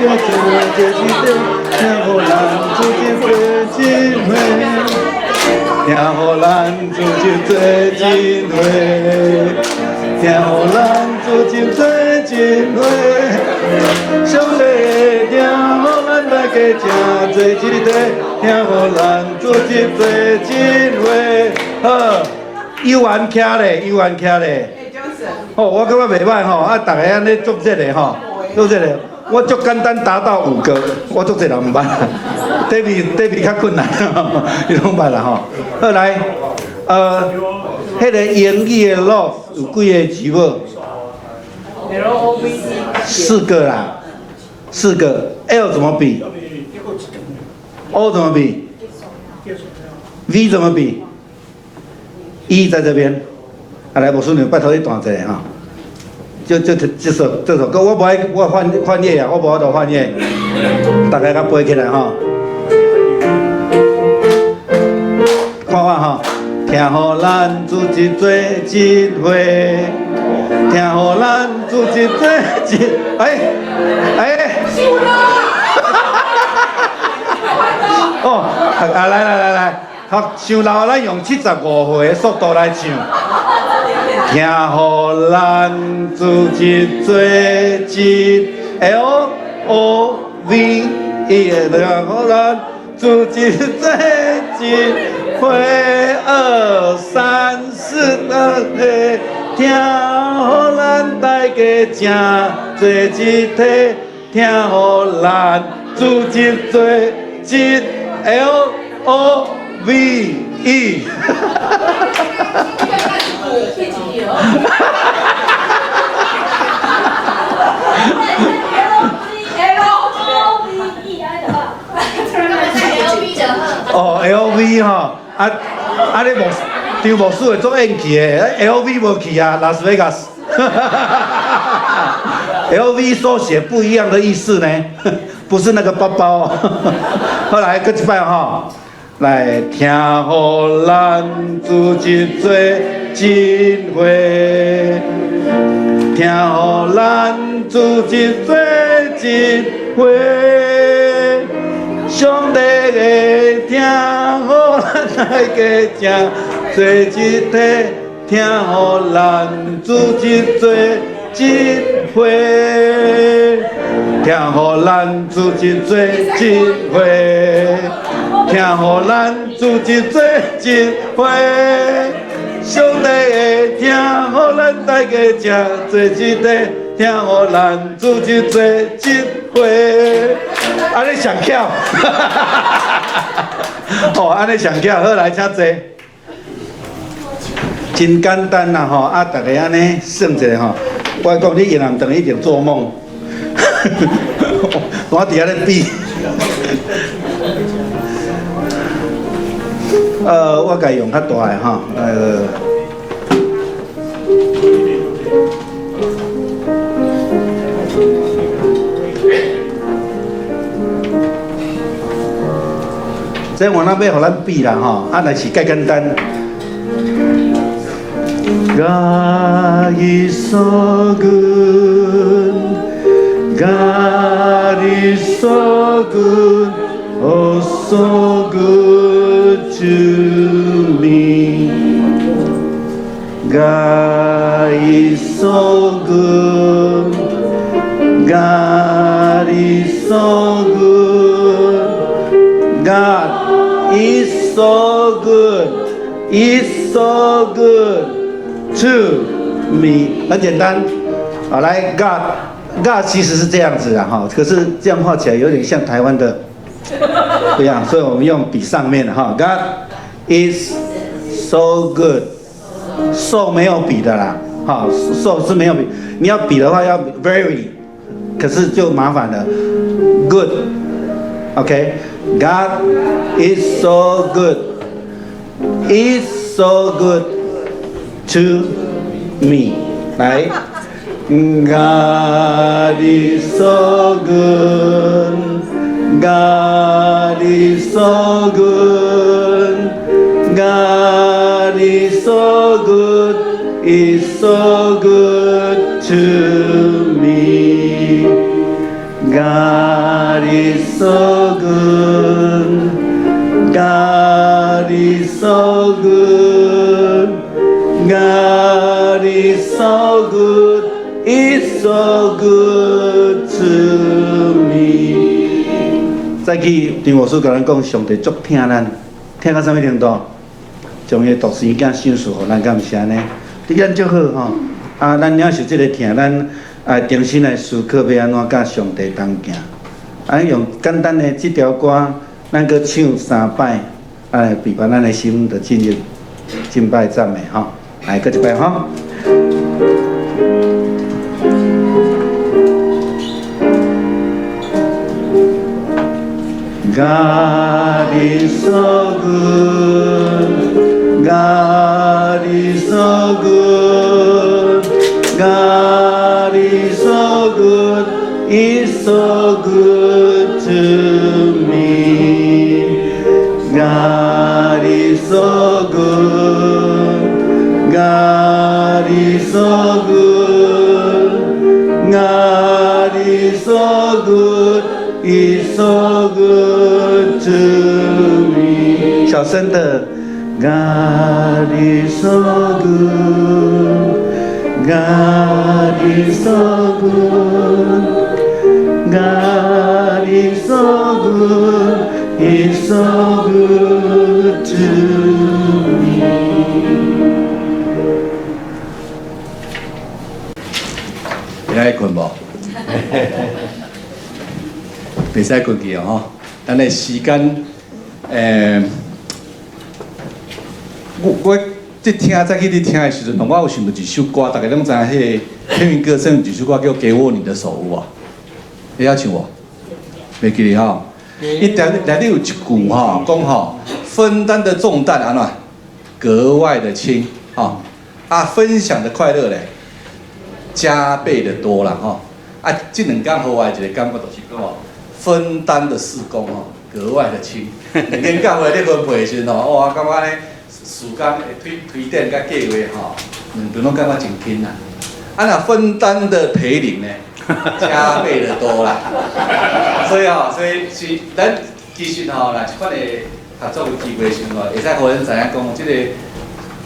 做一體，聽予咱組織做一伙，聽予咱組織做一伙，聽予咱組織做一伙，上帝聽予咱大家誠做一體，聽予咱組織做一伙。好，有緣徛咧，有緣徛咧。吼，我感覺袂䆀吼，啊，逐个按呢足熱的吼，足熱的。我足簡單達到五個，我足濟人毋捌。David 較困難，伊攏捌啦吼。好來，彼个英語的 love 有幾个字母？ L O V E。四個啦，四個。L 怎麼比？O 怎麼比？V 怎麼比？E 在這邊。啊，來，牧師娘，拜託你彈一下吼。就就這首歌，我無愛我翻翻譯啊，我無法度翻譯，大家共背起來吼。看我吼，聽予咱組織做一伙，聽予咱組織做一，哎哎。哦，啊來來來來，好，傷老，咱用75歲的速度來唱。聽予咱組織做一 L O V E，聽予咱組織做一伙，二三四五，聽予咱大家誠做一體，聽予咱組織做一 L O V E。哦，L V 吼，啊啊！你牧張牧師會做演戲的，L V 無去啊，拉斯維加斯。L V 縮寫不一樣的意思呢，不是那個包包。後來閣一擺吼，來聽予咱組織做一伙，聽予咱組織做一伙。上帝的聽予咱大家誠做一體，聽予咱組織做一伙，聽予咱組織做一伙，聽予咱組織做一伙。上帝的聽予咱大家誠做一體，聽予咱組織做一伙。按呢上巧，哦，按呢上巧，好來，請坐。真簡單啦吼，啊，逐家按呢算一下吼。我講你越南轉去一定做夢，我佇遐咧比。我共用較大的吼，這我若欲予咱比啦吼，啊，若是介簡單。God is so good, God is so good, oh so good to me. God is so good, God is so good, God is so good, is so good to me。很簡單，好來，God，God 其實是這樣子的哈，可是這樣畫起來有點像台灣的不一樣，所以我們用筆上面的哈，God is so good，so 沒有比的啦，哈，so 是沒有比，你要比的話要 very，可是就麻煩了，good，OK，God is so good，is so good to me，來，God is so good，God is so good，God is so good，is so good to me。God so good. God is so good. Is so good to me。早起張牧師共咱講，上帝足疼咱，疼到啥物程度？將伊的獨生囝賞賜予咱，敢毋是按呢？對咱足好吼。啊，咱領受這个疼，咱啊重新來思考欲按怎佮上帝同行。啊，用簡單的這條歌，咱閣唱三擺，啊，預備咱的心，就進入敬拜讚美吼。來，閣一擺吼。God is so good. God is so good. God is so good. Is so good to me. God is so good. God is so good. God is so good. Is so good to me. 小聲的，God is so good. God is so good. God is so good. Is so good to me. 會使睏無？袂使睏去哦吼。咱的時間，我這聽早起咧聽的時陣，我有想著一首歌，逐家攏知影彼个天雲歌聲有一首歌叫《給我你的手》有無？會曉唱無？袂記得吼。伊內底有一句吼，講吼，分擔的重擔按怎格外的輕，吼啊，分享的快樂咧加倍的多啦吼。啊，這兩工予我的一個感覺就是講吼，分擔的事工吼格外的輕。兩間教會咧分配的時陣吼，哇，感覺呢時間的推推展佮計劃吼，兩邊攏感覺真輕啦。啊，若分擔的培靈呢，加倍的多啦。所以吼，所以是咱其實吼，若這款的合作有機會的時陣吼，會使予恁知影講，這個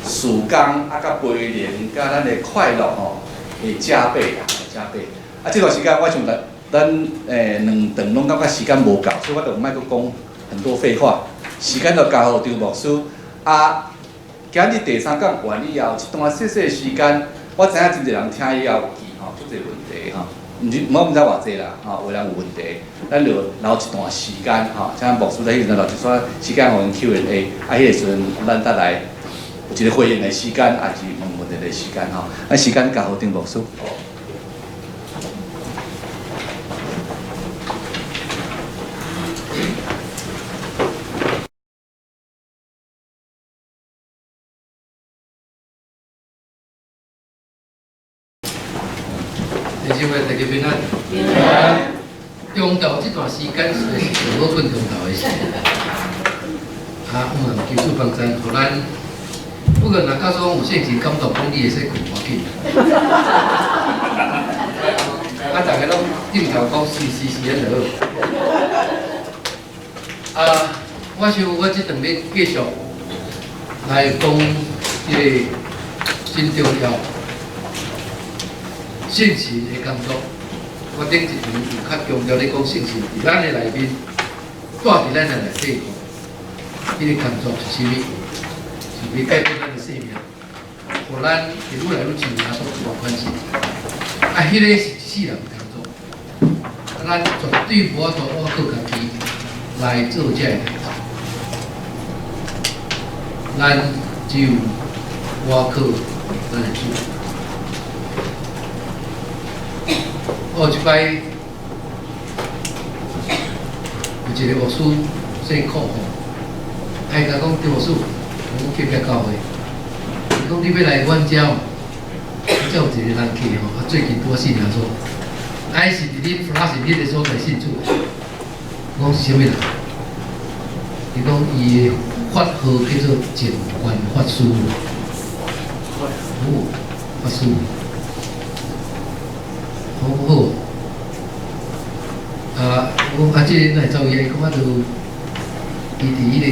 事工啊，佮培靈，佮咱的快樂吼，會加倍啦，加倍。啊，這段時間我想咱兩頓攏感覺時間無夠，所以我就毋愛閣講很多廢話，時間就交予張牧師。啊，今日第三講完以後，這段細細的時間，我知影真濟人聽以後有記吼，足濟問題吼，毋是，我毋知偌濟啦，吼，有人有問題，咱就留一段時間吼，請牧師在彼陣留一段時間予𪜶 Q&A，啊，彼個時陣咱再來有一個回應的時間，抑是問問題的時間吼，啊，時間交予張牧師。弟兄姊妹，大家平安。平安。中晝這段時間實在是上好睏中晝的時間。啊，我們求主幫贊，予咱不過若假使講有聖神感動，講你會使睏無要緊。啊，逐家攏點頭講是是是，按就好。啊，我想我這頓欲繼續來講這个真重要。聖神的工作，我頂一場有較強調咧講聖神佇咱的內面，住佇咱的內底吼，彼个工作是啥物？是欲改變咱的生命，予咱會愈來愈像耶穌這款款式。啊，彼个是一世人的工作，啊，咱絕對無法度倚靠家己來做這个代誌。咱只有倚靠咱的主。哦，一擺有一个牧師姓寇吼，伊共講張牧師，阮隔壁教會，伊講你欲來阮遮哦，阮遮有一個人客吼，啊最近拄仔信耶穌，啊伊是佇恁 Flushing 彼个所在信主的，我講是啥物人？伊講伊的法號叫做淨觀法師，哦，法師。好好，啊，我講啊，這个哪會走去？伊講啊，就伊佇彼个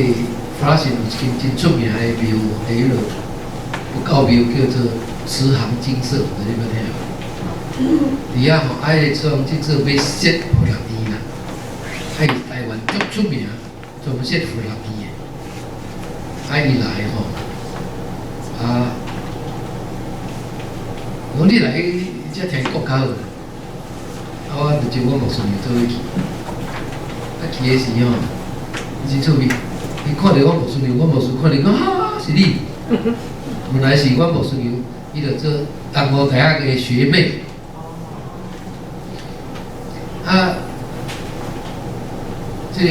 Flushing 有一間真出名的廟，佇彼落佛教廟叫做慈航精舍，你捌聽無？佇遐吼，啊，彼个慈航精舍欲設佛學院啦，啊，伊台灣足出名，專門設佛學院的。啊，伊來吼，啊，講你來遮聽伊講較好，啊，我就招阮牧師娘做伙去。啊，去的時吼，伊真趣味，伊看著阮牧師娘，阮牧師看著講啊，是你。原來是阮牧師娘，伊就做東吳大學的學妹。啊，這個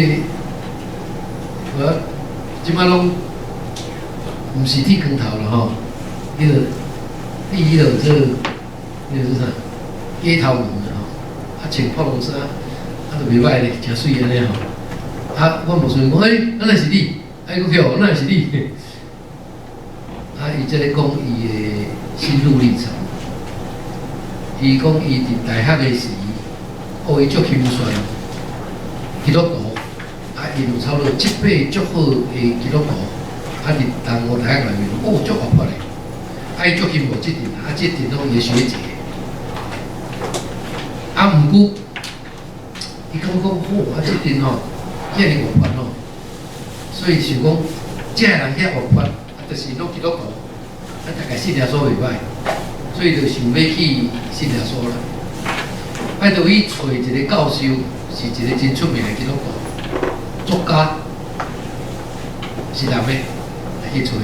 我這擺攏毋是剃光頭了吼，彼個剃彼個做，彼個做啥？街頭毛啦吼，啊穿破籠衫，啊都袂䆀咧，誠媠按呢吼。啊，阮牧師講，欸，啊若是你，啊伊閣叫，哪會是你？啊，伊這咧講伊的心路歷程。伊講伊佇大學的時，哦，伊足欣賞基督徒，啊，伊有差不多七八足好的基督徒，啊，佇東吳大學內面，哦，足活潑的，啊，伊足欣慕這陣，啊，這陣攏伊的學姐。啊，毋過，伊感覺講，好，啊，這陣吼，遐爾活潑吼，所以想講，這个人遐活潑，啊，就是攏基督徒，啊，大概信耶穌袂歹，所以就想欲去信耶穌啦。啊，就去揣一個教授，是一個真出名的基督徒作家，是男的，來去揣。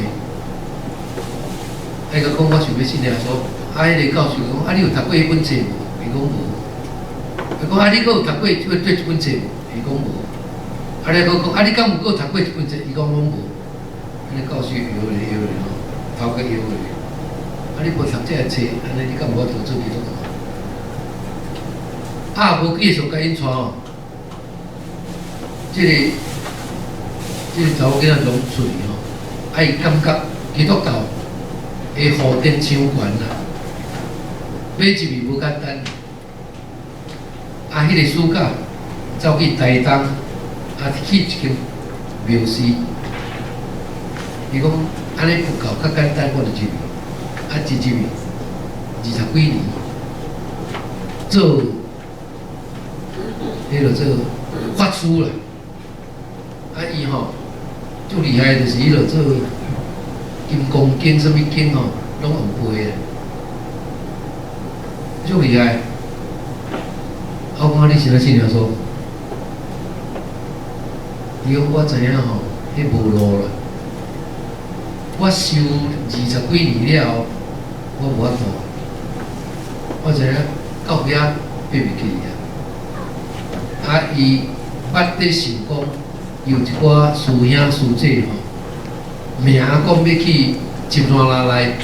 啊，伊閣講我想欲信耶穌，啊，彼個教授講，啊，你有讀過彼本冊無？伊講無。伊講啊，你閣有讀過這這本冊無？伊講無。啊，你閣講啊，你敢有閣讀過這本冊？伊講攏無。彼個教授搖咧搖咧吼，頭殼搖咧。啊，你無讀這个冊，按呢你敢無法度做基督徒？啊，無繼續共𪜶帶吼，這個查某囡仔攏出去吼，啊，伊感覺基督教的呼電傷懸啦，欲入去無簡單。啊，彼個暑假走去台東，啊，去一間廟寺，伊講按呢佛教較簡單，我就入去。啊，一入去20幾年，做彼个做法師啦。啊，伊吼足厲害，就是彼落做金剛經啥物經吼，攏會背的，足厲害。啊，我講你是按怎信耶穌？伊講我知影吼，彼無路啦。我修20幾年了後，我無法度。我知影到尾仔爬袂起啊。啊，伊捌咧想講，有一寡師兄師姐吼，名講欲去深山內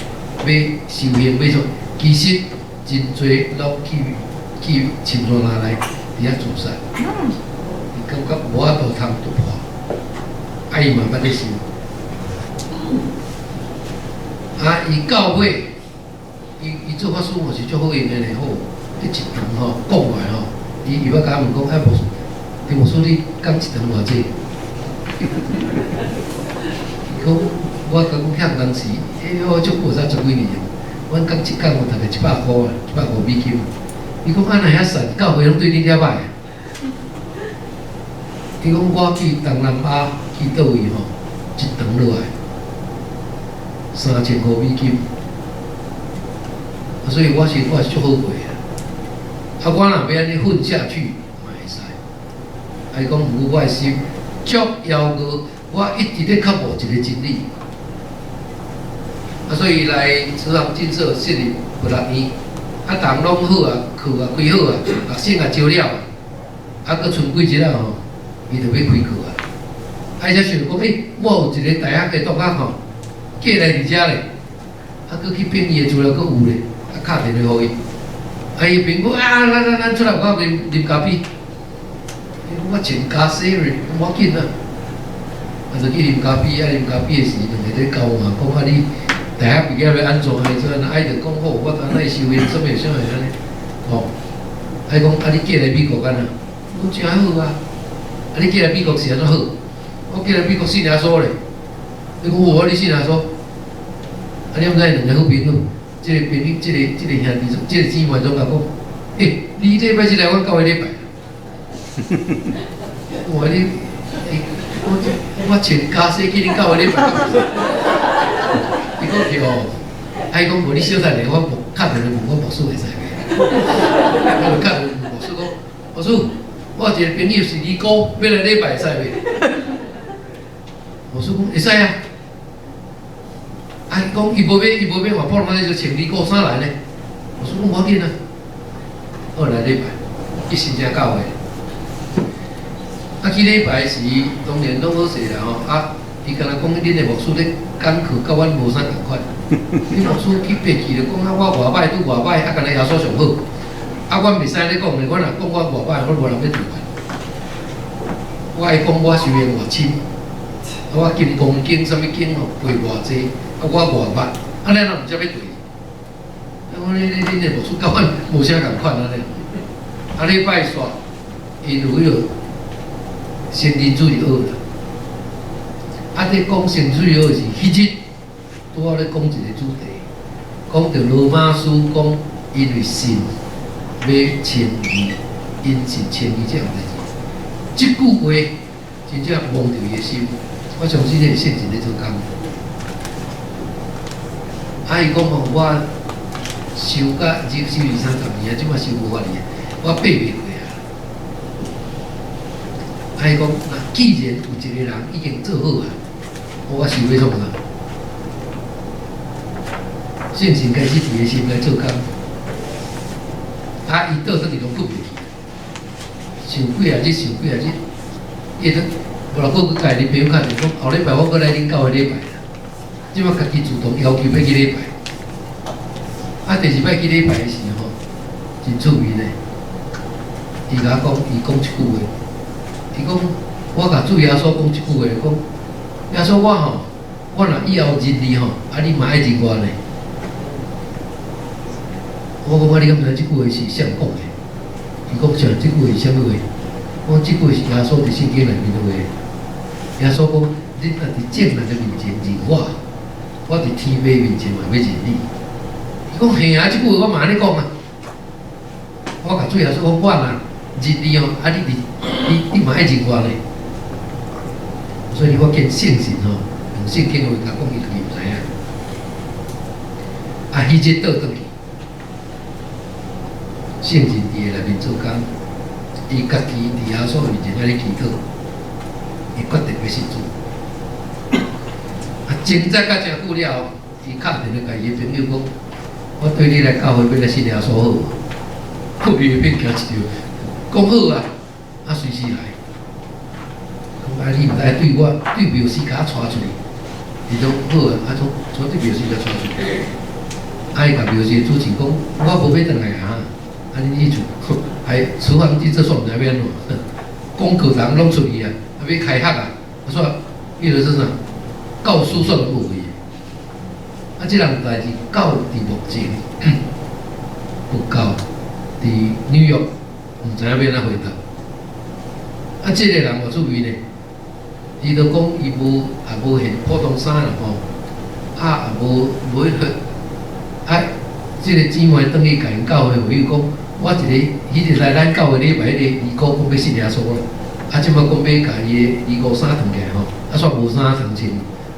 欲修行欲創，其實真濟攏去深山內佇遐自殺。伊感覺無法度通突破，啊，伊嘛捌咧想。啊，伊到尾，伊做法師嘛是足好用的咧，好，彼一堂吼講完吼，伊捌共我問講，啊，牧師，林牧師你講一堂偌濟？伊講我講遐當時，欸，我足久才十幾年，阮講一講有大概100箍啊，100塊美金。伊講啊，若遐散，教會攏對恁遐歹。伊講我去東南亞去佗位吼，一堂落來3000塊美金。啊，所以我是足好過的。啊，我若欲按呢混下去，嘛會使。啊，伊講毋過我的心足枵餓，我一直咧渴慕一個真理。啊，所以來慈航精舍設立佛學院，啊，逐項攏好啊，課也開好啊，學生也招了，啊，閣賰幾日仔吼，伊就欲開課啊。啊，伊才想講，欸，我有一個大學的同學吼，過來佇遮咧，啊，閣去編伊的資料，閣有咧，啊，敲電話予伊。啊，伊朋友啊，咱出來有夠啉啉咖啡。伊講我請咖啡，無要緊啊。啊，就去啉咖啡，啊，啉咖啡的時，兩个咧交換，講啊，你大學畢業欲按怎按怎，啊，伊就講好，我按怎修行，啥物啥物按呢，吼。啊，伊講啊，你過來美國按怎？我講誠好啊。啊，你過來美國是按怎好？我過來美國信耶穌咧。伊講有啊，你信耶穌？啊，你毋知兩個好朋友，這個朋友，這個兄弟，這個姊妹總共講，欸，你禮拜四來阮教會禮拜。我你，我我穿家私去恁教會禮拜。伊講對，啊伊講無你小等下，我敲電話問我牧師會使袂？我就敲電話問牧師講，牧師，我有一個朋友是尼姑，欲來禮拜會使袂？牧師講會使啊。啊，伊講伊無欲，伊無欲換普通話，就穿尼姑衫來呢。牧師講無要緊啊，好來禮拜，去新正教會。啊，去禮拜時，當然攏好勢啦吼。啊，伊敢若講恁的牧師咧講課，佮阮無啥仝款。恁牧師去爬去就講啊，我偌歹拄偌歹，啊，敢若耶穌上好。啊，阮袂使咧講咧，我若講我偌歹，我無人欲對我。我愛講我修行偌深，啊，我金剛經啥物經吼背偌濟，啊，我偌捌，啊，咱若毋才欲對。啊，我你你恁的牧師佮阮無啥仝款按呢。啊，禮拜煞，𪜶有彼個成人主日學啦。啊，佇講成人主日學是彼日，拄好咧講一個主題，講著羅馬書講，因為信欲稱義，因信稱義這項代誌。這句話真正摸著伊的心，我相信這是聖神咧做工。啊，伊講吼，我修甲修二三十年啊，這擺修無法哩，我爬袂過啊。啊，伊講，若既然有一個人已經做好啊，我是欲創啥？聖神開始佇伊心內做工，啊，伊倒轉去攏睏袂去，想幾仔日，想幾仔日，伊都無偌久，閣共伊朋友敲電話講，後禮拜我閣來恁教會禮拜啦。這擺家己主動要求欲去禮拜，啊，第二擺去禮拜的時吼，真趣味呢。伊共我講，伊講一句話，伊講我共主耶穌講一句話，講耶穌我吼，我若以後認你吼，啊你嘛愛認我呢？我講啊，你敢毋知這句話是啥人講的？伊講啥？這句話是啥物話？我講這句話是耶穌佇聖經內面的話。耶穌講：你若佇眾人的面前認我，我佇天父面前嘛欲認你。伊講嘿啊，這句話我嘛按呢講啊。我共主耶穌講，我若認你哦，啊你佇你你嘛愛認我呢？所以我見聖神吼，用聖經話共講，伊家己毋知影。啊，彼日倒轉去，聖神佇伊內面做工，伊家己佇耶穌面前按呢祈禱，伊決定欲信主。啊，掙扎甲誠久了後，伊敲電話共伊的朋友講：我綴你來教會欲來信耶穌好無？伊的變驚一跳，講好啊，啊隨時來。講啊，你毋知對我對廟司共我帶出去，伊講好啊，啊從從對廟司共帶出去。啊，伊共廟司的主持講，我無欲轉來啊，啊恁去厝，還廚房這煞毋知欲按怎，廣告人攏出去啊，啊欲開學啊，啊煞彼個說啥？教書煞攏無去。啊，這人代誌到佇目前佛教佇紐約，毋知影欲按怎回答。啊，這個人偌趣味呢？伊就講伊無也無現普通衫啦吼，啊也無無彼個，啊，這個姊妹轉去共𪜶教會會友講，我一個彼日來咱教會禮拜彼個尼姑講欲信耶穌啦，啊，這擺講欲共伊的尼姑衫脫起來吼，啊，煞無衫通穿。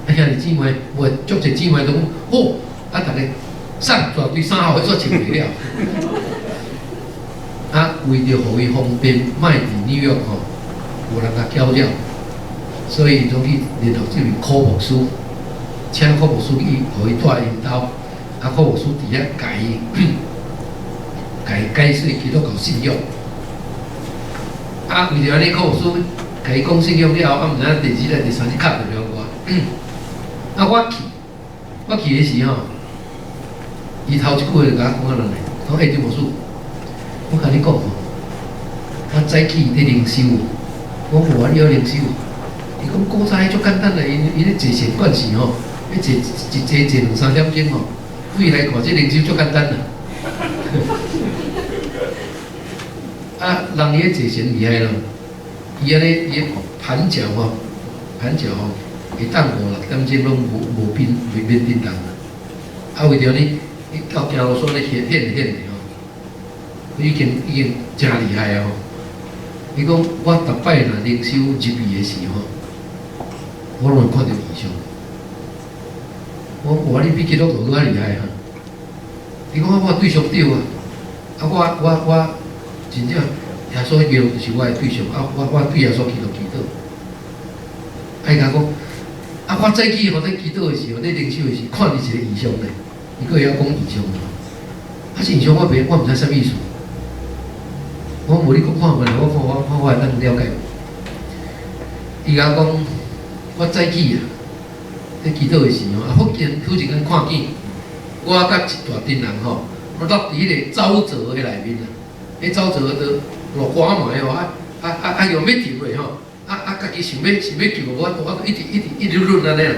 啊，兄弟姊妹，有足濟姊妹都講好，啊，逐家送一大堆衫予伊煞穿袂了。啊，為著予伊方便，莫佇紐約吼，有人共攪擾，所以攏去聯絡這位柯牧師，請柯牧師去予伊蹛𪜶兜，啊，柯牧師佇遐共伊共伊解說基督教信仰。啊，為著按呢，柯牧師共伊講信仰了後，啊，毋知影第二日、第三日敲電話予我。啊，我去，我去的時吼，伊頭一句話就共我講按怎呢？講欸，張牧師，我共你講吼，我早起佇靈修，我無啊，你猶靈修？伊講古早彼足簡單啦，𪜶𪜶咧坐禪觀時吼，彼坐一坐坐兩三點鐘吼，對伊來看這靈修足簡單啦。啊，人伊咧坐禪厲害咯，伊按呢伊盤腳吼，盤腳吼。下當五六點鐘攏無無變袂免振動啊！啊，為著你，你到行路煞咧現現現的吼，已經已經誠厲害啊吼！伊講我逐擺若靈修入去的時吼，我攏會看著異象。我講哇，你比基督徒閣較厲害哈！伊講我對象對啊，啊我我我真正耶穌基督就是我的對象，啊我我對耶穌基督祈禱。啊伊共講，啊我早起吼咧祈禱的時候，咧靈修的時，看著一個異象咧，伊閣會曉講異象。啊，這異象我袂，我毋知啥物意思。我無你講看覓，我看我看我會當了解。伊共講，我早起啊，咧祈禱的時吼，啊忽然忽然間看見，我佮一大陣人吼，我落佇彼個沼澤的內面啊，彼沼澤都落寒暝吼，啊啊啊啊用欲沉落吼，啊啊家己想欲想欲救我，我一直一直一直抡按呢啦。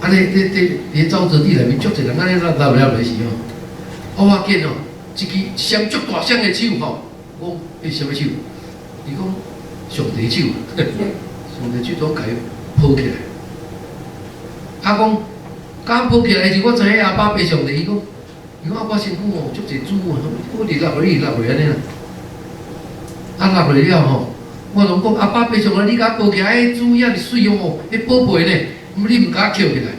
啊咧咧咧佇沼澤地內面，足濟人按呢落落落來時吼，我見哦，一支一雙足大雙的手吼，我講彼啥物手？伊講上帝手，上帝手總共伊抱起來。啊講，剛抱起來時，我知影阿爸爸上帝，伊講，伊講啊，我身軀吼足濟珠啊，我直落落去落落按呢啦。啊落落了吼，我攏講阿爸爸上帝，你共我抱起來，彼珠遐爾媠哦，彼寶貝呢，你毋共我抾起來？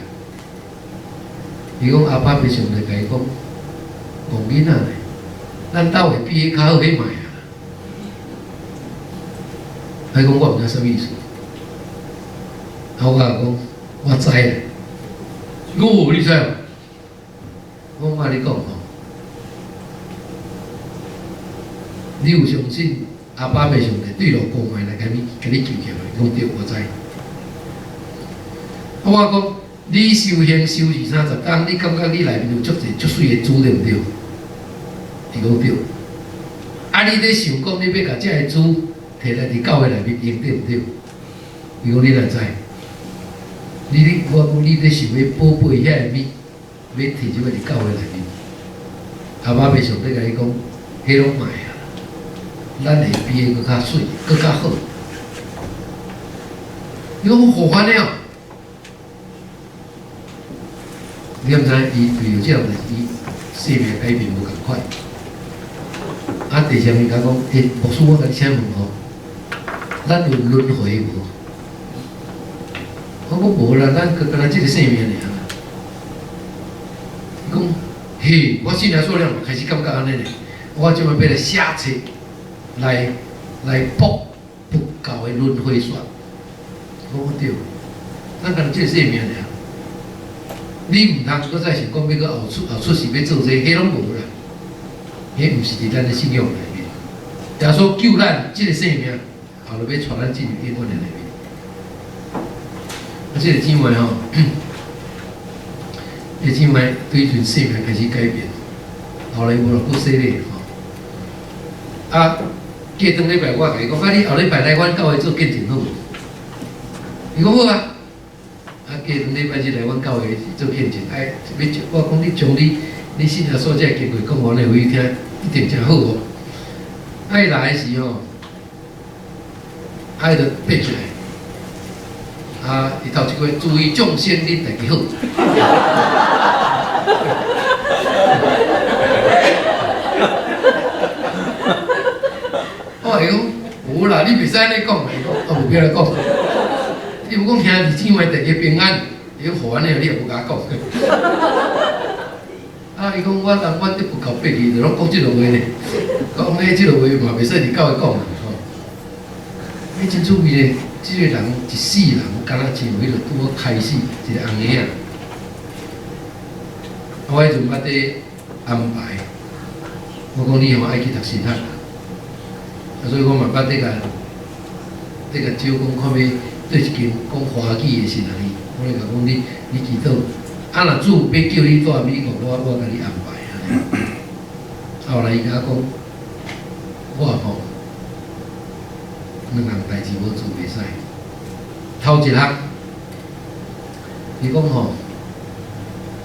伊講阿爸爸上帝共伊講，戇囡仔呢，咱兜會比彼較好去賣啊。伊講我毋知啥物意思，啊我共伊講，我知啦。伊講哦，你知哦？我共你講吼，你有相信阿爸爸上帝對落高懸來共你共你救起來？伊講對，我知。啊我講，你修行修二三十工，你感覺你內面有足濟足媠的珠對毋對？伊講對。啊，你咧想講你欲共這个珠摕來佇教會內面用對毋對？伊講你哪知？你咧，我講你咧想欲寶貝遐个物，欲摕入來佇教會內面。阿爸爸上帝共伊講，彼攏莫啊，咱會比彼閣較媠，閣較好。伊講何按呢哦？你毋知伊對著這樣代誌，生命改變無仝款。啊，第三伊共講，欸，牧師，我共你請問吼，咱有輪迴無？我講無啦，咱閣干焦這个生命爾。伊講，嘿，我信耶穌了，開始感覺按呢咧。我這擺欲來寫冊，來來駁佛教的輪迴說。我講對，咱干焦這个生命爾。你毋通閣再想講欲閣後出後出世欲做這个，彼攏無啦。彼毋是佇咱的信仰內面。耶穌救咱這个生命，後來欲帶咱進入永遠的內面。啊，這個姊妹吼，這個姊妹對陣生命開始改變，後來無偌久洗禮吼。啊，過轉禮拜我共伊講，啊，你後禮拜來阮教會做見證好無？伊講好啊。啊，過轉禮拜日來阮教會做見證，哎，欲我講你將你你信耶穌這個經過講予阮會聽，一定誠好哦。啊，伊來的時吼，啊，伊就爬起來。啊！伊頭一句諸位眾生，恁大家好。我會講無啦，你袂使按呢講。伊講啊，無必要來講。你毋講兄弟姊妹大家平安，伊講予按呢，你也無共我講。啊！伊講我人我佇佛教爬去，就攏講這落話呢。講彼這落話嘛袂使佇教會講啦吼。彼真趣味咧。這个人一世人，敢若像彼落拄好開始一個紅嬰仔。我彼陣捌佇安排，我講你吼愛去讀神學，啊，所以我嘛捌佇共佇共招講看欲對一間講華語的神學院，我咧共講你你祈禱，啊若主欲叫你蹛美國，我我共你安排。後來伊共我講，我吼。兩項代誌無做袂使。頭一項，伊講吼，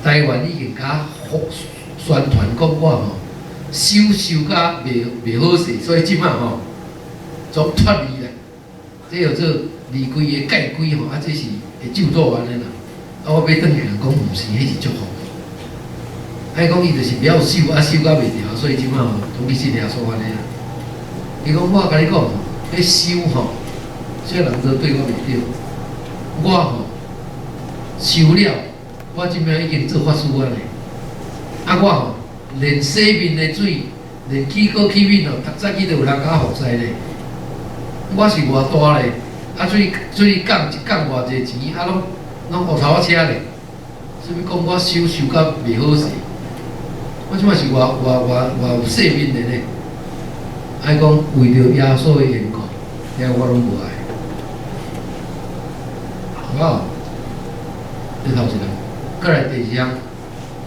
台灣已經共宣傳講我吼，手收甲袂袂好勢，所以這擺吼總脫離啦。這叫做离开的界规吼，啊，這是會咒詛按呢啦。啊，我欲轉去共講，毋是，彼是祝福。啊，伊講伊就是袂曉守，啊，守甲袂牢，所以這擺吼，總去信耶穌按呢啦。伊講我共你講吼，彼守吼，啥人都對我袂對。我吼守了，我這擺已經做法師啊咧。啊，我吼連洗面的水，連起鍋起面吼，逐早起都有人共我服侍咧。我是偌大咧，啊，出去出去降一降偌濟錢，啊，攏攏烏頭仔車咧。啥物講我守守甲袂好勢？我這擺是偌偌偌偌有世面的呢？啊，伊講為著耶穌的緣故，遐我攏無愛。好無？這頭一項，閣來第二項，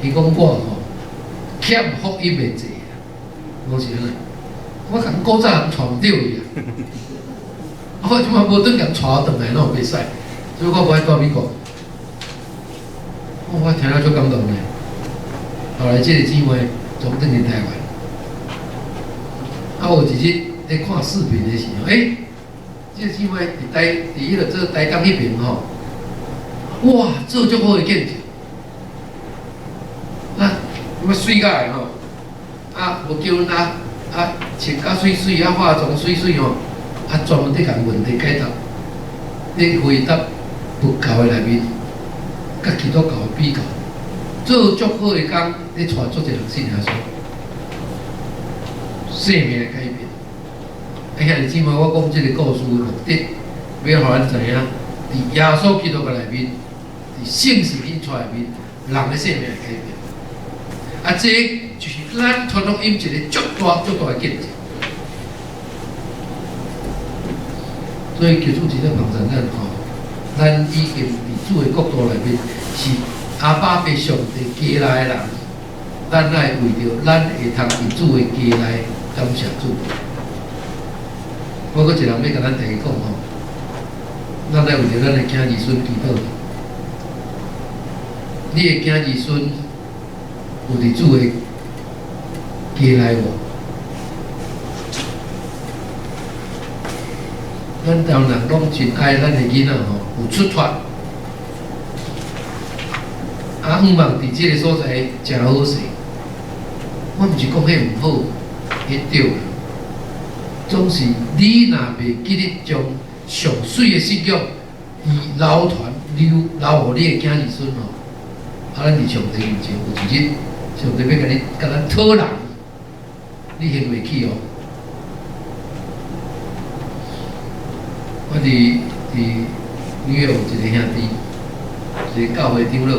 伊講我吼欠福音的債啊，我是按呢？我共古早人帶毋著去啊，我這擺無轉共帶轉來，攏袂使，所以我無愛蹛美國。我聽了足感動的。後來這个姊妹總轉去台灣，啊，有一日咧看視頻的時候，欸，這个姊妹佇台佇彼个做台東彼爿吼，哇，做足好的見證，啊，啥水甲來吼，啊，無叫阮啊啊穿甲媠媠啊，化妝媠媠吼，啊，專門佇共問題解答，咧回答佛教的內面，佮基督教的比較。做足好的工，咧帶足濟人信耶穌，生命的改變。啊，兄弟姊妹，我講這个故事的目的，欲予咱知影，佇耶穌基督的內面，佇聖神引帶內面，人的生命會改變。啊，這就是咱傳福音一个足大足大的見證。所以求主真正幫助咱吼，咱已經佇主的國度內面是阿爸父上帝家內的人，咱愛為著咱會通佇主的家內感謝主。我閣一人欲共咱大家講吼，咱愛為著咱的囝兒孫祈禱。你的囝兒孫有佇主的家內無？咱台灣人攏真愛咱的囡仔吼，有出脫。啊，向望佇這个所在誠好勢。我毋是講彼毋好，彼對啦。總是你若袂記得將上媠的信仰，伊流傳留留予你的囝兒孫吼，啊，咱佇上帝面前有一日，上帝欲共你共咱討人，你還袂起哦。我佇佇紐約有一个兄弟，一个教會長老。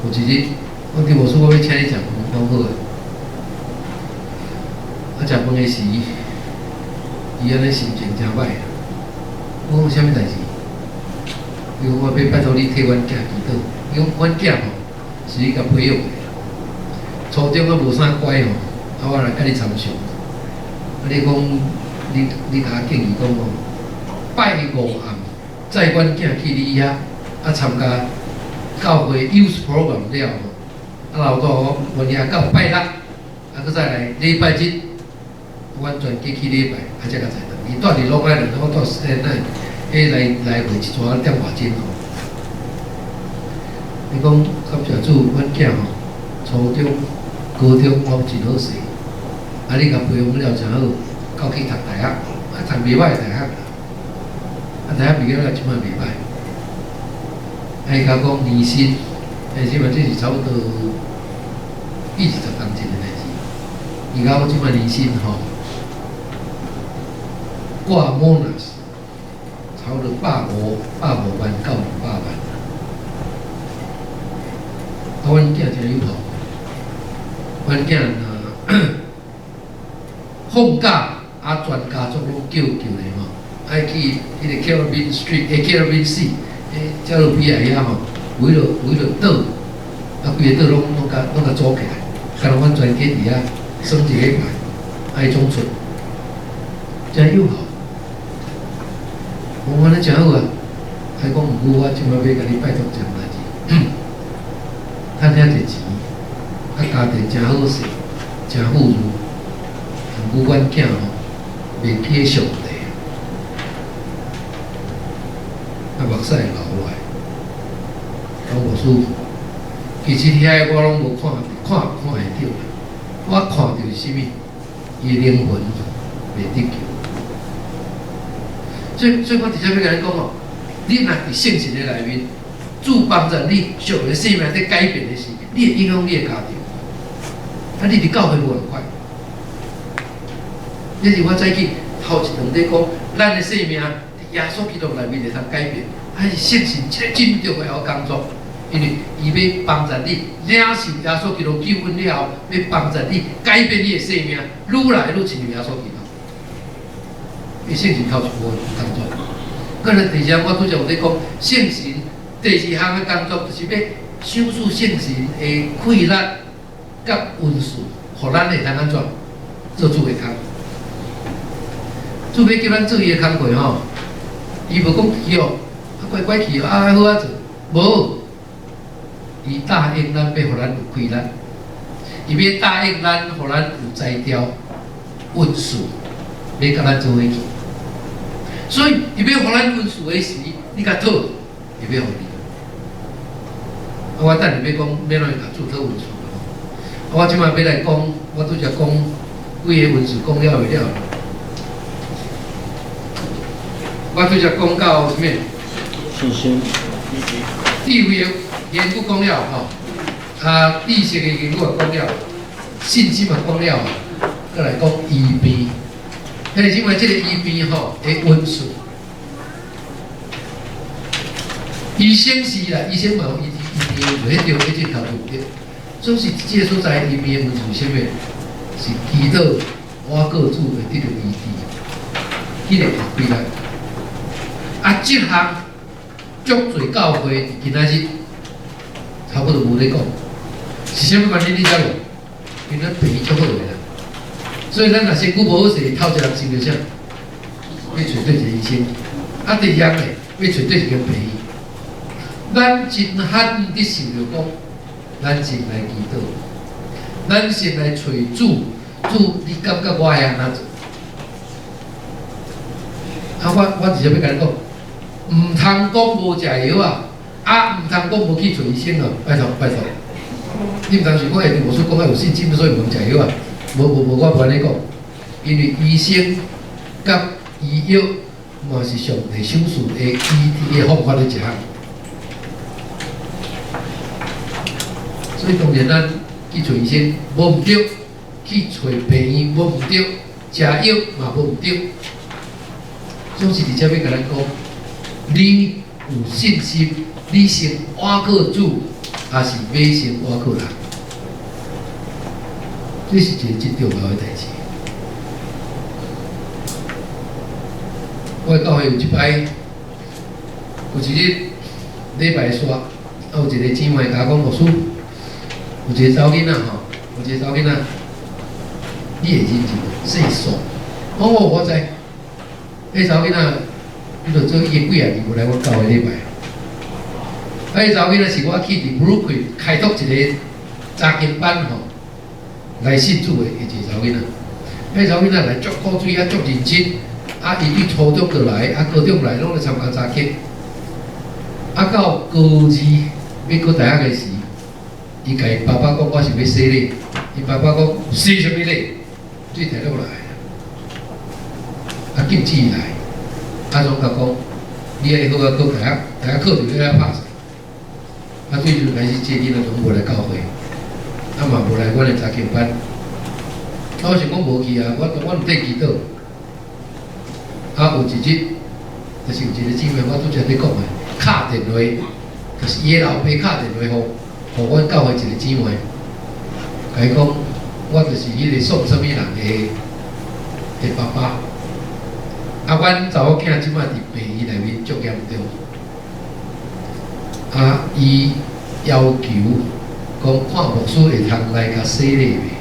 有一日，我佇無說我欲請你食飯，講好啊。啊，食飯的時，伊按呢心情誠歹啊。我講啥物代誌？伊講我欲拜託你替阮囝祈禱。伊講阮囝吼是你共培育的，初中猶無啥乖吼，啊我來共你參詳。啊你講你你共我建議講吼，拜五暗載阮囝去你遐，啊參加教會 youth program 了吼，啊留到阮遐到拜六，啊閣再來禮拜日，阮全家去禮拜，啊才共載轉。伊蹛佇 Long Island，我蹛 Staten Island，彼來來回一逝點外鐘吼。伊講感謝主，阮囝吼，初中、高中攏真好勢，啊你共培養了誠好，到去讀大學，啊讀袂歹大學，啊大學畢業了，這擺袂歹。啊伊共我講年薪，欸，這擺這是差不多20年前的代誌。伊共我這擺年薪吼，掛 bonus，差不多150萬到200萬。啊，阮囝誠有好，阮囝若放假啊，全家族攏叫叫咧吼，愛去彼个 Caribbean Street，欸，Caribbean Sea，欸，加勒比海遐吼，圍著圍著島，啊，規个島攏攏共攏共組起來，敢若阮全家佇遐耍一禮拜，愛總出，誠友好。我按呢誠好啊，伊講毋過我這擺欲共你拜託一項代誌，趁遐濟錢，啊家庭誠好勢，誠富裕，毋過阮囝吼袂記上帝。目屎流落來，講牧師，其實遐我攏無看，看看會著啦。我看著是啥物？伊的靈魂袂得救。所以我直接欲共你講哦，你若佇聖神的內面，主幫助你，屬靈生命佇改變的時，你會影響你的家庭。啊，你佇教會無仝款。這是我早起頭一堂咧講，咱的生命佇耶穌基督內面會通改變，還是聖神這個真重要的工作，因為伊欲幫助你領受耶穌基督救恩了後，欲幫助你改變你的生命，愈來愈親像耶穌基督。伊聖神頭一步工作，閣來第二項，我拄才有咧講，聖神第二項的工作就是欲賞賜聖神的氣力佮恩賜，予咱會通按怎做主的工。主欲叫咱做伊的工課吼，伊無講去哦，啊乖乖去哦，啊好啊做，無，伊答應咱欲予咱有氣力，伊欲答應咱，予咱有才調、恩賜，欲佮咱做伙去。所以，伊欲予咱恩賜的時，你共討，伊欲予你。啊，我等下欲講，欲按怎共主討恩賜。我這擺欲來講，我拄才講幾个恩賜講了未了？我拄才講到啥物？信心。智慧的言語講了吼，啊，知識的言語也講了，信心嘛講了，閣來講醫病。兄弟姊妹，這个醫病吼的恩賜，醫生是啦，醫生嘛有醫醫病的恩賜，彼對彼這頭對毋對？總是這个所在醫病的恩賜是啥物？是祈禱，倚靠主會得著醫治，彼个有氣力。啊，這項足濟教會佇今仔日差不多無咧講，是啥物原因？你知無？因為咱病院足好的啦，所以咱若身軀無好勢，頭一人想著啥？欲揣佗一個醫生。啊，第二項咧，欲揣佗一間病院。咱真罕佇想著講，咱先來祈禱，咱先來揣主，主，你感覺我愛按怎做？啊，我直接欲共你講，毋通講無食藥啊，啊，毋通講無去揣醫生啊，拜託拜託。你毋通想講，欸，牧師講愛有信心，所以毋食藥啊。無無無，我無按呢講，因為醫生佮醫藥嘛是上帝賞賜的醫治的方法的一項。所以當然咱去揣醫生無毋對，去揣病院無毋對，食藥嘛無毋對。總是佇遮欲共咱講，你有信心，你先倚靠主，抑是欲先倚靠人？這是一个真重要的代誌。我教會有一擺，有一日禮拜煞，啊有一个姊妹共我講，牧師，有一个查某囡仔吼，有一个查某囡仔，你會認識無？姓宋。哦，我知。彼查某囡仔，伊就做已經幾仔年無來阮教會禮拜。啊，彼查某囡仔是我去佇 Brooklyn 開拓一个查經班吼，來信主的一個查某囡仔。彼查某囡仔來足古錐啊，足認真。啊，伊對初中就來，啊，高中來，攏來參加查經。啊，到高二欲考大學的時，伊共伊爸爸講：我想欲洗禮。伊爸爸講：洗啥物禮？水摕落來。啊，禁止伊來。啊，總共講，你愛好好考大學，大學考著你愛拍死。啊，對陣開始，這囡仔攏無來教會，啊嘛無來阮的查經班。啊，我想講無去啊，我毋綴祈禱。啊，有一日，就是有一个姊妹，我拄才咧講的，敲電話，就是伊的老爸敲電話予阮教會一个姊妹，共伊講，我就是彼个宋啥物人的爸爸。啊，阮查某囝這擺佇病院內面足嚴重。啊，伊要求講看牧師會通來共洗禮袂？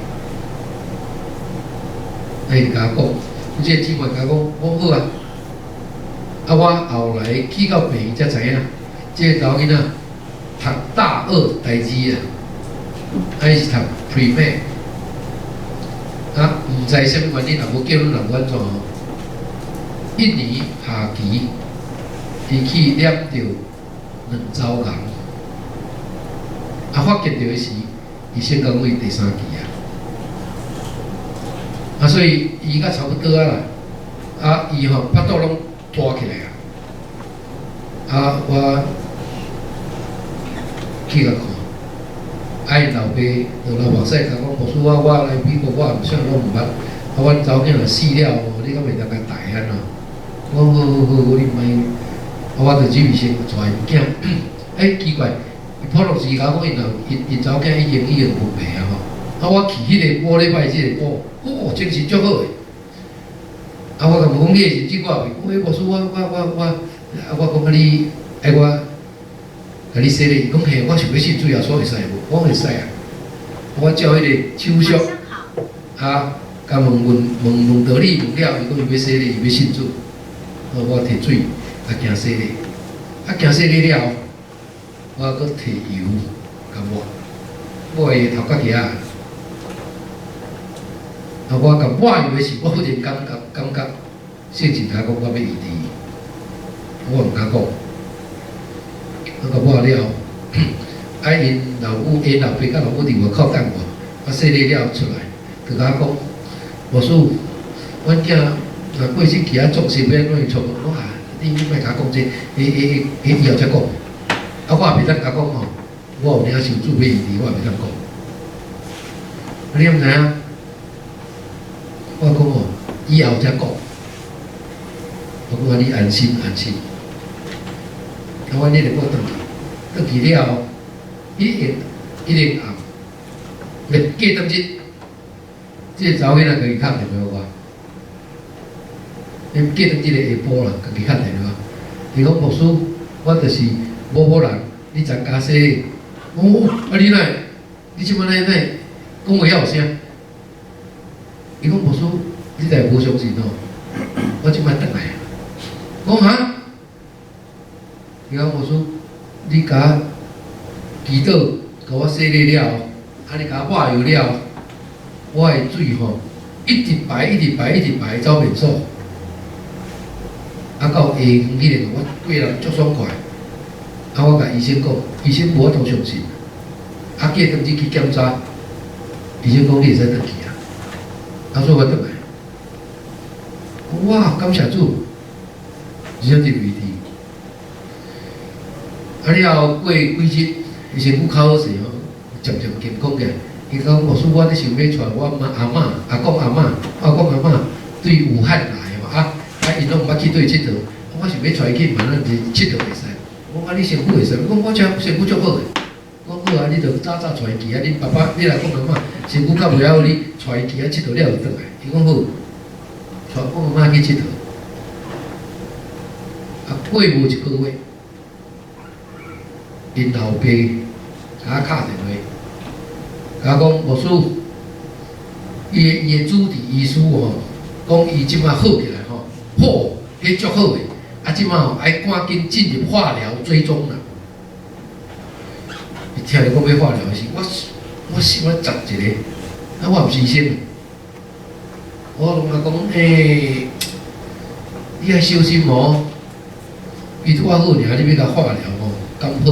啊，伊就共我講。這个姊妹共我講，我好啊。啊，我後來去到病院才知影，這个查某囡仔讀大二大二啊，啊，伊是讀 pre-med，啊，毋知啥物原因，若無叫阮人阮怎吼？一年下期，伊伊去染著卵巢癌，啊，發覺著的時，醫生講伊第三期啊，啊，所以伊甲差不多啊啦，啊，伊吼腹肚攏大起來啊，啊，我去共看，啊，𪜶老爸就流目屎，共講牧師我我來美國我毋啥攏毋捌，啊，阮查某囝若死了吼，你敢會當共帶按怎？我講好好好，你莫，啊，我就入去先帶𪜶囝，欸，奇怪，伊普羅士共我講𪜶老𪜶𪜶查某囝已經已經昏迷啊吼，啊，我去彼個五禮拜這個哦，哦，精神足好的，啊，我共問講你的日子我袂，講欸，牧師我我我我，啊，我講啊你愛我，共你洗禮，伊講嘿，我想欲信主耶穌會使無？我講會使啊，我照彼個手續，啊，共問問問問道理問了，伊講伊欲洗禮，伊欲信主，我提水，啊，行洗禮，啊，行洗禮了後，我閣提油共抹，抹伊頭殼仔，啊，我共抹油的時，我忽然感覺感覺聖神共我講我欲醫治伊，我毋敢講。啊，共抹了後，啊，𪜶老母、𪜶老爸佮老母佇外口等我，我洗禮了出來，就共我講，牧師，阮囝若過身去遐裝修欲按怎伊出門，我啊，你你莫共我講這個，彼彼彼以後才講。啊，我也袂當共講吼，我有領受主欲醫治，我也袂當講。啊，你敢知影？我講哦，以後才講。我講啊，你安心安心。啊，阮彼個過轉去，轉去了後，一定一定暗，咧過當日，這個查某囡仔家己敲電話予我，因過當日的下晡啦，家己敲電話，伊講牧師，我就是某某人，你昨共洗禮，哦，啊你哪會？你這擺哪哪會講話遐有聲？伊講牧師，你若無相信哦，我這擺轉來啊。講哈？伊講牧師，你共我祈禱，共我洗禮了後，啊你共我抹油了後，我的水吼一直排，一直排，一直排走便所，啊到下昏彼個，我個人足爽快。啊我共醫生講，醫生無法度相信。啊過當日去檢查，醫生講你會使轉去啊。啊所以我轉來。哇，感謝主，真正入醫治。啊了後過幾日，伊身軀較好勢吼，漸漸健康起來。伊講牧師，我咧想欲帶我媽阿嬤、阿公阿嬤、阿公阿嬤對武漢來嘛啊啊！𪜶攏毋捌去佗𨑨迌，我想欲帶伊去，嘛咱是𨑨迌會使。我講啊，你身軀會使？伊講我這身軀足好的。我講好啊，你就早早帶伊去啊！恁爸爸、你阿公阿嬤身軀較袂曉，你帶伊去啊𨑨迌了就轉來。伊講好，帶我阿嬤去𨑨迌。啊，過無一個月，𪜶老爸共我敲電話，共我講牧師，伊的伊的主治醫師吼，講伊這擺好起來吼，好，彼足好的，啊，這擺吼愛趕緊進入化療追蹤啦。伊聽著講欲化療的時，我我心咧窒一下，啊，我毋是醫生，我攏共講，欸，你愛小心哦，伊拄仔好爾，你欲共化療吼，敢好？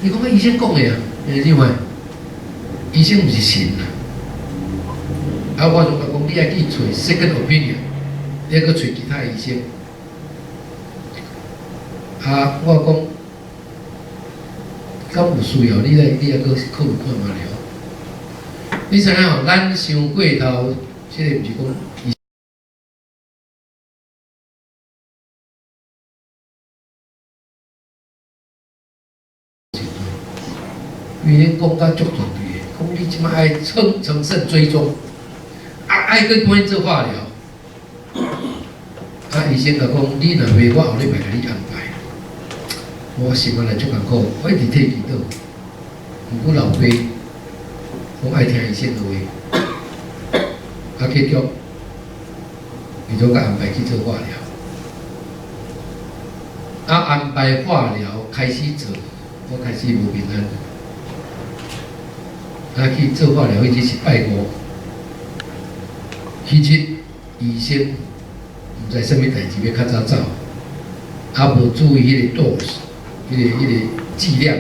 伊講啊，醫生講的啊，欸，你看，醫生毋是神啊。啊，我就共講，你愛去揣 second opinion，你愛閣揣其他醫生。啊，我講，敢有需要，你來你愛閣考慮看覓了。你知影吼，咱傷過頭，這个毋是講醫生，因為恁講甲足絕對的，講你這擺愛層層腎追蹤，啊愛閣趕緊做化療。啊，醫生就講，你若袂，我後禮拜共你安排。我心內足艱苦，我一直替祈禱。毋過老爸講愛聽醫生的話，啊結局，伊就共安排去做化療。啊，安排化療開始做，我開始無平安。啊，去做化療彼日是拜五，彼日醫生毋知啥物代誌欲較早走，啊無注意彼個 dose，彼個劑量，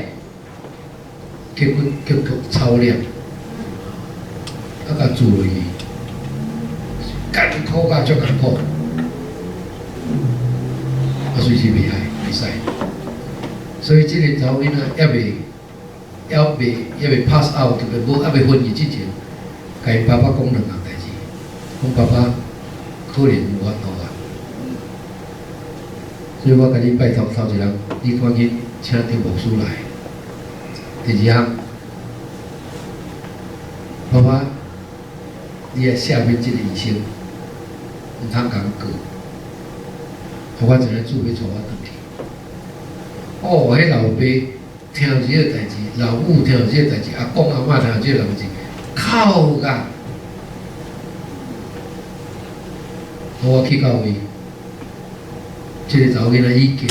結果結果超量，啊，共注落去，艱苦甲足艱苦，啊，隨時袂害袂使，所以這個查某囡仔猶未 pass out，特別無猶未昏去之前，共𪜶爸爸講兩項代誌，講爸爸可能無法度啊，所以我共你拜託頭一人，你趕緊請張牧師來。第二項，爸爸，你愛赦免這個醫生，毋通共告。我知影主欲帶我轉去。哦，彼老爸聽著這個代誌，老母聽著這個代誌，阿公阿嬤聽著這個代誌，哭甲。我去到位，這個查某囡仔已經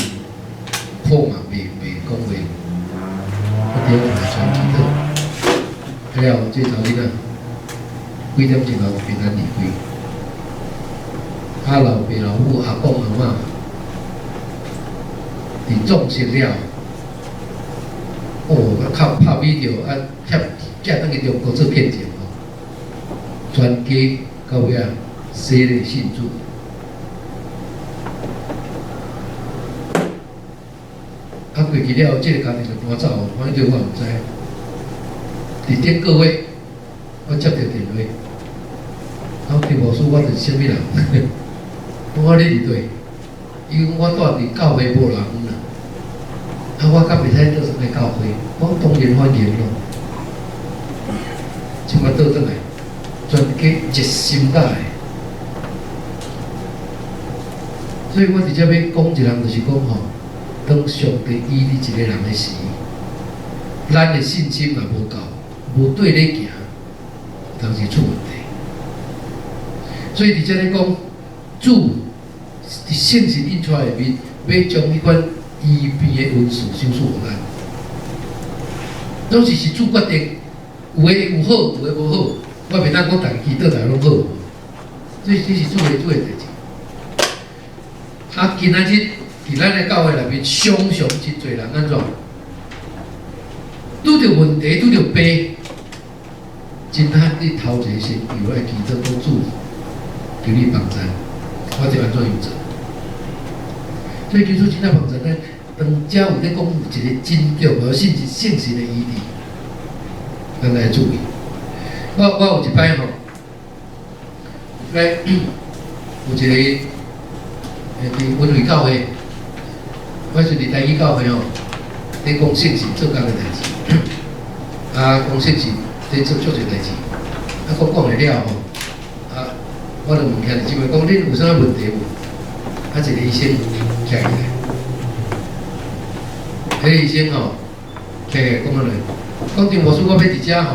苦嘛，袂講話，我佇遐傳祈禱，了後這個查某囡仔幾點鐘後平安離開。啊，老爸老母阿公阿嬤佇葬式了，哦，較拍比著啊，翕寄轉去中國做見證吼，全家到尾仔洗禮信主。啊，過去了後，這個家庭就搬走，反正我毋知。佇頂個月，我接著電話，啊，張牧師，我是啥物人？我講你佇佗？伊講我住佇教會無人啦，啊，我敢袂使倒轉來教會？我講當然歡迎咯。這擺倒轉來，全家熱心甲來。所以我佇遮欲講一人，就是講吼，當上帝醫治一個人的時，咱的信心若無夠，無對咧行，當時出問題。所以佇遮咧講，主佇聖神印出來的面，欲將彼款醫病的恩賜賞賜予咱，攏是主決定，有的有好，有的無好，我袂當講逐家祈禱逐家攏好，這是主的代誌。啊，今仔日佇咱的教會內面，常常真濟人按怎？拄著問題，拄著病，真罕你頭一個先求來祈禱講主，求你幫助，我就按怎樣做。所以求主真正幫助咱，當遮有咧講有一個真重要信是聖神的醫治，咱來注意。我有一擺吼，一擺有一個佇文匯教會，我是佇台語教會吼，咧講聖神做工的代誌，啊，講聖神咧做足濟代誌，啊，講講會了吼，啊，我就問兄弟姊妹講，恁有啥問題無？啊，一個醫生徛起來，彼個醫生吼，徛起來講啥物？講張牧師，我欲佇遮吼，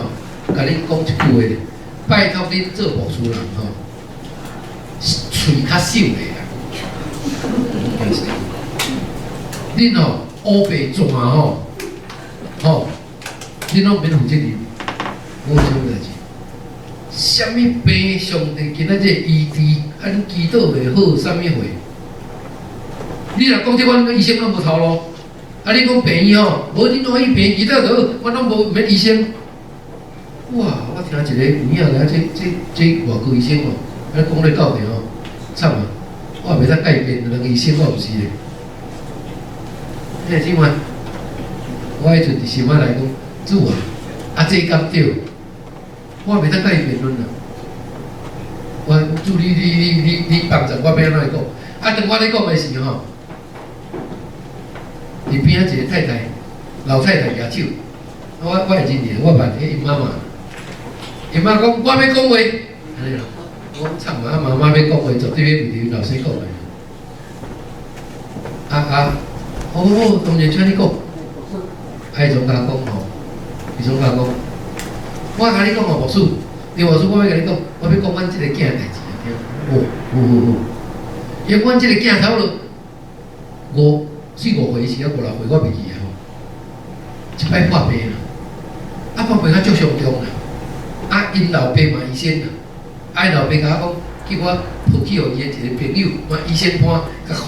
共恁講一句話，拜託恁做牧師人吼，喙較守咧啦。恁吼烏白轉吼，吼，恁攏免負責任，無啥物代誌。啥物病，上帝今仔日醫治，啊，恁祈禱會好，啥物會？你若講這款，醫生攏無頭路。啊，你講病院吼，無恁攞去病院祈禱就好，我攏無免醫生。哇！我聽一個有影來，這外科醫生吼，啊講咧到底吼，慘啊！我也袂當改變，兩個醫生我毋是咧。你姊妹，我彼陣佇心仔內講，主啊，啊這敢對？我袂當佮伊辯論啦。我講主你幫助我欲按怎講？啊，當我咧講的時吼，佇邊仔一個太太，老太太舉手，我會認得，我問彼𪜶媽媽，𪜶媽講我欲講話，按呢啦，我講慘啊，媽媽欲講話，絕對欲為著𪜶老師講話。啊啊，好好，當然請你講。啊，伊總共講吼，伊總共講，我共你講吼，牧師，張牧師，我欲共你講，我欲講阮這個囝的代誌啊，聽。哦，好好好，因為阮這個囝差不多五四五歲時啊，五六歲，我袂記啊吼。一擺破病啦，啊破病啊足傷重啦，啊𪜶老爸嘛醫生啦，啊𪜶老爸共我講，叫我抱去予伊的一個朋友，嘛醫生伴佮看。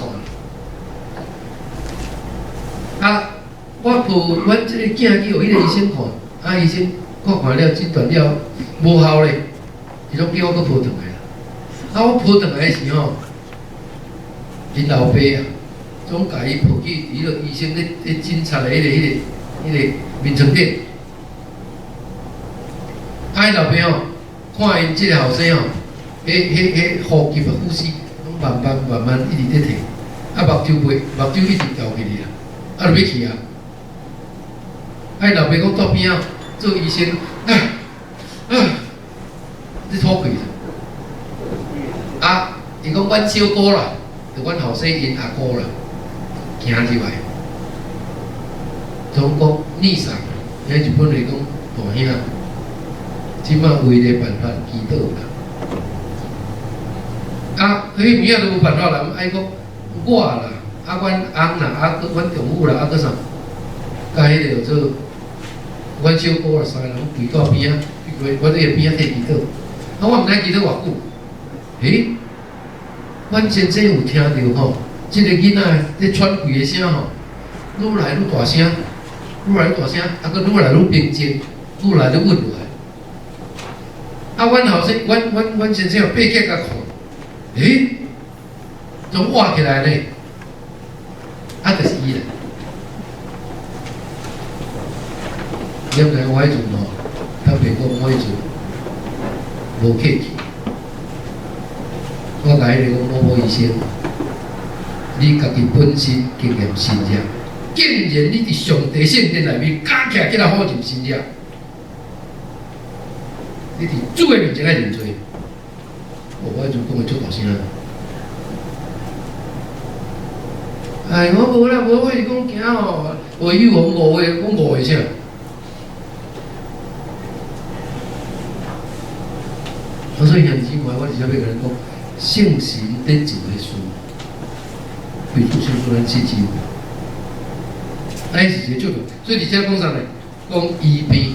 我抱阮這個囝去予彼個醫生看，啊醫生看看了診斷了無效咧，伊攏叫我閣抱轉來啦。啊，我抱轉來的時吼，𪜶老爸啊，總共伊抱去佇彼個醫生咧診察的彼個眠床頂。啊，𪜶老爸吼，看𪜶這個後生吼，彼呼吸啊呼吸，攏慢慢慢慢一直咧退，啊目睭袂目睭一直掉去哩啦，啊就欲去啊。啊，𪜶老爸講蹛邊仔做醫生，啊啊，咧吐氣啦。啊，伊講阮小姑啦，就阮後生𪜶阿姑啦，行入來，總講你送，遐日本話講大兄，這擺唯一辦法祈禱啦。啊，彼物仔都無辦法啦，愛講我啦，啊，阮翁啦，啊，閣阮丈母啦，啊，閣啥，佮彼個叫做阮小姑啦，三個人跪蹛邊仔，阮彼個邊仔替祈禱。啊，我毋知祈禱偌久，欸，阮先生有聽著吼，這個囡仔咧喘氣的聲吼，愈來愈大聲，愈來愈大聲，啊，閣愈來愈平靜，愈來愈穩落來。啊，阮後生，阮先生又爬起來共看，欸，總活起來呢，啊，就是伊啦。你毋知我彼陣吼，坦白講，我彼陣無客氣，我共彼个講某某醫生，你家己本身經驗神跡，竟然你佇上帝聖殿內面敢徛起來否認神跡，你佇主的面前愛認罪。哦，我彼陣講的足大聲。哎，我無啦，無，我是講驚吼，有有講誤會，講誤會啥？啊，所以兄弟姊妹，我直接欲共恁講，聖神佇做的事，為主相信咱信心，啊，彼是一個足重，所以佇遮講啥呢？講醫病。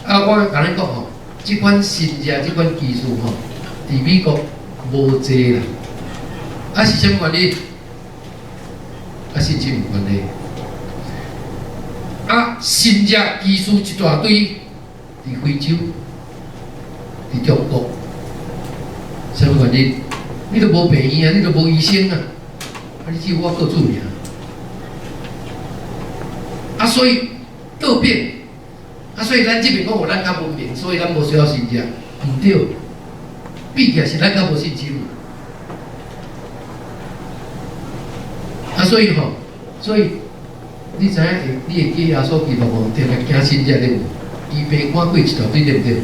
啊，我共恁講吼，這款神跡、這款技術吼，佇美國無濟啦。啊，是啥物原因？啊，信心有關係。啊，神跡技術一大堆，佇非洲、佇中國，啥物原因？你都無病院啊，你都無醫生啊，啊，你只有我靠主爾。啊，所以倒變，啊，所以咱這邊講有咱較文明，所以咱無需要神跡，毋對，比起來是咱較無信心。啊，所以吼，所以你知影會，你會記耶穌基督吼，定定行神跡對無？伊病看過一大堆對毋對？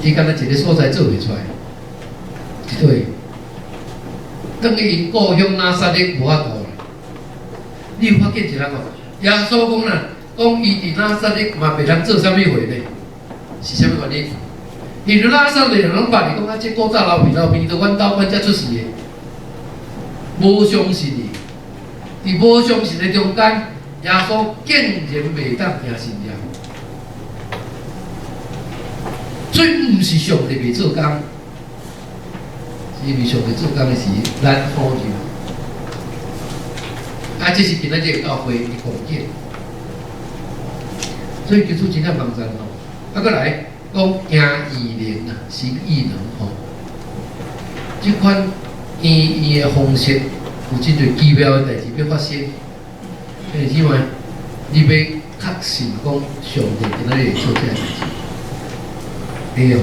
伊敢若一个所在做袂出來，一對。轉去𪜶故鄉拿撒勒無法度啦。你有發現一人無？耶穌講啦，講伊佇拿撒勒嘛袂當做啥物貨呢？是啥物原因？因為拿撒勒人攏捌伊講啊，這古早老皮老皮佇阮兜阮遮出世的，無相信伊。佇無相信的中間，耶穌竟然袂當行神跡。所以毋是上帝袂做工，是因為上帝做工的是咱否認。啊，這是今仔這個教會的光景。所以求主真正幫贊吼。啊，閣來講行異能啊，行異能吼。這款醫院的方式有真濟奇妙的代誌欲發生。兄弟姊妹，你欲確信講上帝今仔日會做這个代誌？會哦。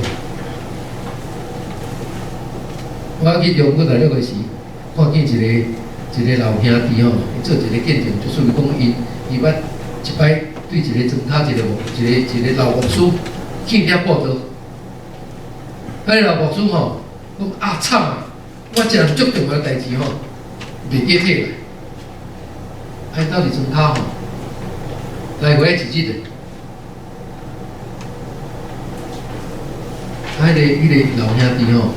我去中國大陸的時，看見一個老兄弟吼，伊做一個見證，就屬於講伊捌一擺對一個莊跤一個老牧師去遐布道。彼个老牧師吼講啊慘啊！我這項足重要的代誌吼，袂記提來。啊，伊到佇莊跤吼，來回一日的。啊，彼个老兄弟吼，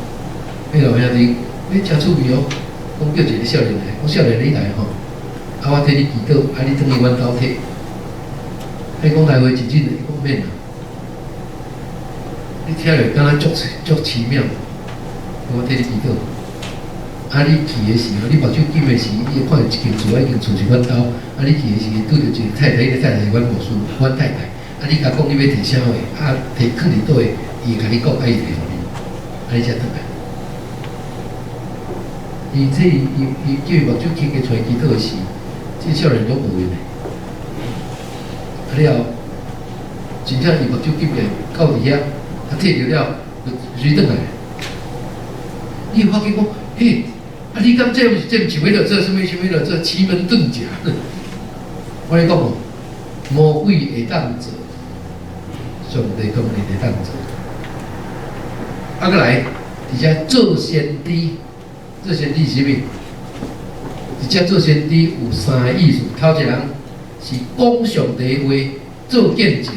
彼个老兄弟，你誠趣味哦，講叫一個少年來，講少年你來吼，啊，我替你祈禱，啊，你轉去阮兜提。伊講來回一日，伊講免啦。你聽著敢若足足奇妙，我替你祈禱。啊，你去的時候，你目睭金的時，你會看著一間厝，彼間厝是阮兜。啊，你去的時，拄著一個太太，彼個太太是阮牧師，阮太太。啊，你共講你欲提啥貨，啊，提囥佇佗位，伊會共你講，啊，伊就會予你。啊，你才轉來。伊這伊伊叫伊目睭輕個出來祈禱的時，這個少年攏無閒的。啊了後，真正伊目睭金個到佇遐，啊，提著了，就隨轉來。你會發覺講，嘿。啊！你敢這毋是這毋是為了做啥物啥物了做奇門遁甲？我咧講哦，魔鬼會當做，上帝當然會當做。啊，閣來，佇遮做先知，做先知是啥物？佇遮做先知有三个意思。頭一個人是講上帝話，做見證，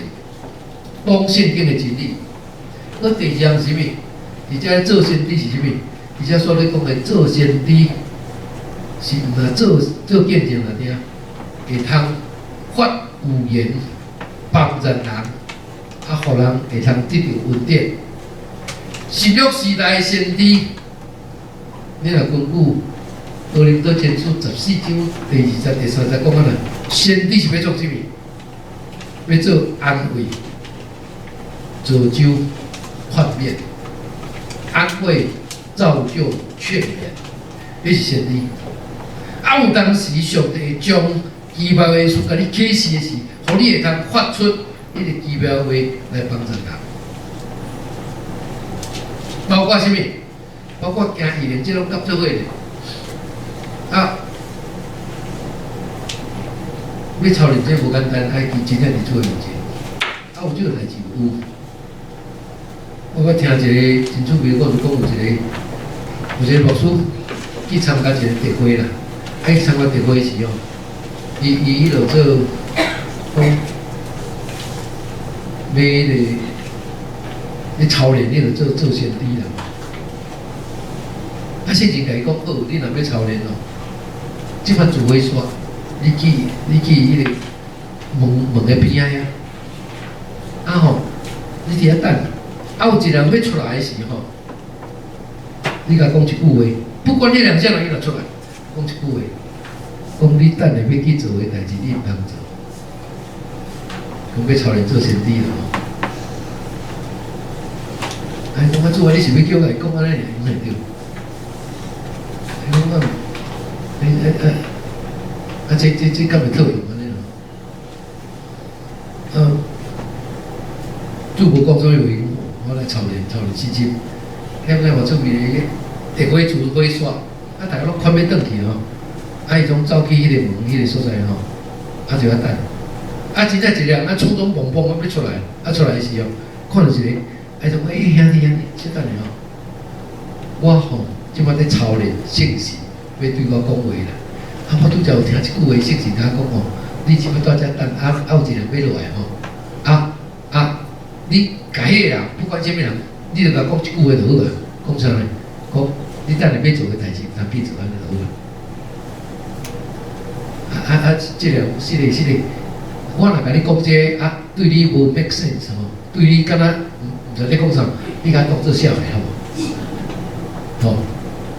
講聖經的真理。閣第二項是啥物？佇遮做先知是啥物？而且所咧講的做先知，是毋但做做見證來聽，會通發預言幫助人，啊，予人會通得著恩典。新約時代的先知，你若根據哥林多前書14章第2節、第3節講啊啦，先知是欲創啥物？欲做安慰、造就、勸勉、安慰、造就、勸勉，彼是先知。啊，有當時上帝會將奇妙的事共你啟示的時，予你會通發出彼个奇妙話來幫助人。包括啥物？包括行異能，這攏合做伙的。啊，欲操練這無簡單，愛去真正佇主的面前。啊，有這个代誌有。我捌聽一个真出名的故事，講有一個牧師去參加一個特會啦。啊，去參加特會時吼，伊伊彼落做講欲彼个咧操練，彼落做做先知啦。啊，聖經共伊講好，你若欲操練哦，這擺聚會煞，你去彼个門門的邊仔遐，啊吼，你佇遐等，啊有一個人欲出來的時吼，你共講一句話，不管彼人啥人，伊若出來，講一句話，講你等下欲去做的代誌，你毋通做，講欲操練做先知啦吼。哎，講啊主啊，你是欲叫我來講按呢爾，毋會對。伊講啊，哎哎哎，啊這這這敢會套用按呢咯？啊，主無講啥物話，我來操練操練信心。遐個偌出名的，特會聚會煞，啊，逐个攏款欲轉去吼，啊，伊總走去彼个門彼个所在吼，啊就遐等。啊，真正一個人啊，匆匆忙忙啊欲出來，啊出來的時候，看著一個，啊，就講欸兄弟兄弟，小等下吼，我吼這擺咧操練聖神，欲對我講話啦。啊，我拄才有聽一句話，聖神共我講吼，你這擺蹛遮等，啊啊有一個人欲落來吼，啊啊，你共彼个人，不管啥物人，你著共講一句話就好啊。講啥呢？講你等下欲做的代誌，毋通去做按呢就好啊。啊啊啊！這個是的是的，我若共你講這個啊，對你無 make sense 吼，對你敢若毋知咧講啥，你共當做痟的好無？吼！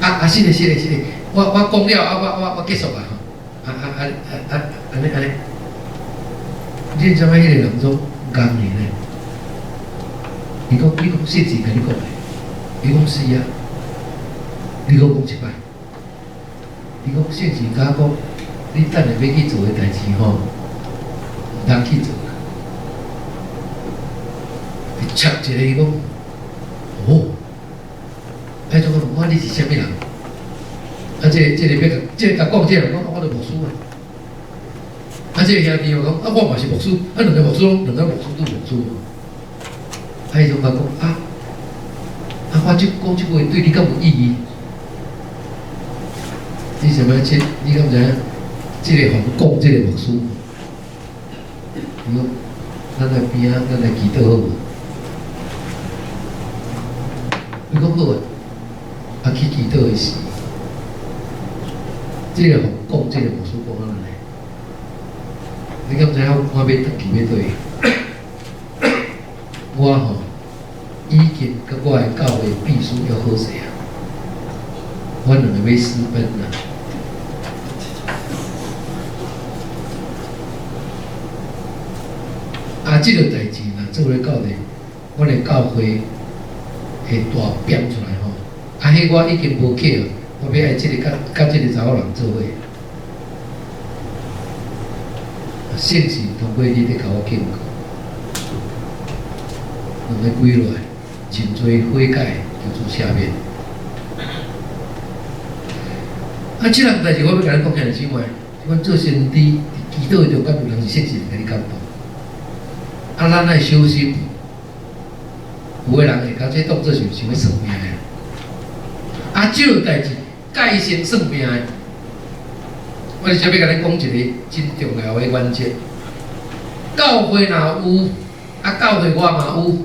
啊啊是的是的是的，我我講了啊，我我我結束啊吼！啊啊啊啊啊按呢按呢，你知影彼个人總戇去呢？伊講你講聖神共你講的，伊講是啊，你閣講一擺，伊講聖神共我講，你等下欲去做的代誌吼，毋通去做啦。伊插一个伊講，哦，哎，怎講我你是啥物人？啊，這個這個欲共，這个共講這个人講，我著牧師啊。啊，這個兄弟又講，啊，我嘛是牧師，啊，兩个牧師攏兩個牧師都牧師。啊，伊就共講啊，啊，我這講這句話對你敢有意義？你想欲這？你敢知影？這个予講這個牧師，伊講，咱來邊仔，咱來祈禱好無？伊講好啊，啊去祈禱的時，這个予講這個牧師講按呢？你敢知影我欲轉去欲佗位？我吼已經佮我的教會秘書約好勢啊，阮兩个欲私奔啦。啊，這个代誌若做咧到底，阮的教會會大變出來吼。啊，彼我已經無去啊，我欲愛這个佮佮這个查某人做伙。聖神通過你咧共我警告，兩个跪落來，認罪悔改，求主赦免。啊，這項代誌我欲共恁講兄弟姊妹，阮做先知，佇祈禱的中間有人是聖神共你感動。啊，咱愛小心，有的人會共這當做是想欲算命的。啊，這個代誌改成算命的，我伫遮欲共恁講一个真重要的原則。教會若有，啊，教會外嘛有，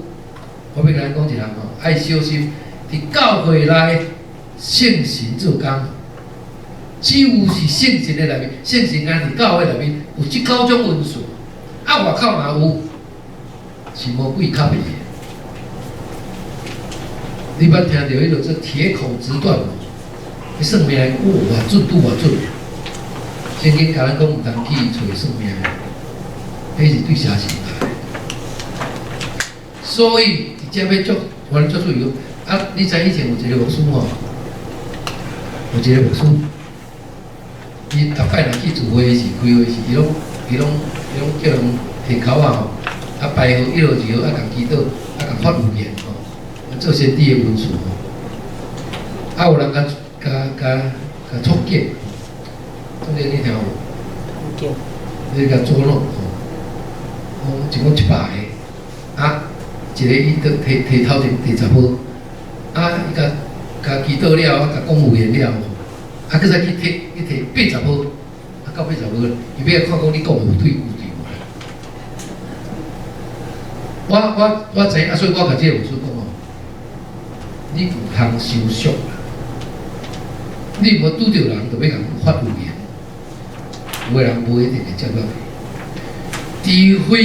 我欲共恁講一項吼，愛小心，佇教會內聖神做工，只有是聖神的內面，聖神敢佇教會內面有這九種恩賜，啊，外口嘛有。是魔鬼較袂的。你捌聽著彼落做鐵口直斷無？彼算命的，哇，偌準，拄偌準。聖經共咱講，毋通去揣算命的，彼是對邪神來的。所以佇遮欲足，我足注意講，啊，你知以前有一个牧師吼，有一个牧師，伊逐擺若去聚會時、開會時，伊攏叫人提口仔吼。啊，排號一號、二號，啊，共祈禱，啊，共發預言吼，做先知的文書吼。啊，有人共共共共觸警，觸警你聽有無？你共捉弄吼，講一共100个，啊，一个伊都提提頭前第十號，啊，伊共共祈禱了，啊，共講預言了吼，啊，閣再去提去提80號，啊，到80號，伊欲看講你講的有對有對無？我知影，啊，所以我共這个牧師講吼，你毋通收俗啦，你無拄著人，就欲共發預言，有的人無一定會接落去，除非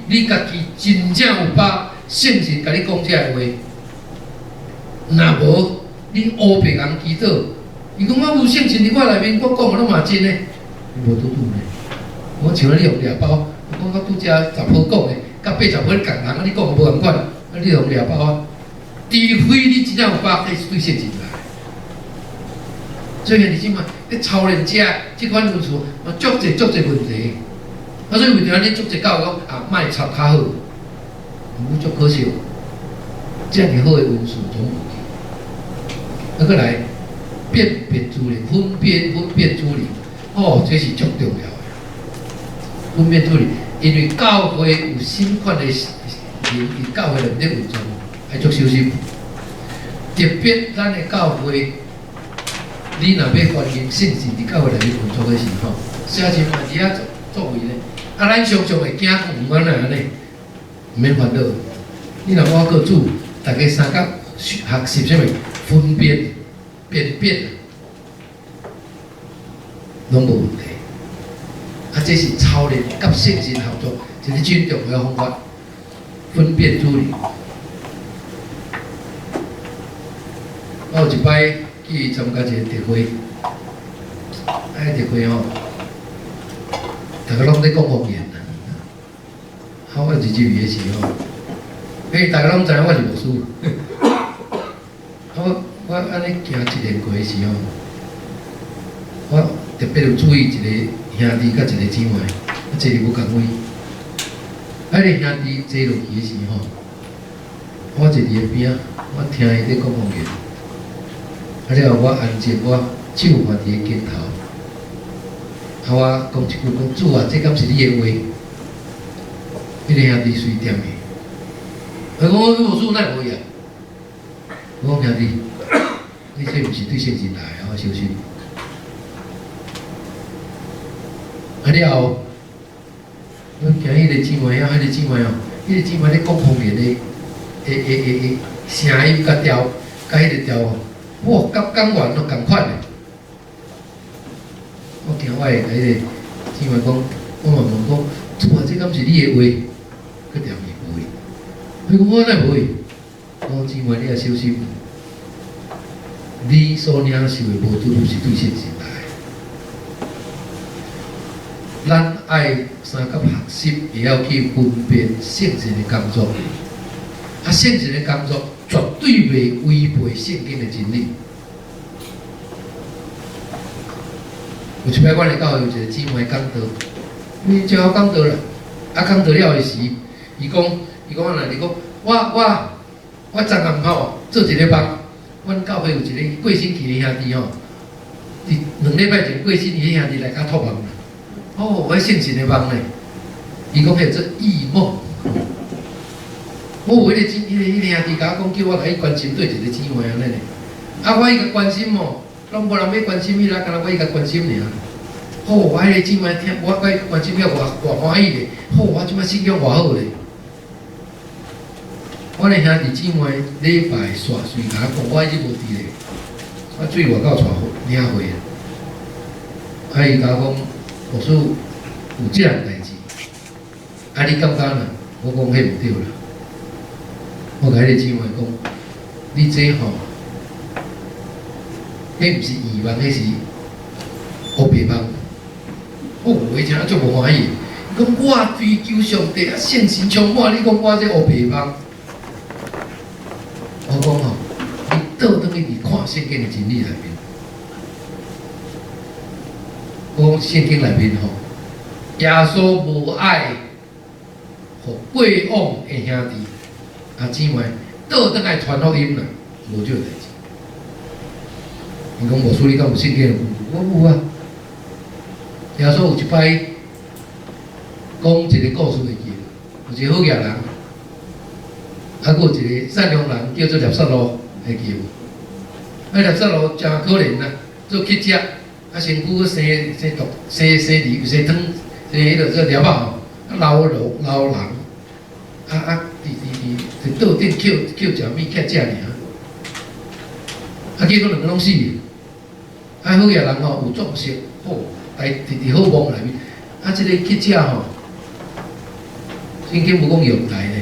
你家己真正有把聖神共你講這个話，若無你烏白共祈禱，伊講我有聖神佇我內面，我講的攏嘛真的，無拄拄呢。我像你用掠包，我講我拄才十號講的。佮80號仝人，啊！你講無仝款，啊！你用掠包啊？除非你真正有把，彼是對聖神來。所以兄弟姊妹，咧操練者這款恩賜，嘛足濟足濟問題。啊，所以為著按呢足濟教講啊，莫插較好，毋過足可惜，遮爾好的恩賜總無去。啊，閣來辨別諸靈，分辨諸靈，哦，這是足重要的。分辨諸靈，因為教會有新款的人佇教會內面運作，愛足小心。特別咱的教會，你若欲歡迎聖神佇教會內面運作的時候，寫真嘛佇遐作為呢。啊，咱常常會驚講毋按呢按呢，毋免煩惱。你若我閣主，大家相共學習啥物分辨、辨別，攏無問題。啊，這是操練佮聖神合作，一个真重要的方法，分辨諸靈。我有一擺去參加一个特會，啊，彼特會吼，逐家攏咧講方言啊。啊，我入去的時吼，欸，逐家攏知影我是牧師。啊，我按呢行一連過的時吼，我特別有注意一個兄弟佮一個姊妹，啊，坐佇無仝位。啊，彼个兄弟坐落去的時吼，我坐佇伊邊仔，我聽伊咧講方言。啊了後我安靜，我手放佇伊肩頭，啊，我講一句講主啊，這敢是你的話？彼个兄弟隨踮的，伊講我牧師哪會無伊啊？我講兄弟，你這毋是對聖神來的，我小心。啊了後，我行彼个姊妹啊，彼个姊妹哦，彼个姊妹咧講方言的，的聲音佮調，佮彼个調哦，哇，佮講完攏仝款的。我驚我會共彼个姊妹講，我嘛問講，主啊，這敢是你的話？閣踮伊無伊，伊講我哪會無伊？我講姊妹，你愛小心，你所領受的無拄拄是對聖神來。咱愛相佮學習，會曉去分辨聖神的工作。啊，聖神的工作絕對袂違背聖經的真理。有一擺，阮的教會有一個姊妹講道，伊真好講道啦。啊，講道了的時，伊講，伊講按怎？伊講，我昨暗吼做一個夢，阮教會有一個過身去的兄弟吼，佇2禮拜前過身去的兄弟來共託夢啦。哦，彼聖神的夢呢？伊講彼叫做異夢。我有彼個姊，彼個兄弟共我講，叫我來去關心對一個姊妹按呢呢。啊，我伊共關心哦，攏無人欲關心伊啦，干焦我伊共關心爾。好，我彼個姊妹聽，我佮伊關心了偌偌歡喜咧。好，我這擺信仰偌好咧。我的兄弟姊妹禮拜煞隨共我講，我彼日無佇咧，我對外口帶領會。啊，伊共我講，牧師有這項代誌，啊，你感覺呢？我講彼毋對啦。我共彼個姊妹講，你這吼，彼毋是異夢，彼是烏白夢。哦，伊聽足無歡喜。伊講我追求上帝，啊，聖神充滿，你講我這烏白夢。我講吼，你倒轉去看聖經的真理內面。我講聖經內面吼，耶穌無愛予過往的兄弟啊姊妹倒轉來傳福音啦，無這個代誌。伊講牧師，你敢有聖經的根據？我有啊。耶穌有一擺講一個故事會記，有一個好額人，啊，閣有一個善良人叫做拿撒路，會記無？啊，拿撒路誠可憐啊，做乞食，啊，身軀閣生生毒，生生瘤、生湯、生彼个做粒仔吼，啊，老老老人，啊啊，佇桌頂抾抾食物件食爾，啊，結果兩个攏死。啊，好額人吼有壯碩，好，來佇佇好夢內面，啊，這個乞食吼，聖經無講陽台呢，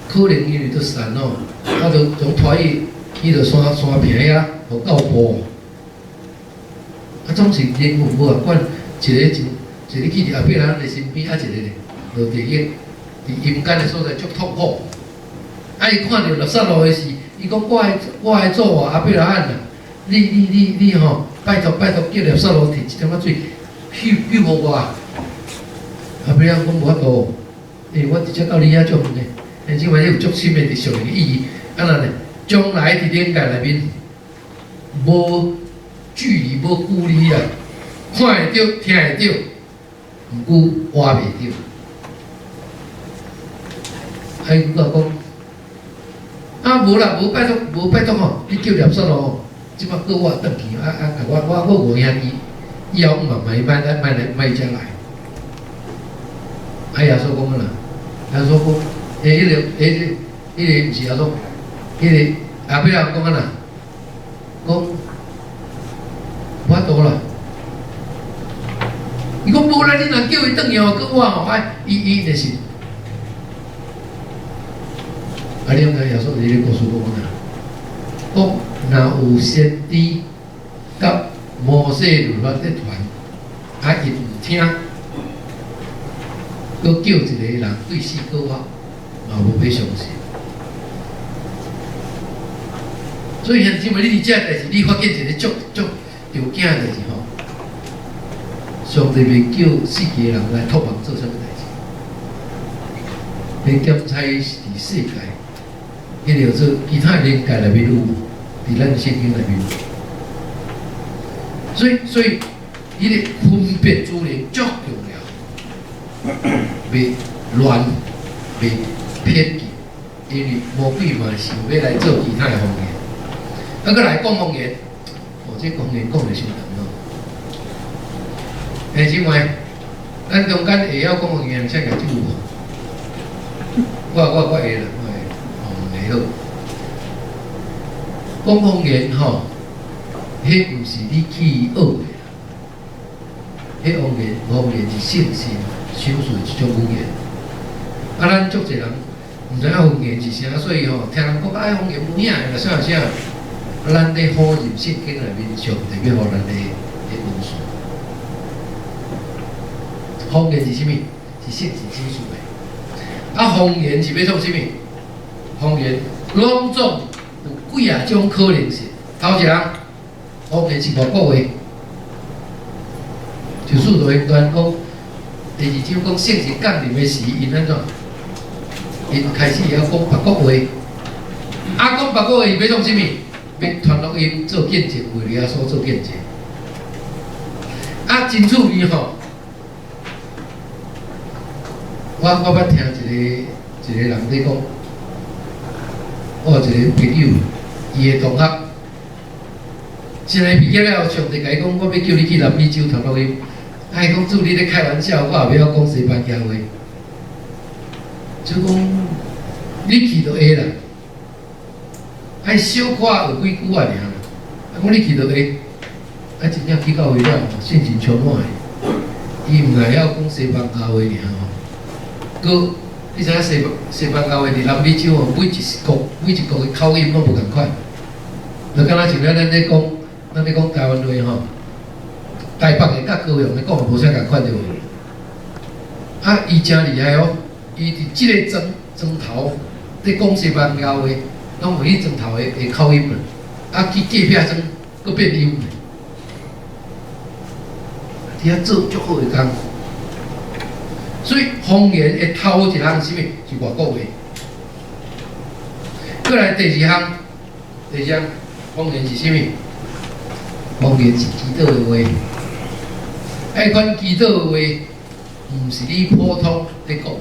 可能因為都散吼，啊，就從拖去去到山山坪遐，予狗捕。啊，總是人無無共款，一個就一個去佇亞伯拉罕的身邊，啊，一個咧落地獄，佇陰間的所在足痛苦。啊，伊看著拿撒路的時，伊講我的祖啊，亞伯拉罕啊，你吼，拜託拜託，叫拿撒路提一點仔水，救救予我。亞伯拉罕講無法度，因為我直接到你遐足遠的，因為你有足深的屬靈的意義。啊若呢，將來佇靈界內面，無距離，無距離啊，看會著，聽會著，毋過活袂著。啊，伊閣講，啊無啦，無拜託，無拜託吼，你叫拿撒路吼，這擺閣我轉去，啊啊，共我我我五兄弟，以後嘛莫莫來莫來莫遮來。啊，耶穌講啊啦，耶穌講，欸，彼個彼個彼個毋是耶穌，彼個亞伯拉罕講啊啦，講無法度啦。伊講無啦，你若叫伊轉去吼，閣我吼愛伊伊就是。啊，你毋知耶穌佇咧故事講啊？講若有先知佮摩西律法咧傳，啊伊毋聽，閣叫一個人對死閣活，嘛無欲相信。所以兄弟姊妹，你佇這代誌，你發現一個足足著驚的代誌吼，上帝袂叫世界人來託夢做啥物代誌，欲檢查佇世界，彼個叫做其他靈界內面有，佇咱聖經內面有。所以，彼個分別諸靈足重要，袂亂，袂偏見，因為魔鬼嘛是想欲來做其他的方言。啊，閣來講方言，哦，這方言講得傷長哦。兄姊妹，咱中間會曉講方言，請舉手無？我會啦，我會，哦，會好。講方言吼，彼毋是你去學的，彼方言方言是聖神賞賜的一種語言。啊，咱足濟人毋知影方言是啥，所以吼，聽人講啊，方言無影啦，啥啥。咱咧否認聖經內面上帝欲予咱的文字。方言是啥物？是聖神指示的。啊，方言是欲創啥物？方言攏總有幾仔種可能性。頭一項，方言是外國話，就使徒行傳講，第二章講聖神降臨的時，𪜶按怎？𪜶開始會曉講別國話。啊，講別國話欲創啥物？欲傳福音做見證，為耶穌做見證。啊，真趣味吼！我捌聽一個人咧講，我有一個朋友，伊的同學，現在畢業了後，上帝共伊講，我欲叫你去南美洲傳福音。啊，伊講主你咧開玩笑，我也袂曉講西班牙話。就講你去就會啦，愛小可學幾句仔爾啦。啊，講你去就會，啊，真正去到位了，信心充滿的。伊毋會曉講西班牙話爾吼，閣你知影西班牙話佇南美洲吼，每一國的口音攏無仝款。就敢若像咱咧講台灣話吼，台北的佮高雄的講無啥仝款對無？啊，伊誠厲害哦，伊佇這个莊頭咧講西班牙話，攏有彼莊頭的口音啦。啊，去隔壁莊閣變音。佇遐做足好的工，所以方言的頭一項是啥物？是外國話。閣來第二項，第二項方言是啥物？方言是祈禱的話。彼款祈禱的話，毋是你普通咧講的。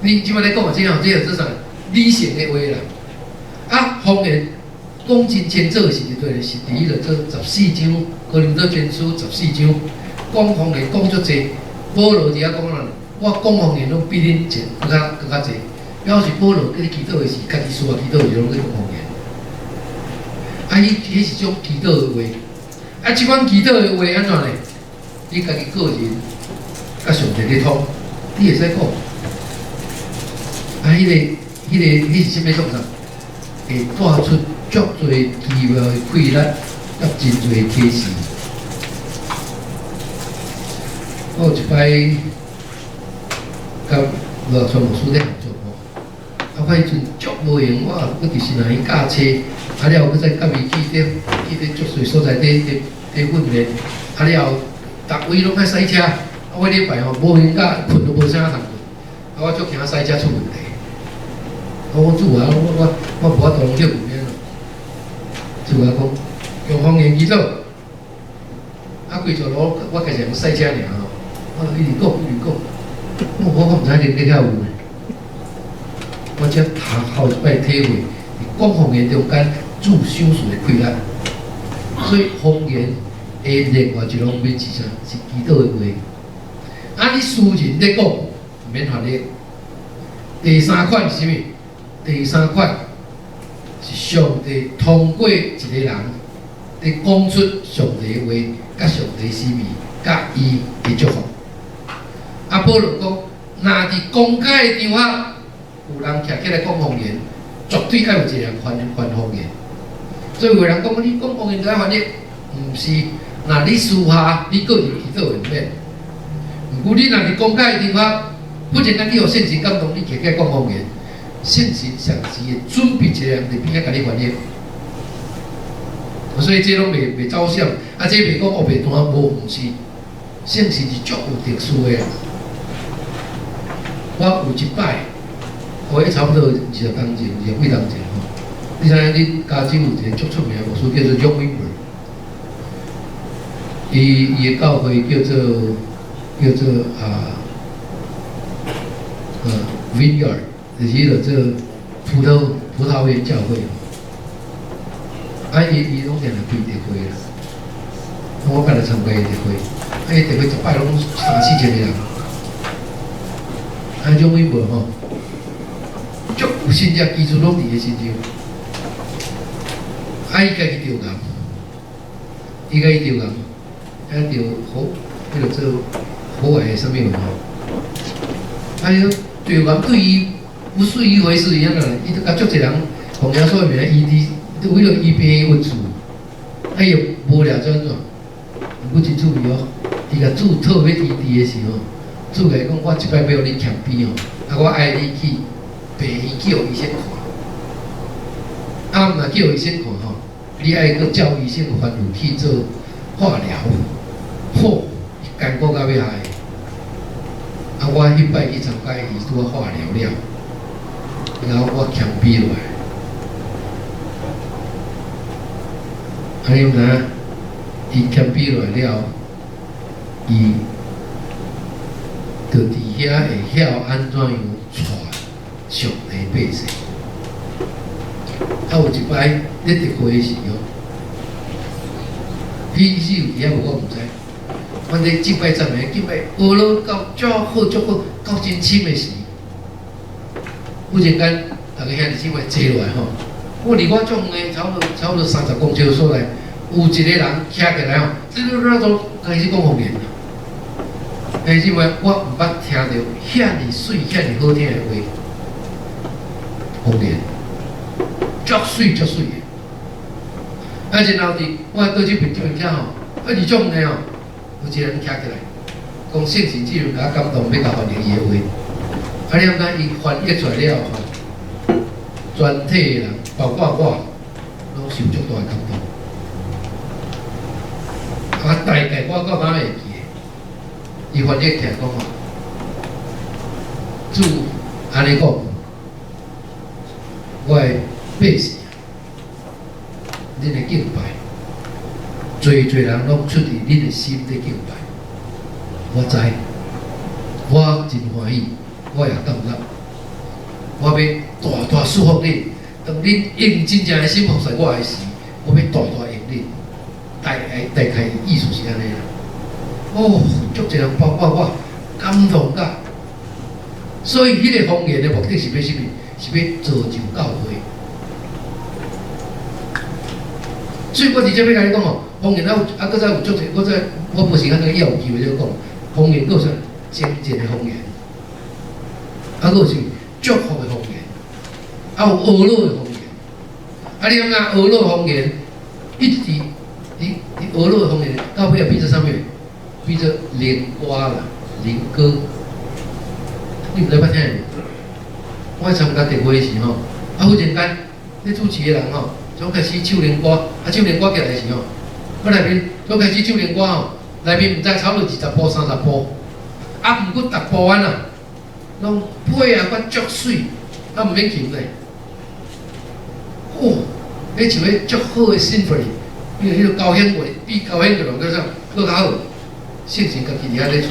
你這擺咧講的這項，這叫做啥？理性的話啦。啊，方言講真清楚的時陣，對，是佇彼個做十四章，哥林多前書十四章，講方言講足濟。保羅佇遐講啦，我講方言攏比恁前閣較濟。表示保羅佇咧祈禱的時，家己私下祈禱的時攏咧講方言。啊，彼是種祈禱的話。啊，這款祈禱的話按怎呢？你家己個人佮上帝咧通，你會使講。啊，彼是啥物創啥？會帶出足濟奇妙的氣力，佮真濟啟示。我有一擺佮羅川牧師咧合作吼，啊，我彼陣足無閒，我閣佇新南教冊，啊了後閣再佮伊去佇足濟所在佇訓練，啊了後，逐位攏愛駛車，啊我禮拜吼無閒甲睏都無啥通睏，啊我足驚駛車出問題。我講主啊，我無法度歇睏爾。主啊講用方言祈禱，啊規條路我家己人駛車爾吼，我就一直講一直講，我毋知恁咧遐有呢。我才頭後一擺體會，佇講方言中間主賞賜的氣力，所以方言的另外一方面是啥？是祈禱的話。啊，你私人咧講，毋免翻譯。第三款是啥物？第三款是上帝通過一個人，佇講出上帝的話，佮上帝心意，佮伊的祝福。啊，保羅講，若佇公開的場合，有人徛起來講方言，絕對愛有一個人翻方言。所以有人講，你講方言就愛翻譯，毋是。若你私下你個人祈禱會免。毋過你若佇公開的場合，忽然間你予聖神感動，你徛起來講方言，聖神隨時會準備一個人佇邊仔共你翻譯。所以這攏袂走閃，啊，這袂講烏白單無，毋是。聖神是足有特殊的。我有一擺，我彼差不多20冬前，20幾冬前吼。你知影恁加州有一個足出名的牧師叫做 John Wimber，伊的教會叫做 Vineyard，就是彼個做葡萄園教會。啊，伊攏定定開特會啦，我敢來參加伊特會，啊，伊特會一擺攏三四千個人。啊，John Wimber 吼，足有信仰基礎攏佇伊身上。啊，伊家己著癌，伊家己著癌，啊，著好，彼個做喉癌的啥物吼？啊，伊著癌對伊不是一回事一樣的，伊就共足濟人奉耶穌的名醫治，為了醫病的恩賜，啊伊無聊怎怎？毋過真趣味哦，伊共主托欲醫治的時候，主共伊講：我這擺欲予你謙卑哦，啊我愛你去病院叫醫生看，啊若叫醫生看吼，你愛閣照醫生吩咐去做化療，吼，艱苦到欲死。啊我彼擺去參加伊拄仔化療了，然後我謙卑落來。啊你毋知影？伊謙卑落來了，伊就佇遐會曉按怎樣帶上帝百姓。啊，有一擺咧特會的時候，彼時有佇遐無我毋知。反正敬拜讚美，敬拜學了到足好足好，到真深的時，忽然間，逐个兄弟姊妹坐落來吼，我離我足遠的，差不多30公尺的所在，有一個人徛起來吼，這這都開始講方言啦。兄弟姊妹，我毋捌聽著遐爾媠、遐爾好聽的話，方言，足媠足媠的。啊，然後佇我倒這邊這邊聽吼，啊，離足遠的吼，有一個人徛起來，講聖神這陣共我感動，欲共翻譯伊的話。啊，你感覺伊翻譯出來了後，全體的人，包括我，攏受足大的感動。啊，大概我到今會記得，伊翻譯起來講吼，主按呢講，我的百姓，恁的敬拜，濟濟人攏出自恁的心佇敬拜，我知，我真歡喜，我也感覺，我欲大大祝福恁。當恁用真正的心服侍我的時，我欲大大用恁。大概意思是按呢啦。哦，足濟人包括我，感動甲。所以，彼個方言的目的是欲啥物？是欲造就教會。所以我佇這欲共你講吼，方言啊有啊，閣再有足濟，我再我無時間，以後有機會再講。方言閣有啥？精進的方言，啊，閣有是祝福的方言，啊有呵咾的方言。啊，你感覺呵咾方言一直佇呵咾的方言到尾變做啥物？變做靈歌啦，靈歌。你毋知捌聽無？我參加特會時吼，啊，忽然間，咧主持的人吼，總開始唱靈歌，啊，唱靈歌起來時吼，我內面總開始唱靈歌吼，內面毋知差不多20步、30步，啊，毋過逐步安啊，攏配合甲足媠，啊，毋免琴咧。哦，彼像彼足好的 symphony，因為彼個交響樂比交響樂閣啥閣較好，聖神家己佇遐咧帶，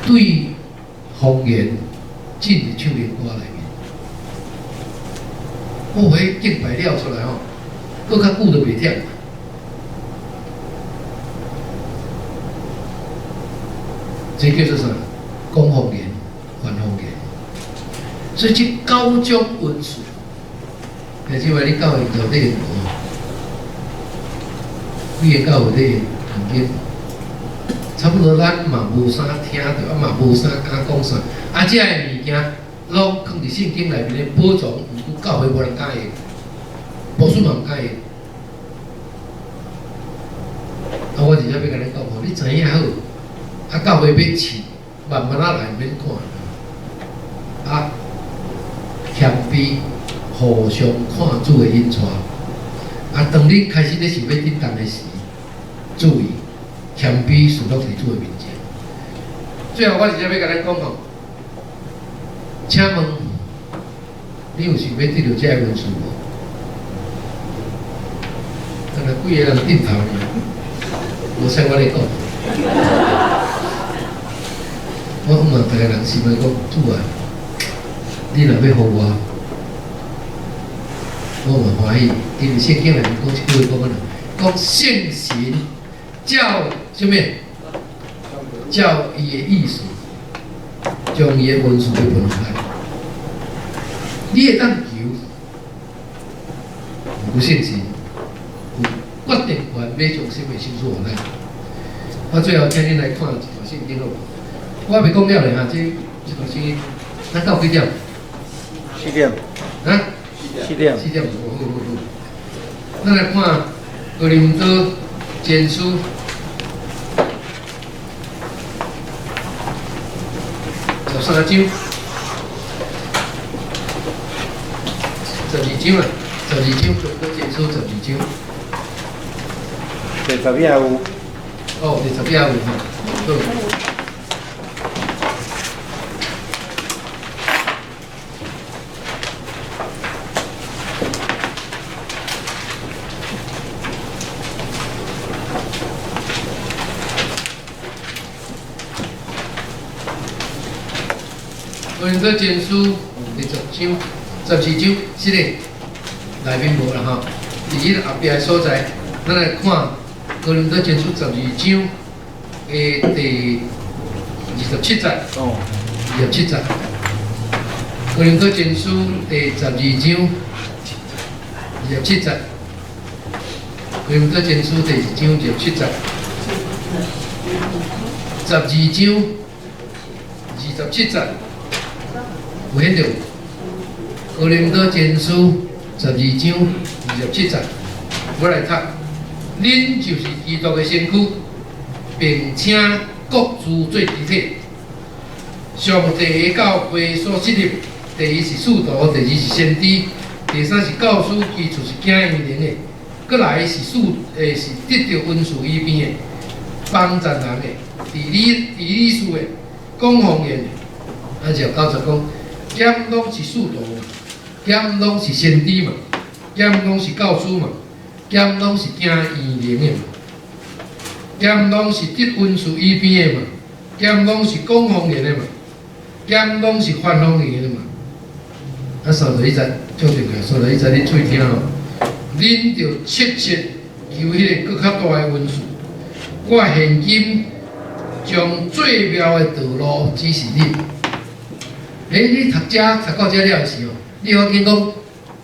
對方言進入唱靈歌內面。哦，彼敬拜了出來吼，閣較久都袂忝。這叫做啥？講方言，傳方言。所以這九種恩賜，兄姊妹，你教會到底用無？幾个教會咧用經？差不多咱嘛無啥聽著，啊嘛無啥敢講啥。啊，這个物件攏囥佇聖經內面的寶藏，毋過教會無人敢用，牧師嘛毋敢用。啊，我直接欲共你講吼，你知影好，啊，教會欲試，慢慢仔來，毋免趕。啊，謙卑，互相看主的引帶。啊，當你開始咧想欲振動的時，注意謙卑是攏佇主的面前。最後，我直接欲共咱講吼，請問你有想欲得著這个恩賜無？敢若幾个人點頭爾，無使我咧講。我問逐个人心內講，主啊，你若欲予我，我嘛歡喜。因為聖經內面講一句話講按怎？講聖神照啥物？照伊的意思，將伊的恩賜去分予咱。你會當求，有聖神有決定權，欲將啥物賞賜予咱。我最後請恁來看一段聖經好無？我未講了咧哈，這段聖經，咱到幾點？四點。啊？四點。4點。4點，好好好。咱來看哥林多前書13章，12章啊，十二章，哥林多前書十二章。第十頁有。哦，第十頁有吼，好。哥林多前書第十章、12章，是嘞，內面無啦吼。佇彼個後壁的所在，咱來看哥林多前書十二章的第二十七節。哦，二十七節。哥林多前書第十二章二十七節。哥林多前書第二章二十七節。十二章二十七節。有顯著，哥林多前書十二章二十七節，我來讀：恁就是基督的身軀，並且各自做肢體。上帝的教會所設立，第一是使徒，第二是先知，第三是教師，其次是行異能的，閣來是是得著恩賜醫病的，幫助人的，治理事的，講方言的。啊，就九節講。減攏是使徒嘛，減攏是先知嘛，減攏是教師嘛，減攏是行異能的嘛，減攏是得恩賜醫病的嘛，減攏是講方言的嘛，減攏是傳方言的嘛。啊，31節足重要，31節你注意聽哦。恁著切切求彼个閣較大的恩賜。我現今將最妙的道路指示恁。欸，你讀遮讀到遮了的時候，你發現講，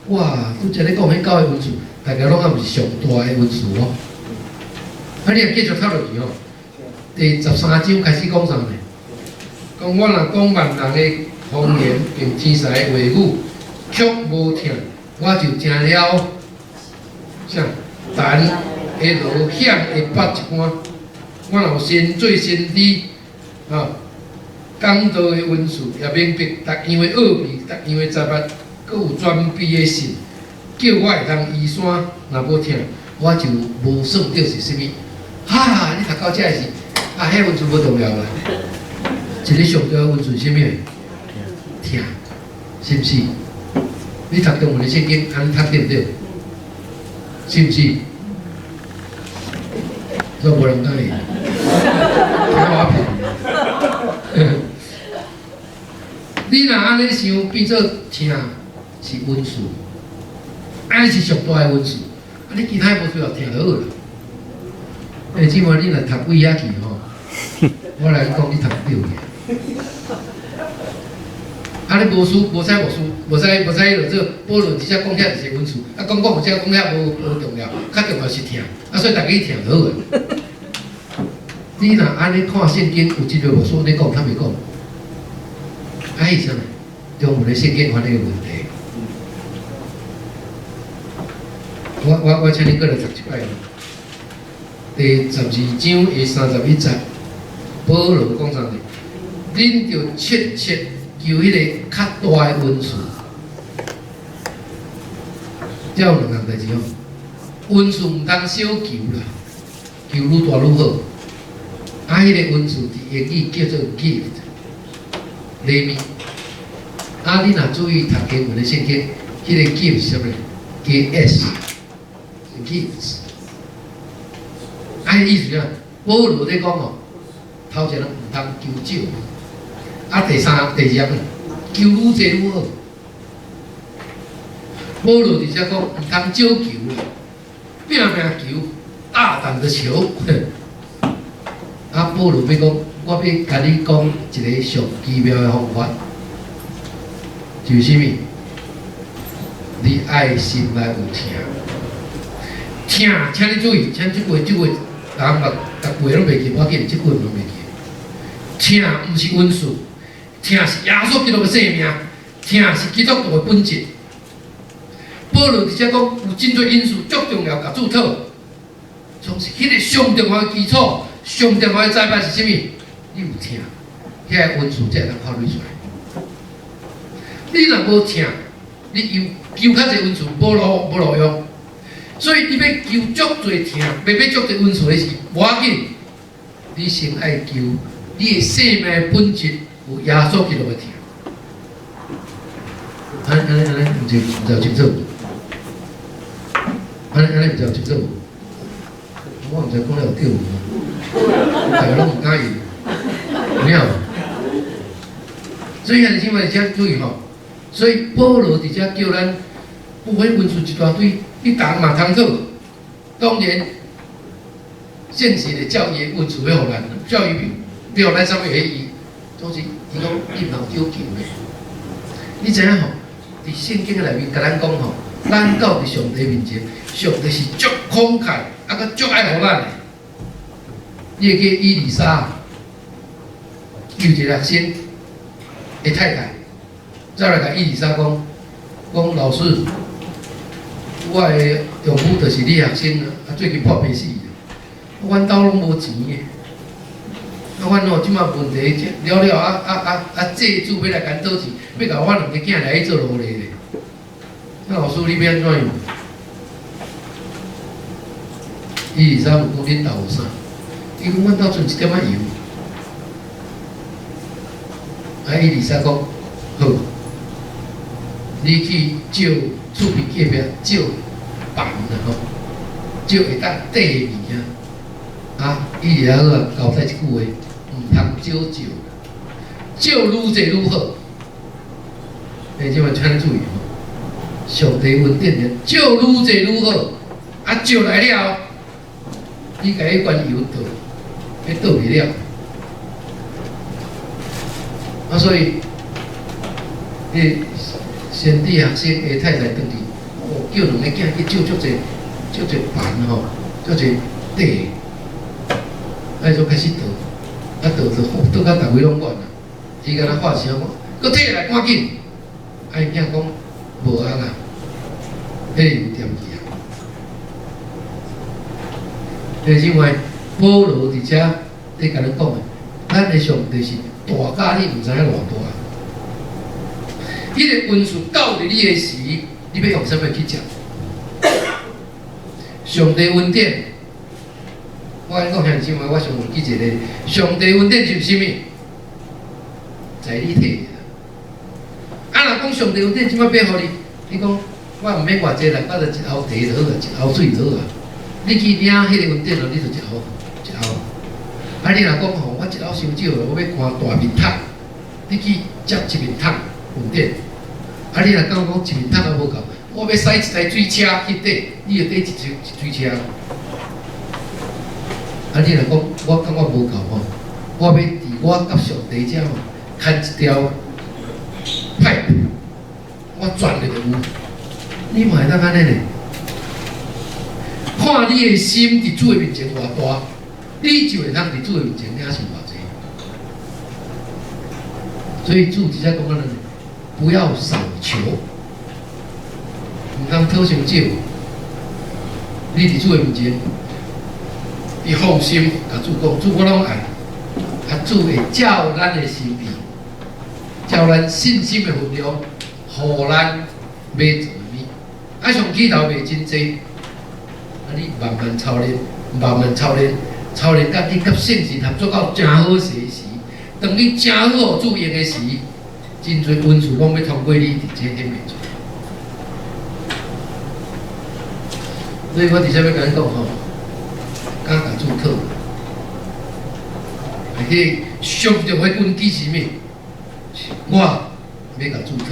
哇，拄才咧講彼九个恩賜，大家攏猶毋是上大的恩賜哦。啊，你若繼續讀落去吼，第13章開始講啥呢？講我若講萬人的方言並天使的話語，卻無疼，我就成了啥？銅的鑼響的鈸一般。我若有先做先知，啊，講道的恩賜，也明白逐樣的奧秘，逐樣的雜物，閣有全備的信，叫我會當移山，若無疼，我就無算著是啥物。哈！你讀到遮的時，啊，彼恩賜無重要啦。一個上重要的恩賜是啥物？疼，是毋是？你讀中文的聖經，按呢讀對毋對？是毋是？都無人敢會，聽我騙。你若按呢想，變做疼是恩賜，按呢是上大的恩賜。啊，你其他無需要疼就好啦。欸，這擺你若讀位遐去吼，我來講你讀對去。啊，你無輸，無使無輸，無使無使落做保羅直接講遐就是恩賜，啊，講講有遮講遐無重要，較重要是疼，啊，所以逐家去疼就好啊。你若按呢看聖經，有一個牧師咧講，他袂講，啊，彼是啥物？中文的聖經翻譯的問題。我請你閣來讀一擺。第十二章的31節，保羅講啥呢？恁著切切求彼個較大的恩賜。這有兩項代誌哦。恩賜毋通小求啦，求愈大愈好。啊，彼個恩賜佇英語叫做 gift，禮物。啊，你若注意讀英文的聖經，彼個 gift 是啥物？加 s，gifts。啊，彼意思啥？保羅咧講哦，頭前毋通求少，啊，第三、第二項，求愈濟愈好。保羅佇遮講，毋通少求啦，拼命求，大膽的求。啊，保羅欲講，我欲共你講一个上奇妙的方法，就是啥物？你愛心內有疼，疼，請你注意，請這句、這句，人目逐句攏袂記，無要緊，這句攏袂記。疼毋是恩賜，疼是耶穌基督的生命，疼是基督徒的本質。保羅佇遮講有真濟因素足重要，共主討。總是彼個上重要的基礎，上重要的財寶是啥物？你有疼，遐個恩賜才會當發揮出來。你若無疼，你求求較濟恩賜無路用。所以你欲求足濟疼，欲足濟恩賜的是無要緊。你先愛求你的生命的本質有耶穌基督的疼。按按呢按呢，毋知有清楚無？按呢按呢，毋知有清楚無？我毋知講了有對無？逐家攏毋敢應，有影無？所以兄弟姊妹，請注意吼。所以保羅佇遮叫咱，有彼恩賜一大堆，你逐項嘛通討。當然，聖神會照伊的恩賜欲予咱，照伊欲予咱啥物會伊，總是伊講你毋通少求咧。你知影吼？佇聖經內面共咱講吼，咱到佇上帝面前，上帝是足慷慨，啊，閣足愛予咱的。你會記以利沙有一個學生的太太，走來共以利沙講，講老師，我的丈夫就是你學生啊，最近破病死，阮兜攏無錢的，啊，阮吼這馬問題了了啊啊啊啊，債主欲來共討錢，欲共阮兩个囝來去做奴隸咧。啊，老師你欲按怎樣？以利沙問講恁兜有啥？伊講阮兜賰一點仔油。啊，以利沙講好，你去借厝邊隔壁借爿啦吼，借會當綴的物件。啊，以利沙好交代一句話，毋通少借，借愈濟愈好。欸，這擺請注意吼，上帝恩典咧，借愈濟愈好。啊，借來了，你共彼罐油倒，彼倒袂了。啊，所以，彼先知學生的太太轉去，哦，叫兩个囝去借足濟，足濟爿吼，足濟綴，啊，伊就開始倒，啊，倒倒倒到逐位攏滿啊，伊敢若發聲講，閣提來趕緊，啊，𪜶囝講無啊啦，彼個油恬去啊。另外，保羅佇遮咧共咱講的，咱的上帝是大甲你毋知影偌大。彼個恩賜到佇你的時，你欲用啥物去接？上帝恩典，我共你講兄弟姊妹，我上有記一個，上帝恩典就是啥物？在你體的。啊，若講上帝恩典這擺欲予你，你講我毋免偌濟啦，我就一甌茶就好啊，一甌水就好啊。你去領彼個恩典咯，你就一甌一甌。啊，你若講吼，我一甌傷少，我欲看大面桶，你去接一面桶恩典。啊，你若講講一面桶也無夠，我欲駛一台水車去綴，你就綴一一水車。啊，你若講我感覺無夠吼，我欲佇我佮上帝遮吼牽一條 pipe，我鑽入就有。你嘛會當按呢呢？看你的心佇主的面前偌大，你就會通佇主的面前領受偌濟。所以主佇遮講咱，不要少求，毋通討傷少。你佇主的面前，你放心，共主講，主我攏愛，啊主會照咱的心意，照咱信心的分量，予咱欲做的物。啊，上起頭袂真濟，啊你慢慢操練，慢慢操練，操練到你佮聖神合作到誠好勢時，當你誠好予主用的時，真濟恩賜攏欲通過你佇這顯明出來。所以我佇遮欲共恁講吼，敢共主討，彼個上重要根基是啥物？我欲共主討，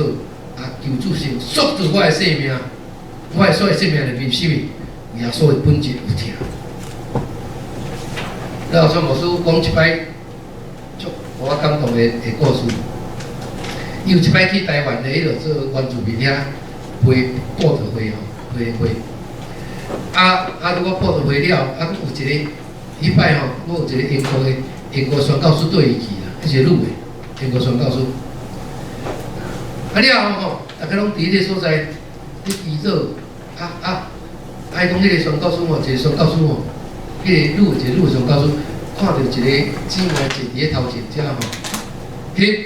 啊，求主先塑造我的生命，我的所有生命內面是啥物？耶穌的本質有疼。老師牧師講一擺，足予我感動的故事。伊有一擺去台灣的彼落做原住民遐陪布道會吼，陪會。啊啊！如果布道會了，啊，閣有一個，彼擺吼，閣有一個英國的英國宣教師綴伊去啦，彼一個女的英國宣教師。啊了後吼，逐家攏佇彼個所在，咧祈禱，啊啊，啊！伊講彼个宣教師吼，一个宣教師吼，彼个女一个女宣教師，看著一个姊妹坐佇咧頭前遮吼，彼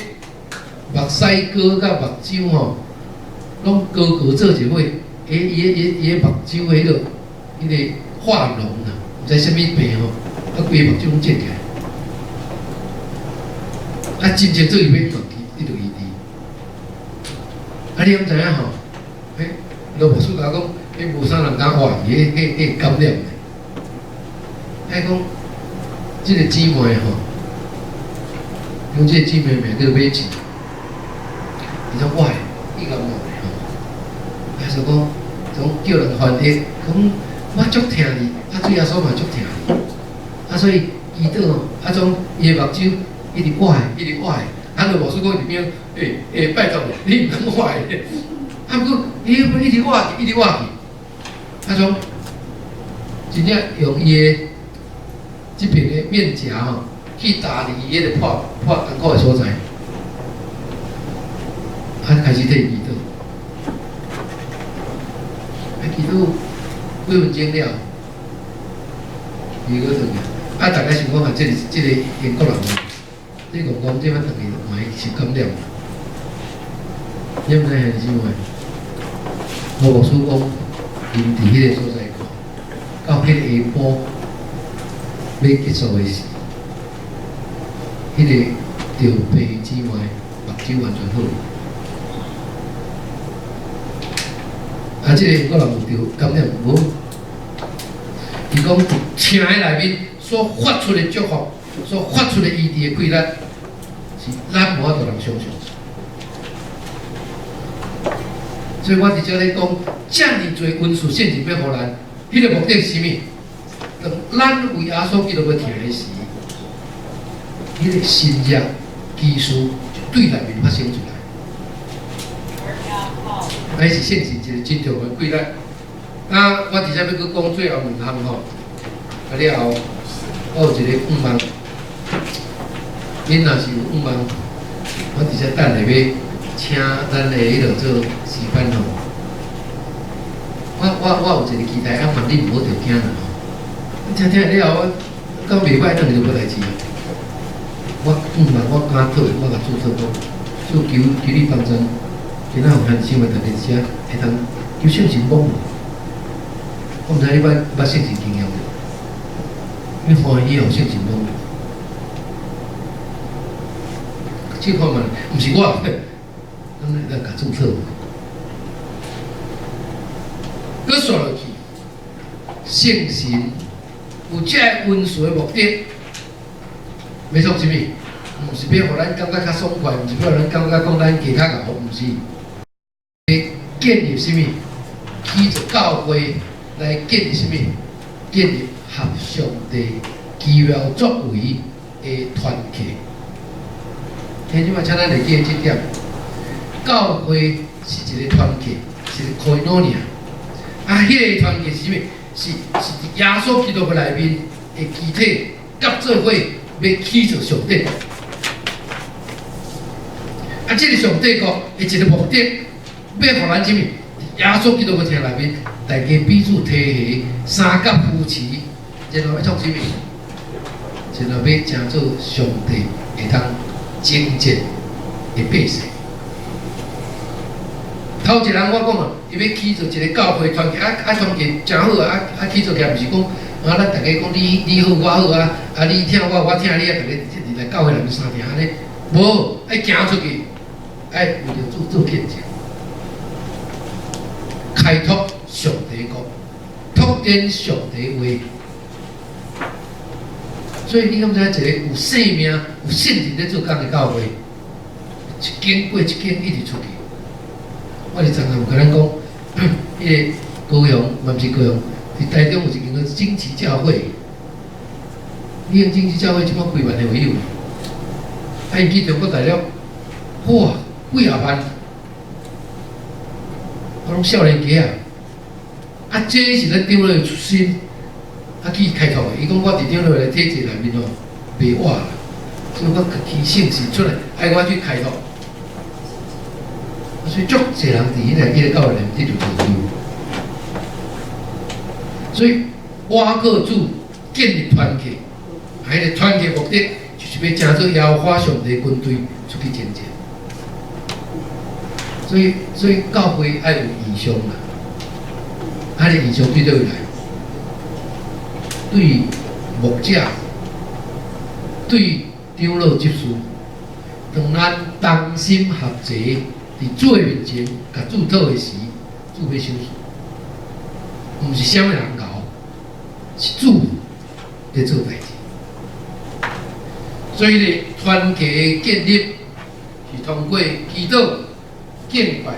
目屎膏佮目睭吼，攏高高做一尾，伊伊伊伊目睭彼个化膿啦，毋知啥物病吼，啊規个目睭攏腫起來，啊真正做伊欲去伊就醫治。啊你敢知影吼？彼羅牧師共我講，彼無啥人敢活伊，彼彼彼感染的。伊講，這个姊妹吼，講這个姊妹名叫美智，伊講我的，伊共我的吼，啊就講，總叫人翻譯，講我足疼你，啊主耶穌嘛足疼你，啊所以祈禱吼，啊總伊的目睭一直挖，一直挖，啊羅牧師講佇邊，欸欸拜託你毋通挖的，啊毋過伊一直挖去，一直挖去，啊總真正用伊的這邊的面頰吼，去打佇伊彼个破破傷口的所在，啊開始替伊祈禱，啊祈禱幾分鐘了，伊閣轉去，啊大家想講啊，這個英國人，你講講這擺轉去嘛會受感染，你毋知兄弟姊妹？羅牧師講，𪜶佇彼个所在看，到彼个下晡欲結束的時，彼个著病的姊妹目睭完全好。啊，這個英國人有著感染無？伊講城的內面所發出的祝福，所發出的醫治的氣力，是咱無法度人想像。所以我佇遮咧講，遮爾濟恩賜聖靈欲予咱，彼个目的是啥物？當咱為耶穌基督欲疼的時，彼个神蹟奇事就對內面發生出來。彼是聖神一個真重要的規律。啊，我佇遮欲閣講最後兩項吼，啊了後，我有一個願望，恁若是有願望，我佇遮等下欲請咱的彼落做詩班吼。我有一個期待，啊，望你毋好著驚啦吼。聽聽了後，我講袂歹，轉去就無代誌啊。我願望我敢討，我共主討講，主求求你幫助，今仔有兄弟姊妹逐家佇遮會當求聖神幫助。我毋知你捌捌聖神經驗無？你歡喜予聖神幫助？試看覓，毋是我，咱共主討。閣煞落去，聖神有這個恩賜的目的，欲創啥物？毋是欲予咱感覺較爽快，毋是欲予咱感覺講咱加較𠢕，毋是。欲建立啥物？起做教會來建立啥物？建立合上帝奇妙作為的團契。兄弟們，請咱會記得這點。教會是一個團契，是一個 koinonia。啊，彼個團契是啥物？是佇耶穌基督的內面的肢體佮做伙，欲起做上帝國。啊，這個上帝國的一個目的，欲予咱啥物？耶穌基督的疼內面，大家彼此提攜、相佮扶持，然後欲創啥物？然後欲成做上帝會當征戰的百姓。頭一人我講啊，伊欲起做一個教會團契，啊啊團契誠好啊，啊啊起做起來，毋是講啊咱逐家講你好我好啊，啊你疼我我疼你啊，逐家佇來教會內面相疼按呢，無愛行出去，愛為著主做見證，開拓上帝國，拓展上帝話。所以你敢知影一個有生命、有聖靈咧做工的教會，一間過一間一直出去。我佇昨昏有共咱講，彼個高雄嘛毋是高雄，佇台中有一間叫旌旗教會。你用旌旗教會這擺幾萬个會友，啊，𪜶去中國大陸，哇，幾仔萬，我攏少年家啊！啊，這是咱長老的出身，啊去開拓的。伊講我佇長老的體制內面哦，袂活啦，所以我家己聖神出來，愛我去開拓。所以足濟人佇彼個彼個教會內面得著拯救。所以倚靠主建立團契，啊，彼個團契目的就是欲成做耶和華上帝軍隊出去征戰。所以教會愛有異象啦，啊，個異象對佗位來？對牧者，對長老執事，當咱同心合齊佇主的面前，共主討的時，主欲賞賜，毋是啥物人𠢕，是主咧做代誌。所以咧，團契的建立是通過祈禱、敬拜、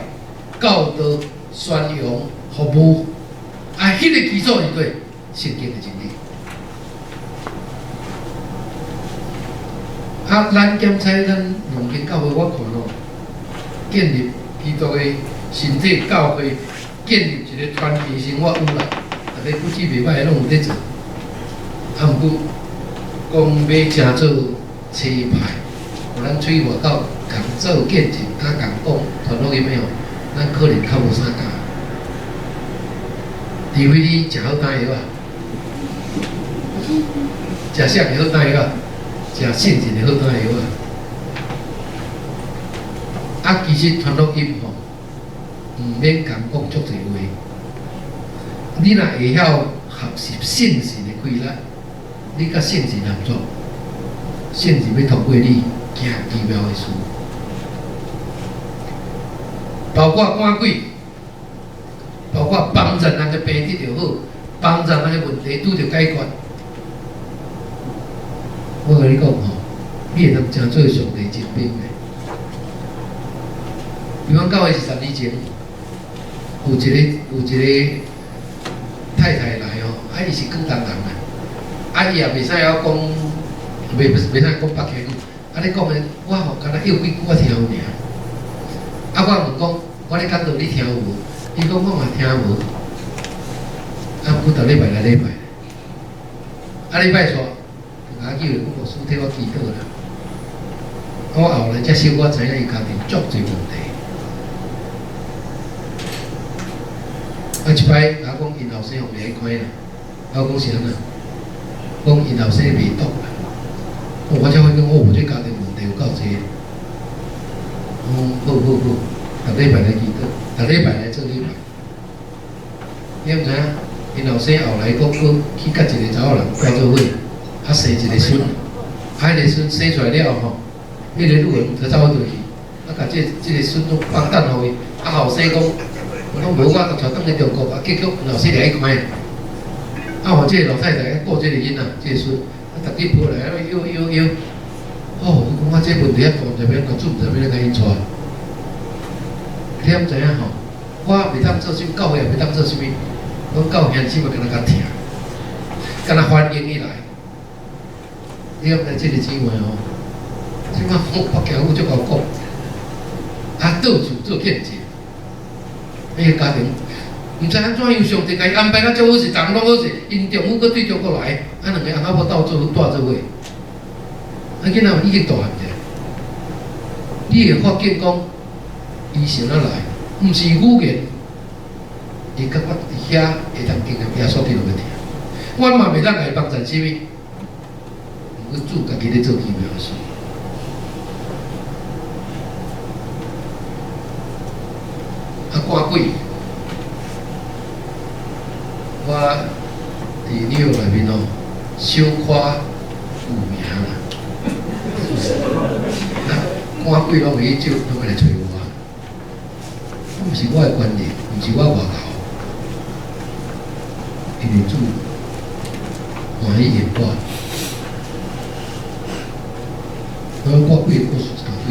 教導、宣揚、服務，啊，彼個基礎是對聖經的真理。啊，咱檢查咱兩間教會，我看吼，建立基督的身體教會，建立一個團體生活有啦，逐家骨子袂歹，攏有咧做。啊，毋過講欲成做差派，予咱喙外口共做見證，佮共講傳福音的吼，咱可能較無啥敢。除非你食好丹藥啊，食啥個好丹藥啊？食聖神的好丹藥啊！啊，其實傳福音吼，毋免共講足濟話。你若會曉學習聖神的氣力，你佮聖神合作，聖神欲透過你行奇妙的事，包括趕鬼，包括幫助人的病得著好，幫助人的問題拄著解決。我共你講吼，你會當成做上帝精兵的。比方講，20年前，有一個太太來吼，啊，伊是廣東人啊，啊，伊也袂使曉講，袂使講北京語，啊，你講的我吼，敢若約幾句我聽有爾。啊，我問講，我咧講道你聽有無？伊講我嘛聽無。啊，毋過逐禮拜來禮拜，啊，禮拜煞。共我叫講牧師替我祈禱啦。我後來才小可知影伊家庭足濟問題。啊，一擺共我講𪜶後生予掠去關啦，啊，我講是按怎？講𪜶後生賣毒啦。我才發覺哦，這家庭問題有夠濟。我講好好好，逐禮拜來祈禱，逐禮拜來做禮拜。你毋知影？𪜶後生後來閣閣去佮一個查某人蓋做伙。啊，生一個孫，啊，彼個孫生出來了後吼，彼個女兒就走倒去，啊，共這個孫攏放膽予伊，啊，後生講，講無我共帶轉去中國，啊，結果後生掠去關，啊，予這個老太太顧這個囡仔，這個孫，啊，逐日抱來啊，搖搖搖，哦，我講啊，這問題遐大，毋知欲按怎，主毋知欲按怎共𪜶帶。你毋知影吼，我袂當做啥物，教會也袂當做啥物，阮教會兄弟姊妹敢若較疼，敢若歡迎伊來。你敢知這個姊妹吼？這擺講北京語足𠢕講，啊，到處做見證。彼個家庭毋知按怎樣，上帝共伊安排甲遮好勢，逐項攏好勢。𪜶丈夫閣對中國來，啊，兩個翁仔某鬥做蹛做伙。啊，囡仔已經大漢者，你會發現講，伊是按怎來？毋是語言，伊感覺佇遐會當經驗耶穌基督的疼。我嘛袂當共伊幫贊啥物。毋過主家己咧做奇妙的事。啊，趕鬼！我佇紐約內面哦，小可有名啦。啊，趕鬼攏會去招，攏會來揣我。毋是我的權力，毋是我外頭，因為主歡喜用我。我趕鬼的故事一大堆。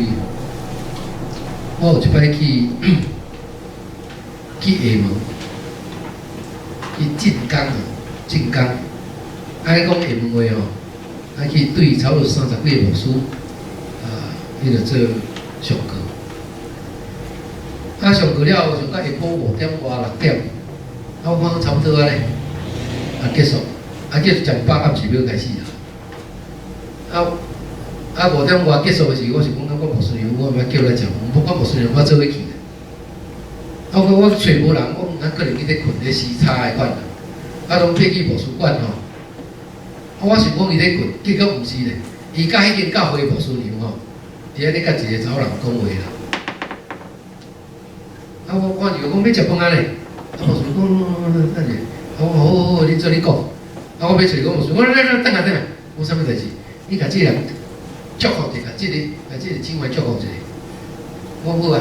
我有一擺去廈門，去晉江啊，晉江。啊，彼講廈門話吼，啊去對差不多三十幾个牧師，啊，彼個做上課。啊，上課了後，上到下晡5點外6點，啊，我看差不多啊咧，啊結束，啊結束食飽，暗時欲開始啊。啊，5點外結束的時，我是講，我牧師娘，我欲叫來食飯，無我牧師娘，我做伙去。我講我揣無人，我講可能去咧睏咧時差的款啦。啊，攏爬去牧師館吼。啊，我想講伊咧睏，結果毋是咧，伊佮彼間教會牧師娘吼，佇遐咧佮一個查某人講話啦。啊，我看著講欲食飯啊咧，啊，牧師講等下，我講好好好，你做你講。啊，我欲揣講牧師，我來來等下等下，講啥物代誌？你共這個人祝福一下，共這個姊妹祝福一下。我講好啊。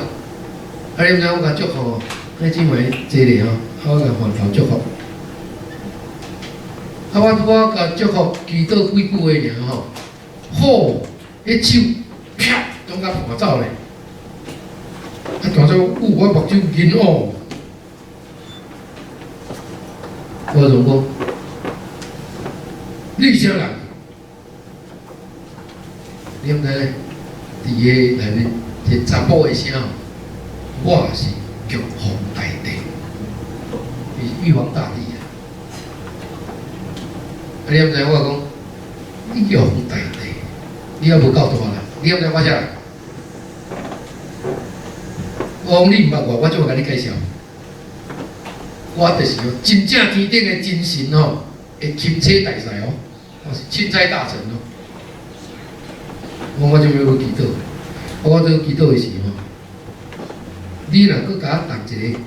啊，你毋知我共祝福哦，彼姊妹坐咧吼，啊，我共環頭祝福。啊，我共祝福祈禱幾句話爾吼，好，彼手啪，總共彈走咧。啊，彈走，有我目睭銀哦。我就講，你是啥人？你毋知咧？佇个內面一個查埔的聲，我是玉皇大帝，伊是玉皇大帝啊！啊，你毋知我講，你玉皇大帝，你猶無夠大啦！你毋知我啥人？我講你毋捌我，我怎會共你介紹？我就是真正天頂的真神吼，會欽差大使哦，我是欽差大臣哦。我這欲祈禱，我這祈禱的時吼，你若閣共我動一下，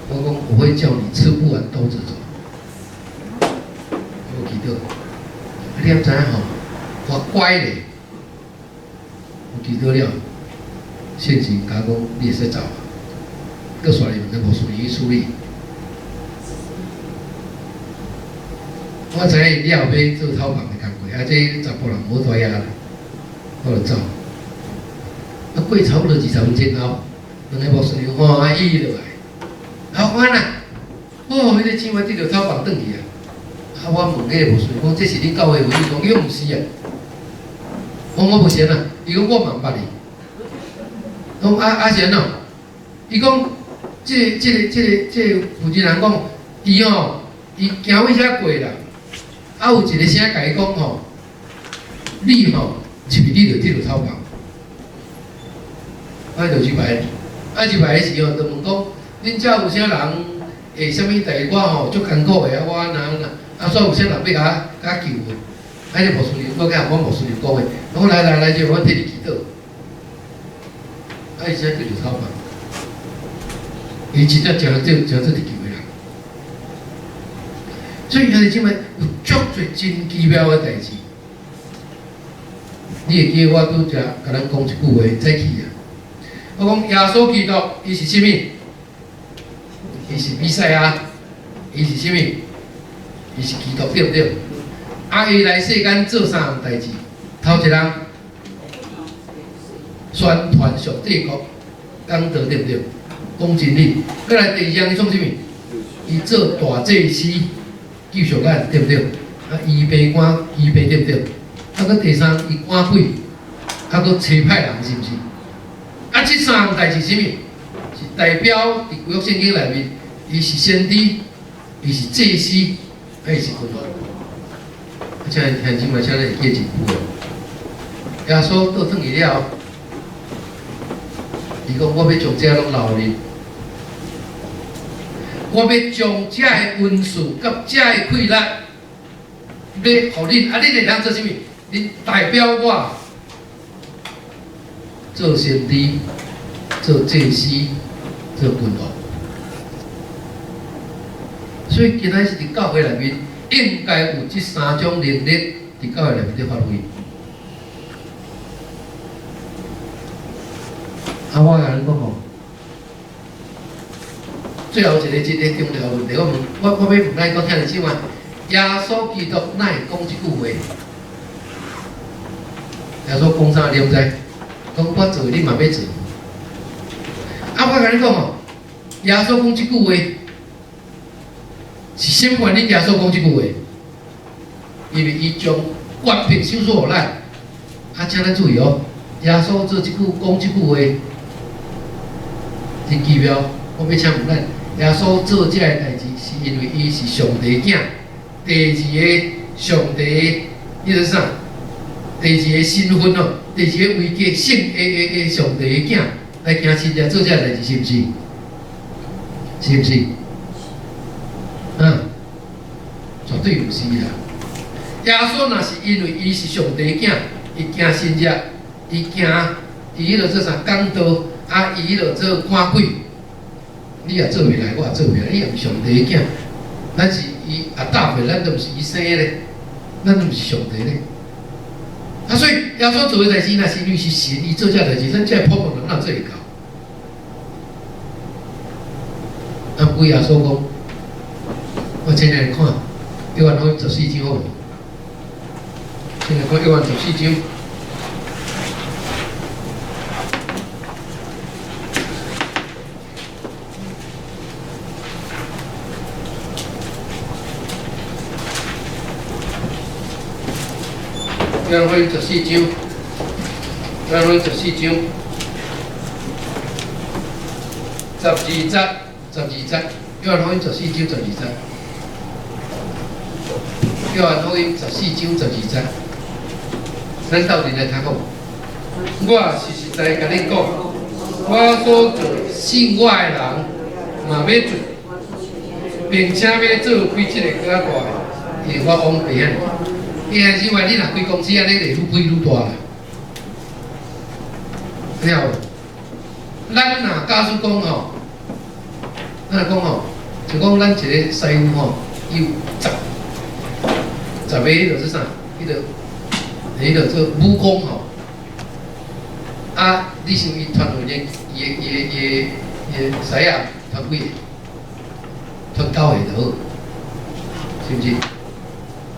我講我會叫你吃不完兜著走。我祈禱，你毋知影吼，我乖咧，我祈禱了，聖神共我講你會使走，閣煞來問牧師去處理。我知影伊了後欲做頭房的工課，啊，這查埔人無佇遐啦，我就走。啊，過差不多20分鐘後，兩个牧師娘歡喜落來，好歡啊！哦，彼個姊妹得著頭房轉去啊！啊，我問彼個牧師講，這是恁教會會？伊講，伊講毋是啊。我講我無信啊，伊講我嘛毋捌伊。講啊啊是按怎？伊講，這個負責人講，伊吼，伊行位遮過啦。啊，有一個聲共伊講吼，你吼入去你就得著頭房。我就入來，啊入來的時候就問講，恁遮有啥人會啥物代我吼足艱苦的啊，我按怎按怎，啊煞有啥人欲共我救無？啊，彼個牧師娘閣共阮牧師娘講的，講來來來，這我替你祈禱。啊，伊才得著頭房，伊真正誠做誠做得救的人。所以兄弟姊妹有足濟真奇妙的代誌。你會記得我拄才共咱講一句話，早起啊！我講耶穌基督，伊是啥物？伊是彌賽亞，伊是啥物？伊是基督，對毋對？啊，伊來世間做三項代誌，頭一項宣傳上帝國，講道對毋對？講真理。閣來第二項，伊創啥物？伊做大祭司，救贖咱，對毋對？啊，醫病趕醫病，對毋對？啊，閣第三，伊趕鬼，啊，閣差派人，是毋是？啊，這三項代誌是啥物？是代表佇舊約聖經內面，伊是先知，伊是祭司，啊，伊是君王。啊，請兄姊妹，請你會記真久哦。耶穌倒轉去了後，伊講我欲將這攏留予恁，我欲將這个恩賜佮這个氣力，欲予恁，啊，恁會通做啥物？恁代表我做先知、做祭司、做君王。所以今仔是佇教會內面，應該有這三種能力佇教會內面咧發揮。啊，我共恁講吼，最後一個真個重要問題，我問我我欲問咱講兄弟姊妹，耶穌基督哪會講這句話？耶穌講啥你毋知？講我做，你嘛欲做。啊，我共你講吼，耶穌講這句話是啥物原因？耶穌講這句話，因為伊將權柄賞賜予咱。啊，請咱注意哦，耶穌做這句講這句話，真奇妙。我欲請問咱，耶穌做這个代誌，是因為伊是上帝囝，第二个上帝，彼個啥？第二个身份哦，第二个位格聖的上帝的囝來行親自做這个代誌，是毋是？是毋是？嗯，絕對毋是啦。耶穌若是因為伊是上帝囝，伊行神跡，伊行伊彼落做啥講道，啊，伊彼落做趕鬼，你也做袂來，我也做袂來，伊也毋是上帝囝，咱是伊阿大歲，咱都毋是伊生的，咱都毋是上帝咧。啊，所以耶穌做的代誌，若是因為是神，伊做這代誌，咱這普通人哪做會到？啊，毋過耶穌講，我請你來看約翰福音十四章好無？請來看約翰十四章。約翰福音十四章，約翰福音十四章，十二節，十二節，約翰福音十四章十二節，約翰福音十四章十二節，咱鬥陣來讀好。我實實在在共恁講，我所做信我的人，嘛欲做，並且欲做比這个閣較大的，因為我往父遐。伊還是話你若開公司按呢，會愈開愈大啦。聽有無？咱若假使講吼，咱若講吼，就講咱一个師傅吼，伊有十十个彼落做啥？彼落做武功吼。啊，你想伊傳落伊伊伊伊伊師仔傳幾个？傳九个就好，是毋是？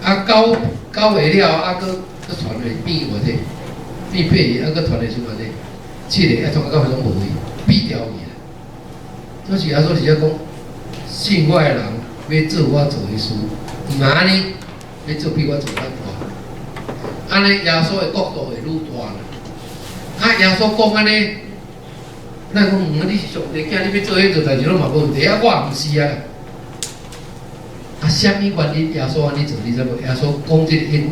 啊，九个了，啊，閣傳落變偌濟？變八个，啊，閣傳落剩偌濟？七个，啊，傳到九个攏無去，變掉去啦。所以耶穌是咧講，信我的人欲做我做的事，毋但按呢，欲做比我做較大。按呢，耶穌的國度會愈大啦。啊，耶穌講按呢，咱講，你是上帝囝，你欲做彼做代誌攏嘛無問題啊，我毋是啊。啊，啥物原因耶穌按呢做？你知無？耶穌講這個應允，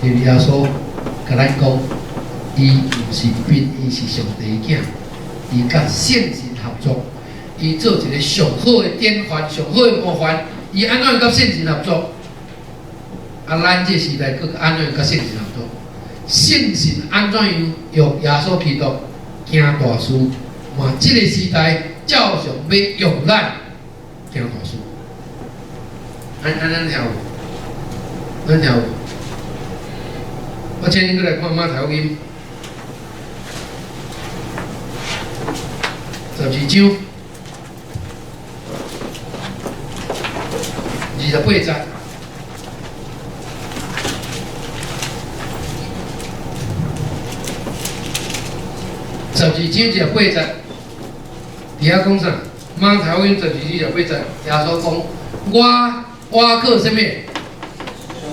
因為耶穌共咱講，伊毋是變，伊是上帝囝，伊佮聖神合作，伊做一個上好的典範、上好的模範。伊按怎佮聖神合作？啊，咱這時代閣按怎佮聖神合作？聖神按怎樣用耶穌基督行大事？嘛，這個時代照常欲用咱行大事。按按咱聽有無？咱聽有無？我請恁閣來看馬太福音十二章28節。十二章28節，佇遐講啥？馬太福音十二章二十八節，耶穌講：我靠啥物？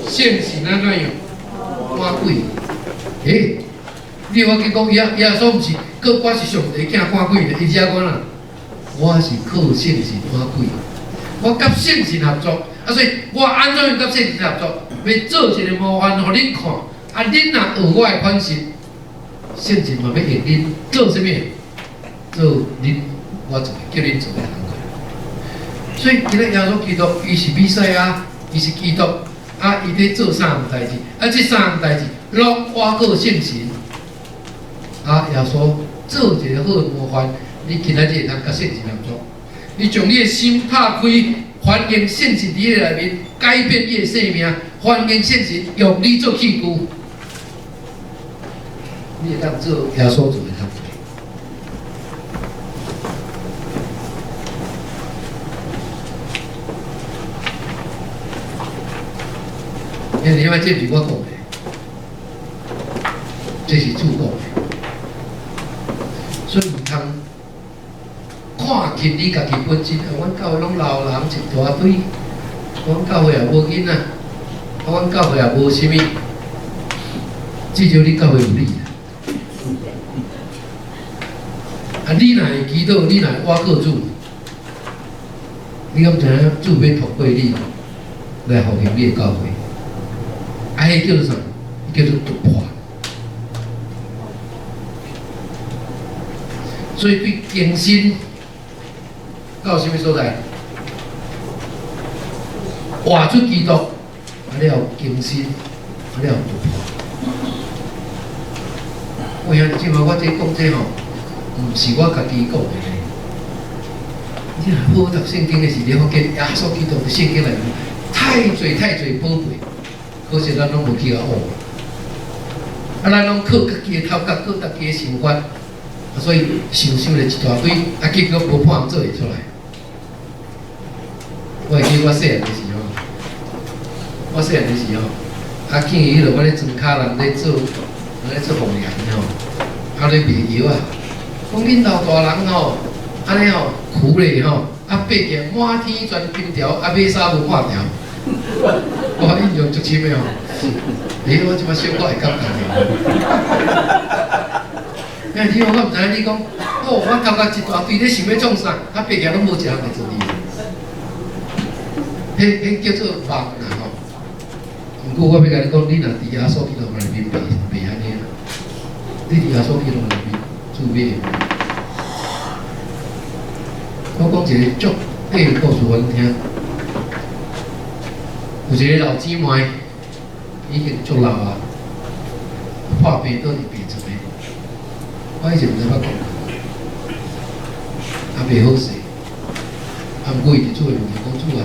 聖神按怎樣？趕鬼？欸，你有法去講耶穌毋是靠我是上帝囝趕鬼的，伊只講啦，我是靠聖神趕鬼，我佮聖神合作，啊，所以我按怎樣佮聖神合作？欲做一個模範予恁看，啊，恁若學我的款式，聖神嘛欲用恁做啥物？做恁我做叫恁做的工課。所以今仔耶穌基督，伊是彌賽亞，伊是基督，啊，伊佇做三項代誌，啊，這三項代誌攏倚靠聖神。啊，耶穌做一個好的模範，你今仔日會通佮聖神合作，你將你的心拍開，歡迎聖神佇你內面改變你的生命，歡迎聖神用你做器具，你會當做耶穌做的工課。因為這毋是我講的，這是主講的，所以毋通看輕你家己本身。阮教會攏老人一大堆，阮教會也無囡仔，啊，阮教會也無啥物，至少你教會有你。啊，你若會祈禱，你若會倚靠主，你敢知影主欲透過你來復興你的教會？啊，彼叫做啥？叫做突破。所以對更新，到啥物所在？活出基督，啊了後更新，啊了後突破。有兄弟姊妹，我這講這吼，毋是我家己講的呢。你若好讀聖經的時，你發現耶穌基督佇聖經內面太濟太濟寶貝，可惜咱攏無去共學。啊，咱攏靠家己的頭殼，靠家己的想法，啊，所以想想咧一大堆，啊，結果無半項做會出來。我會記我細漢的時候，我細漢的時候，啊，見伊彼落我咧莊跤人咧做，人咧做鳳梨吼，啊咧賣藥啊，講恁老大人吼，按呢吼苦咧吼，啊爬起來滿天全金條，啊馬衫無半條，我印象足深的吼。欸，我這擺小可會感動的。欸，你我毋知影你講，哦，我頭殼一大堆咧想欲創啥，啊爬起來攏無一項會做你。彼彼叫做夢啦吼。毋過我欲共你講，你若佇耶穌基督內面袂袂按呢啦，你佇耶穌基督內面主欲。我講一個足短的故事，予恁聽。有一個老姊妹，已經足老啊，破病倒佇病床的。我以前毋知捌講過，啊袂好勢，啊毋過伊佇主的面前講主啊，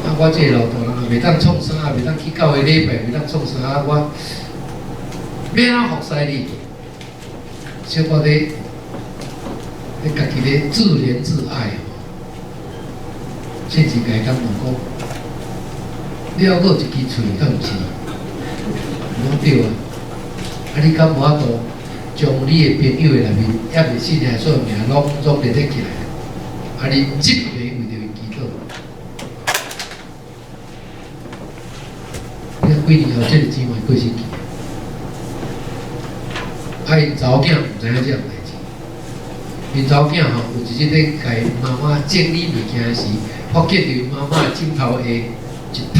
啊我這個老大人也袂當創啥，也袂當去教會禮拜，袂當創啥，啊我欲按怎服侍你？小可咧，咧家己咧自憐自愛吼，甚至共伊感動講，你猶閣有一支喙，敢毋是？伊講對啊，啊你敢無法度將你的朋友的內面猶未信耶穌的名攏總連結起來？啊你日暝為著伊祈禱，你看幾年後，這個姊妹過身去，啊𪜶查某囝毋知影這項代誌，𪜶查某囝吼有一日咧共媽媽整理物件時，發現佇媽媽的枕頭下一沓，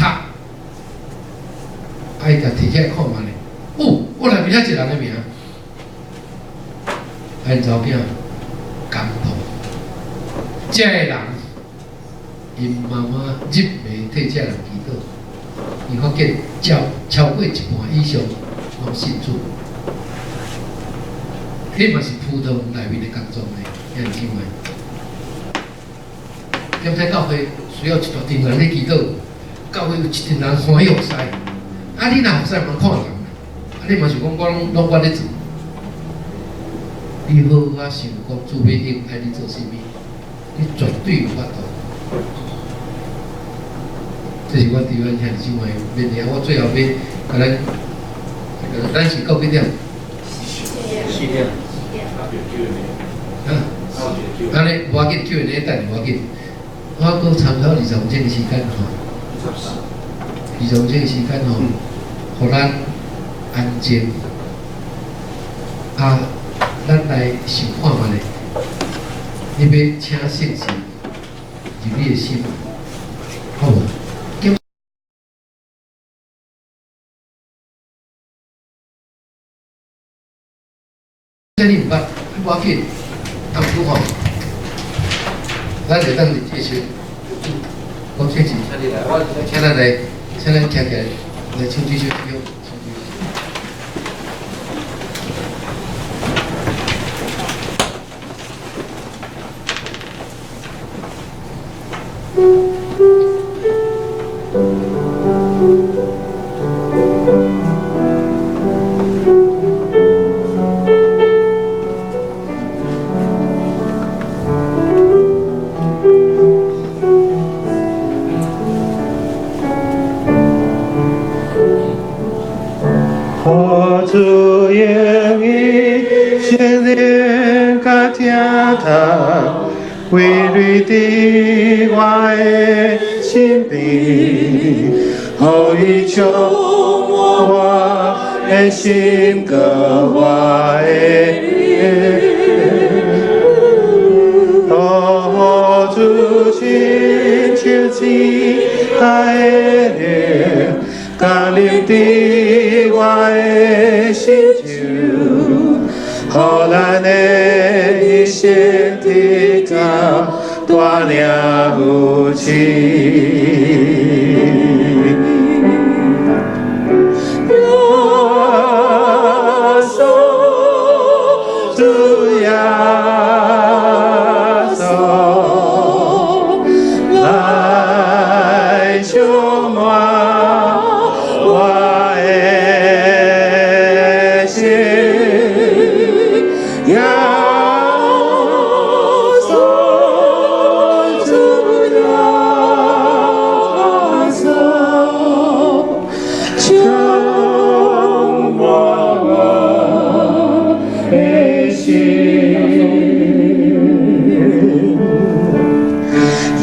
啊伊共提起來看覓咧，哦，我內面遐一個人的名，啊𪜶查某囝感動，這个人𪜶媽媽日暝替這个人祈禱，伊發現超超過一半以上攏信主。彼嘛是葡萄園內面的工作呢，兄弟姊妹。點解教會需要一大陣人咧祈禱？教會有一陣人歡喜服侍，啊，你若服侍嘛看人，啊，你嘛想講我攏攏我咧做，你好好仔想講主欲用愛你做啥物，你絕對有法度。這是我佇阮兄弟姊妹面前，我最後欲共咱，咱是到幾點？ 4點。啊，按呢無要緊，Q&A 等下無要緊。我閣參考20分鐘的時間吼，20分鐘的時間吼，予咱安靜。啊，咱來想看覓咧？你欲請聖神入你的心，好無？檢你毋捌，無要緊，啊毋過吼，咱會當佇這時講聖神，請你來，我請咱來，請咱徛起來來唱這首歌。予主言語聖靈佮聽讀，歸類佇我的身邊，予伊充滿我的心，閣我的靈。予主親像慈愛的靈，降臨佇我的心上，予咱的一生得到帶領扶持。耶穌，主耶穌，來充滿我的心。耶穌，主耶穌，充滿我的心。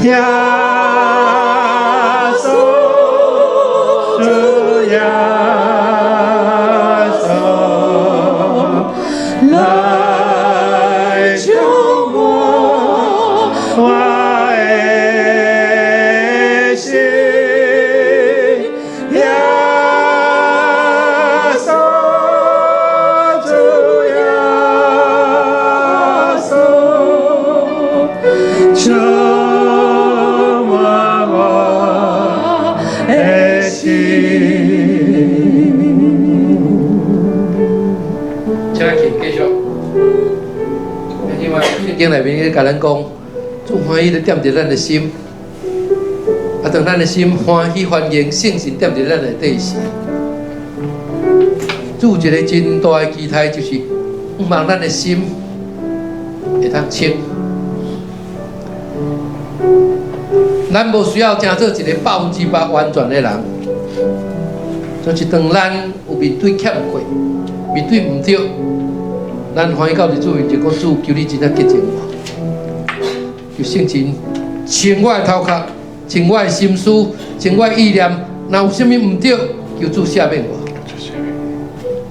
耶穌，主耶穌，來充滿我的心。耶穌，主耶穌，充滿我的心。請請繼續。另外，聖經內面咧共咱講，主歡喜咧踮佇咱的心，啊，當咱的心歡喜歡迎聖神踮佇咱內底時，主有一個真大的期待，就是望咱的心會當清。咱無需要成做一個100%完全的人，就是當咱有面對欠過，面對毋對，咱歡喜到佇主面前講，主求你真正潔淨我，求聖神清我的頭殼，清我的心思，清我的意念，若有啥物毋對，求主赦免我。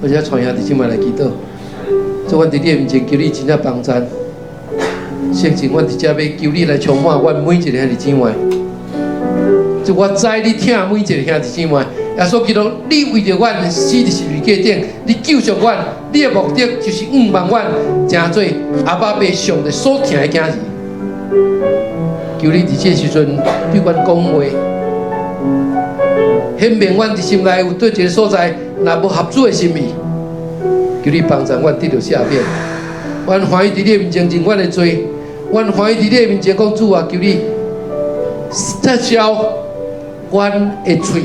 我這傳兄弟姊妹來祈禱，主，阮佇你的面前求你真正幫贊，聖神，阮佇遮欲求你來充滿阮每一个兄弟姊妹。主，我知你疼每一个兄弟姊妹。耶穌基督，你為著阮死佇十字架頂，你救贖阮，你的目的就是向望阮成做阿爸父上帝所疼的囝兒。求你佇這個時陣對阮講話，顯明阮佇心內有佗一个所在，若無合主的心意，求你幫助阮得著赦免。阮歡喜佇你的面前認阮的罪，阮歡喜佇你的面前講，主啊，求你撤銷阮的喙。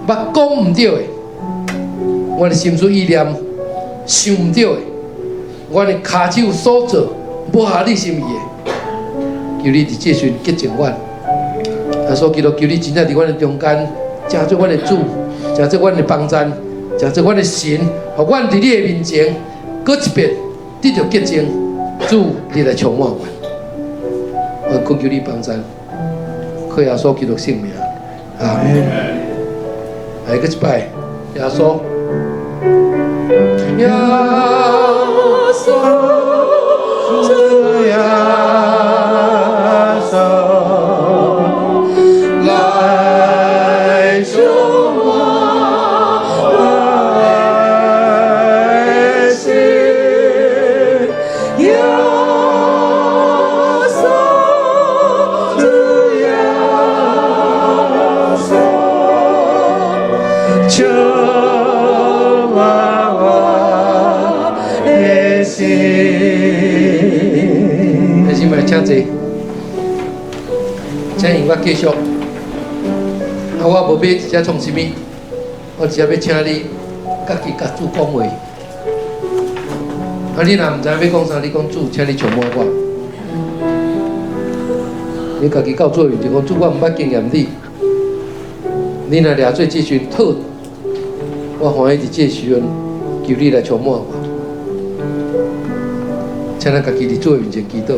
捌講毋對的，阮的心思意念想毋對的，阮的跤手所做無合你心意的，求你佇這時陣潔淨阮。耶穌基督，求你真正佇阮的中間，成做阮的主，成做阮的幫贊，成做阮的神，予阮佇你的面前，閣一遍得著潔淨。主，你來充滿阮，我懇求你幫贊，靠耶穌基督聖名，阿們。來，閣一擺，耶穌，耶穌，主耶穌，來充滿我的心。耶穌，主耶穌，充滿我的心。弟兄姊妹，請坐，請音樂繼續。啊，我無欲佇遮創啥物，我直接欲請你家己共主講話。啊，你若毋知欲講啥，你講主，請你充滿我。你家己到主面前講，主，我毋捌經驗你。你若掠做這時陣好，我歡喜佇這時陣求你來充滿我。請咱家己佇主的面前祈禱。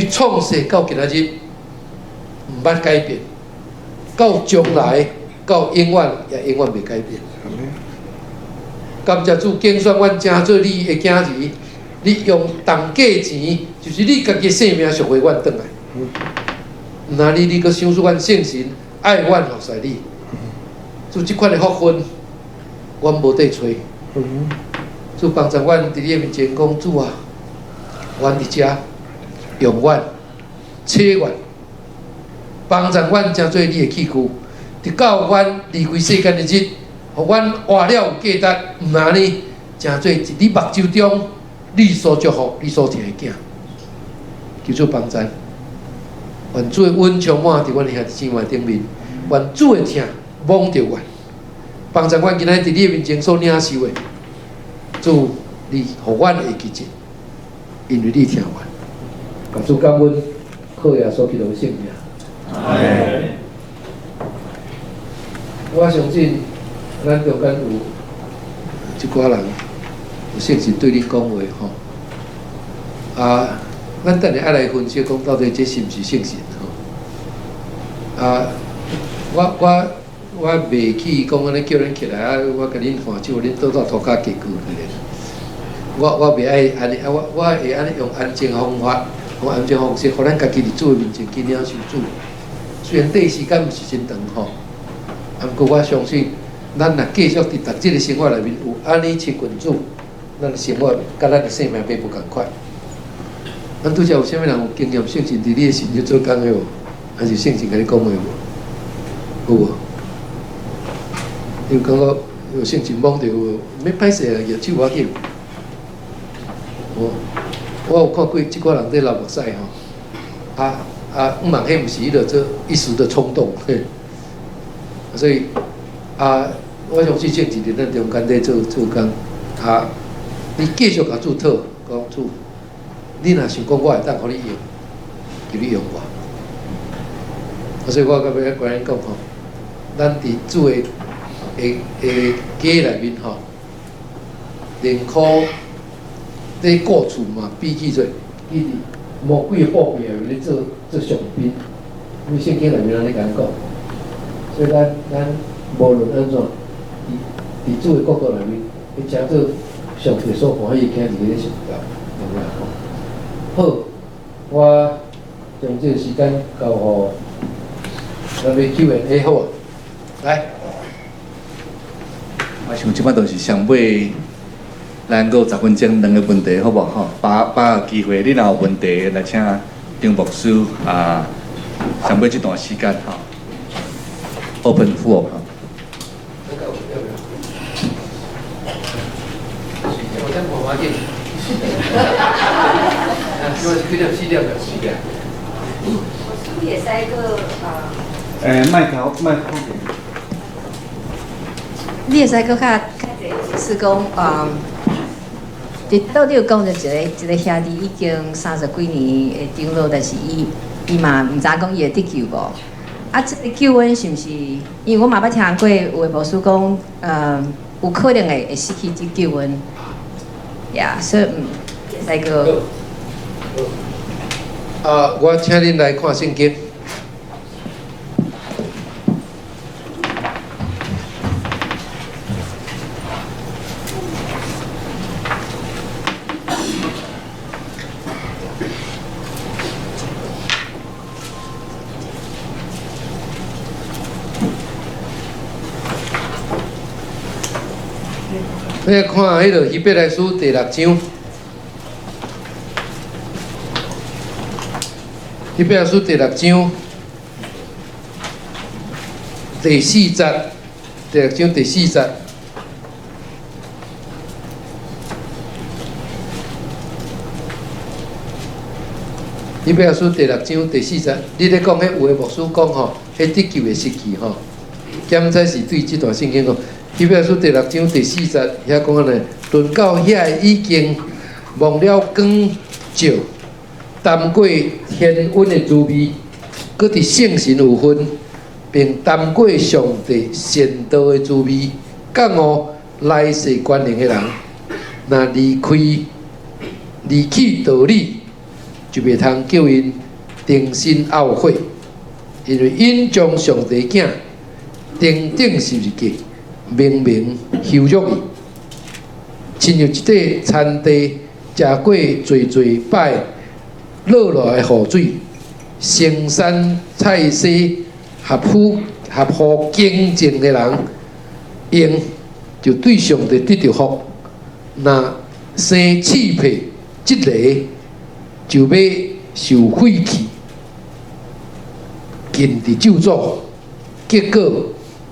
創世到今仔日，毋捌改變，到將來到永遠也永遠袂改變。感謝主揀選阮成做你的囝兒，你用重價錢，就是你家己性命贖回阮轉來。毋但你，你閣賞賜阮聖神愛阮服侍你，主這款的福分，阮無得揣。主幫助阮佇你的面前講，主啊，阮佇遮用阮。切阮，幫助阮成做你的器具，直到阮離開世間的日，予阮活了有價值，毋但呢，成做佇你目睭中你所祝福、你所疼的囝。求主幫助，願主的恩充滿佇阮的兄弟姊妹頂面，願主的疼摸著阮，幫助阮今仔佇你的面前所領受的，主，你予阮會記得，因為你疼阮。感主感恩。靠耶穌基督的聖名。我相信咱中間有一寡人有聖神對恁講話吼。啊，咱等下愛來分析講到底這是毋是聖神吼。啊，我袂去講按呢叫恁起來啊，我共恁看手，恁倒到塗跤結句去咧。我袂愛按呢，啊，我會按呢用安靜方法。用安靜方式，予咱家己佇主的面前去領受主。雖然短時間毋是真長吼，啊，毋過我相信，咱若繼續佇逐日的生活內面有按呢親近主，咱的生活佮咱的生命欲無仝款。咱拄才有啥物人有經驗聖神佇你的心就做工的無？還是聖神共你講話無？有無？你有感覺有聖神摸著無？欲歹勢啊，舉手無要緊。無。我有看過這寡人佇流目屎吼，啊，毋茫彼毋是彼落做一時的衝動，嘿，所以啊，我相信聖神佇咱中間佇做做工，啊，你繼續共主討，講主，你若想講我會當予你用，求你用我。所以我到尾仔跟恁講吼，咱佇主的的家內面吼，寧可佇過厝嘛，比起做去佇魔鬼的寶貝內面咧做做上賓，因為聖經內面按呢共咱講，所以咱無論按怎，佇主的國度內面，欲成做上帝所歡喜的囝兒，咧上重要吼。好，我將這個時間交予咱欲 Q&A 好啊，來。我想這擺就是上尾，咱閣有10分鐘兩個問題，好無吼？把握機會，你若有問題來請張牧師啊，上尾這段時間吼，open floor 吼。我先無要緊。啊，這是幾點？4點就4點。我是不是會使閣啊？欸，麥克。你會使閣較較濟，是講啊，佇到底有講著一个一个兄弟已經30幾年的長老，但是伊嘛毋知影講伊會得救無？啊，這個救恩是毋是？因為我嘛捌聽過有的牧師講，有可能會失去這救恩。呀，所以會使閣。啊，我請恁來看聖經。你看彼个希伯來書第六章，希伯來書第六章第四節，第六章第四節。希伯來書第六章第四節，你咧講彼有的牧師講吼，彼得救會失去吼，檢采是對這段聖經講。希伯來書第六章第四節遐講按呢，論到遐已經蒙了光照，擔過天恩的滋味，閣佇聖神有份，並擔過上帝善道的滋味，覺悟來世權能的人，若離棄道理，就袂通叫𪜶重新懊悔，因為𪜶將上帝囝釘釘十字架，明明羞辱伊，親像一塊田地食過濟濟擺落落來的雨水，生產菜蔬合乎敬虔的人，𪜶就對上帝得著福。若生刺皮這个就欲受廢棄，近佇咒詛，結果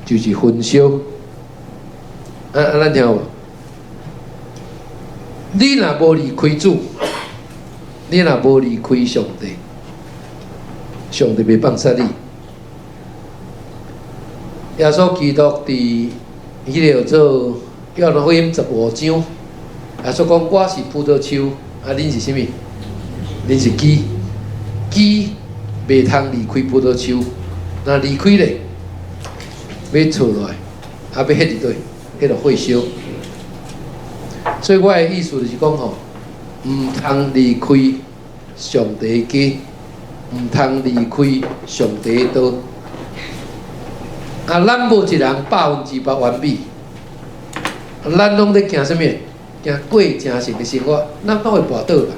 就是焚燒。啊，咱聽有無？你若無離開主，你若無離開上帝，上帝袂放殺你。耶穌基督佇彼个做約翰福音15章，耶穌講：我是葡萄樹，啊，恁是啥物？恁是枝，枝袂通離開葡萄樹，若離開咧，欲挫落來，啊，欲彼佇佗？彼個火燒。所以我的意思就是講吼，毋通離開上帝的家，毋通離開上帝的道。啊，咱無一人100%完美，咱攏咧行啥物？行過誠實的生活，咱攏會跋倒啦，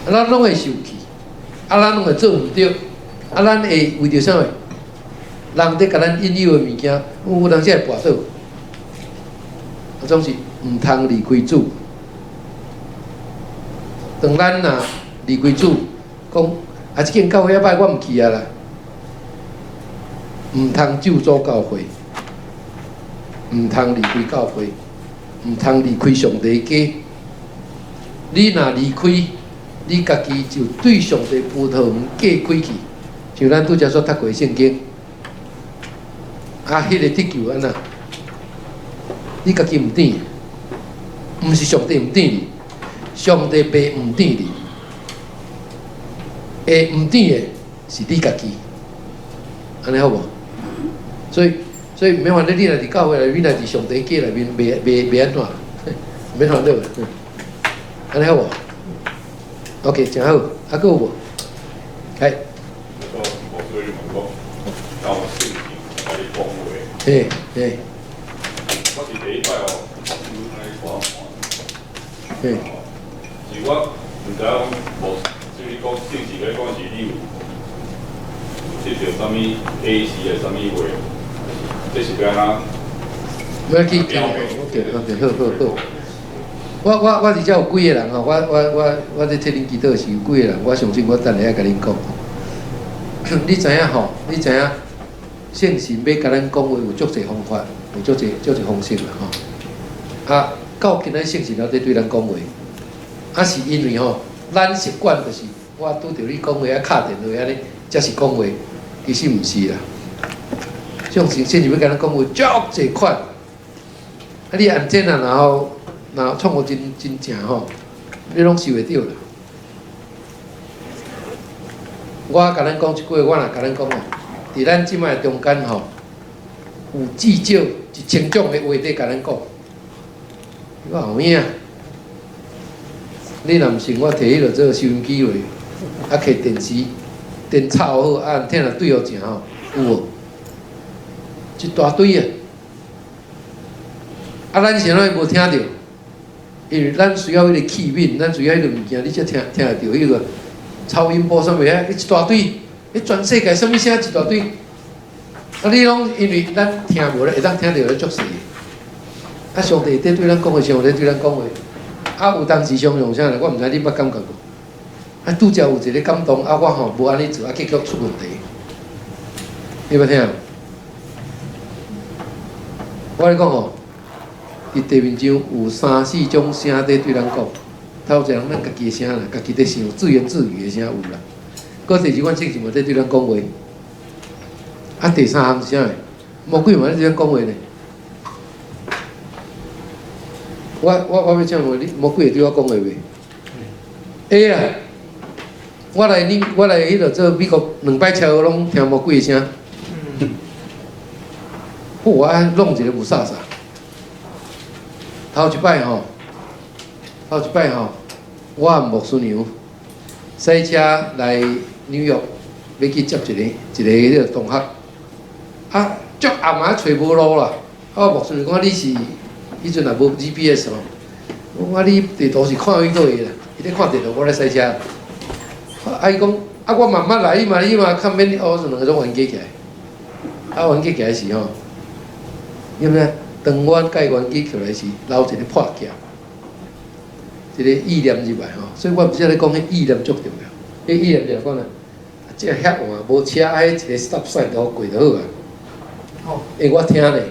咱攏會受氣，啊，咱攏會做毋對，啊，咱會為著啥物？人佇共咱引誘的物件，有當時會跋倒，啊，總是毋通離開主。當咱若離開主，講啊，這間教會遐歹，我毋去啊啦。毋通咒詛教會，毋通離開教會，毋通離開上帝家。你若離開，你家己就對上帝葡萄園隔開去。像咱拄才所讀過聖經，啊，彼个得救按怎？你家己毋佇，毋是上帝毋佇你，上帝袂毋甜你，會毋甜的是你家己，按呢好無？所以毋免煩惱，你若佇教會內面，若佇上帝家內面，袂按怎，毋免煩惱。按呢好無？OK，誠好，啊，閣有無？來。我所以問講，教聖經共你講話。嘿，嘿。我是第一擺哦，你按呢看看。是我毋知影講無，就是講聖經咧講是你有得著啥物 A C 的啥物話，這是欲按怎？欲去聽，OK，OK，好好好。我佇遮有幾个人吼，我咧替恁祈禱是有幾个人，我相信我等下愛共恁講。你知影吼？你知影聖神欲共咱講話有足濟方法，有足濟足濟方式啦吼。啊，到今仔聖神猶佇對咱講話，啊是因為吼，咱習慣就是我拄著你講話啊，敲電話按呢，才是講話，其實毋是啦。聖神聖神欲共咱講話足濟款，啊你按這啊，然後若創予真真正吼，你攏受會著啦。我共咱講一句話，我若共咱講哦，佇咱這擺中間吼，有至少1000種的話佇共咱講。你看有影？你若毋信，我提彼落做收音機話，啊，摕電池電插好，啊，按聽若對予正吼，有無？一大堆啊！啊，咱是按怎無聽著？因為咱需要彼个器皿，咱需要彼个物件，你才聽會著彼个超音波啥物啊？一大堆，彼全世界啥物聲一大堆。啊，你攏因為咱聽無咧，會當聽著咧足細。啊，上帝佇對咱講話，上帝對咱講話。啊，有當時常用啥咧？我毋知你捌感覺無？啊，拄才有一个感動，啊，我吼無按呢做，啊，結果出問題。你捌聽？我咧講吼，佇地面上有三四種聲佇對咱講。頭一項咱家己的聲啦，家己佇想自言自語的聲有啦。閣第二款聖神嘛佇對咱講話。啊，第三項是啥？魔鬼嘛佇對咱講話呢。我欲請問你，魔鬼會對我講話袂？會啊！我來彼落做美國兩擺車禍，攏聽魔鬼的聲。我弄一个霧煞煞。頭一擺吼，頭一擺吼，我和牧師娘駛車來紐約，欲去接一个彼个同學。啊，足暗啊，揣無路啦。啊，牧師娘講你是彼陣也無 GPS 吼，我講你地圖是看佗位啦？伊咧看地圖，我咧駛車。啊，伊講啊，我慢慢來，你嘛較免，哦，兩个攏冤家起來。啊，冤家起來時吼，你毋知？當阮共伊冤家起來時，留一个破劍，一个意念入來吼。所以我毋是咧講彼意念足重要，彼意念就是講啦，這遐換無車，彼一个 stop sign 都過就好啊。因為我聽咧，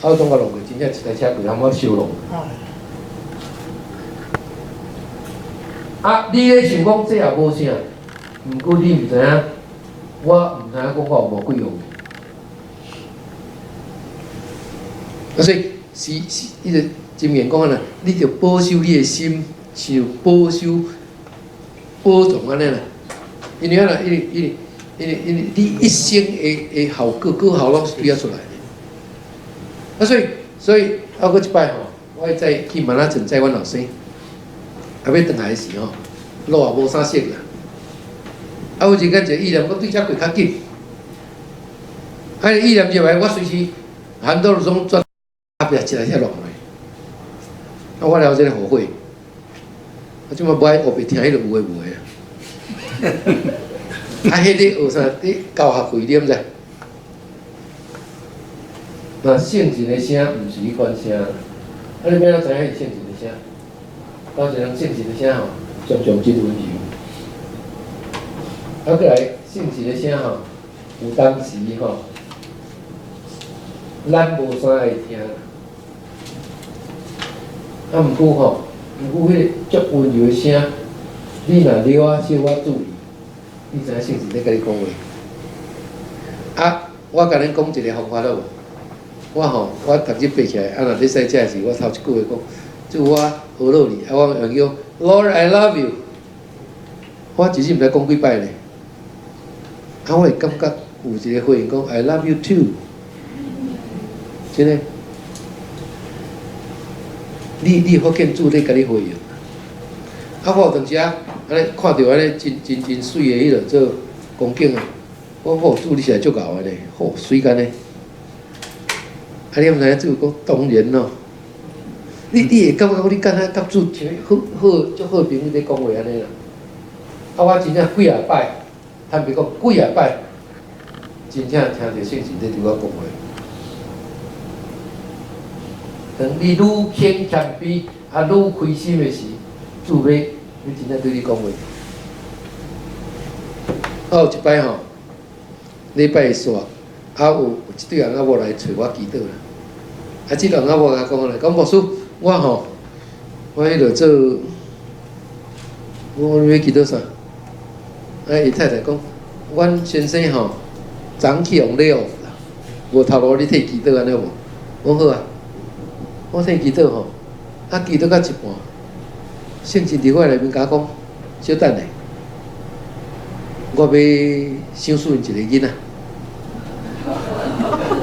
啊，我總共弄過，真正一台車過，通我收弄。啊，你咧想講這也無啥，毋過你毋知影，我毋知影講我有魔鬼用。啊，所以是，彼个箴言講啊啦，你著保守你的心，像保守寶藏按呢啦。因為按怎，因為你一生的效果、果效攏是對遐出來的。啊，所以啊，閣一擺吼，我載去曼哈頓載阮後生，啊，欲轉來時吼，路也無啥熟啦。啊，有一間一個意念，我對遮過較緊。啊，意念入來，我隨時很多攏轉。後壁一台車落來，啊！我了真後悔，我這擺無愛烏白聽彼个有的無的啊！啊，彼个學啥？咧交學費，你毋知？那聖神的聲毋是彼款聲，啊！你欲按怎知影是聖神的聲？頭一人聖神的聲吼，常常真溫柔。啊，閣來聖神的聲吼，有當時吼，咱無啥愛聽。啊，毋過吼，毋過彼个足溫柔的聲，你若了仔小可注意，你知影聖神咧共你講話。啊，我共恁講一个方法好無？我吼，我逐日爬起來，啊，若咧駛車時，我頭一句話講：主我学落去，啊，我用叫 Lord I love you，我其實毋知講幾擺咧，啊，我會感覺有一個回應講 I love you too，真的，你會發現主咧共你回應，啊，我有當時啊，按呢看著按呢真真真媠的彼落做風景啊，我講主你實在足𠢕的咧，好媠干呢，啊，你毋知影主講當然咯。你會感覺講你敢若佮主好好足好朋友咧講話按呢啦。啊，我真正幾若擺，坦白講幾若擺，真正聽著聖神咧對我講話。當你愈肯謙卑，啊愈開心的時，主欲欲真正對你講話。啊，有一擺吼，禮拜煞，啊有一對翁仔某來揣我祈禱啦。啊，這個翁仔某共我講咧，講牧師，我吼，我彼落做，我欲祈禱啥？啊，伊太太講，阮先生吼，昨昏去予 lay off 啦，無頭路，你替祈禱按呢無？我講好啊，我替祈禱吼，啊祈禱到一半，聖神佇我內面共我講，小等下，我欲賞賜𪜶一个囡仔。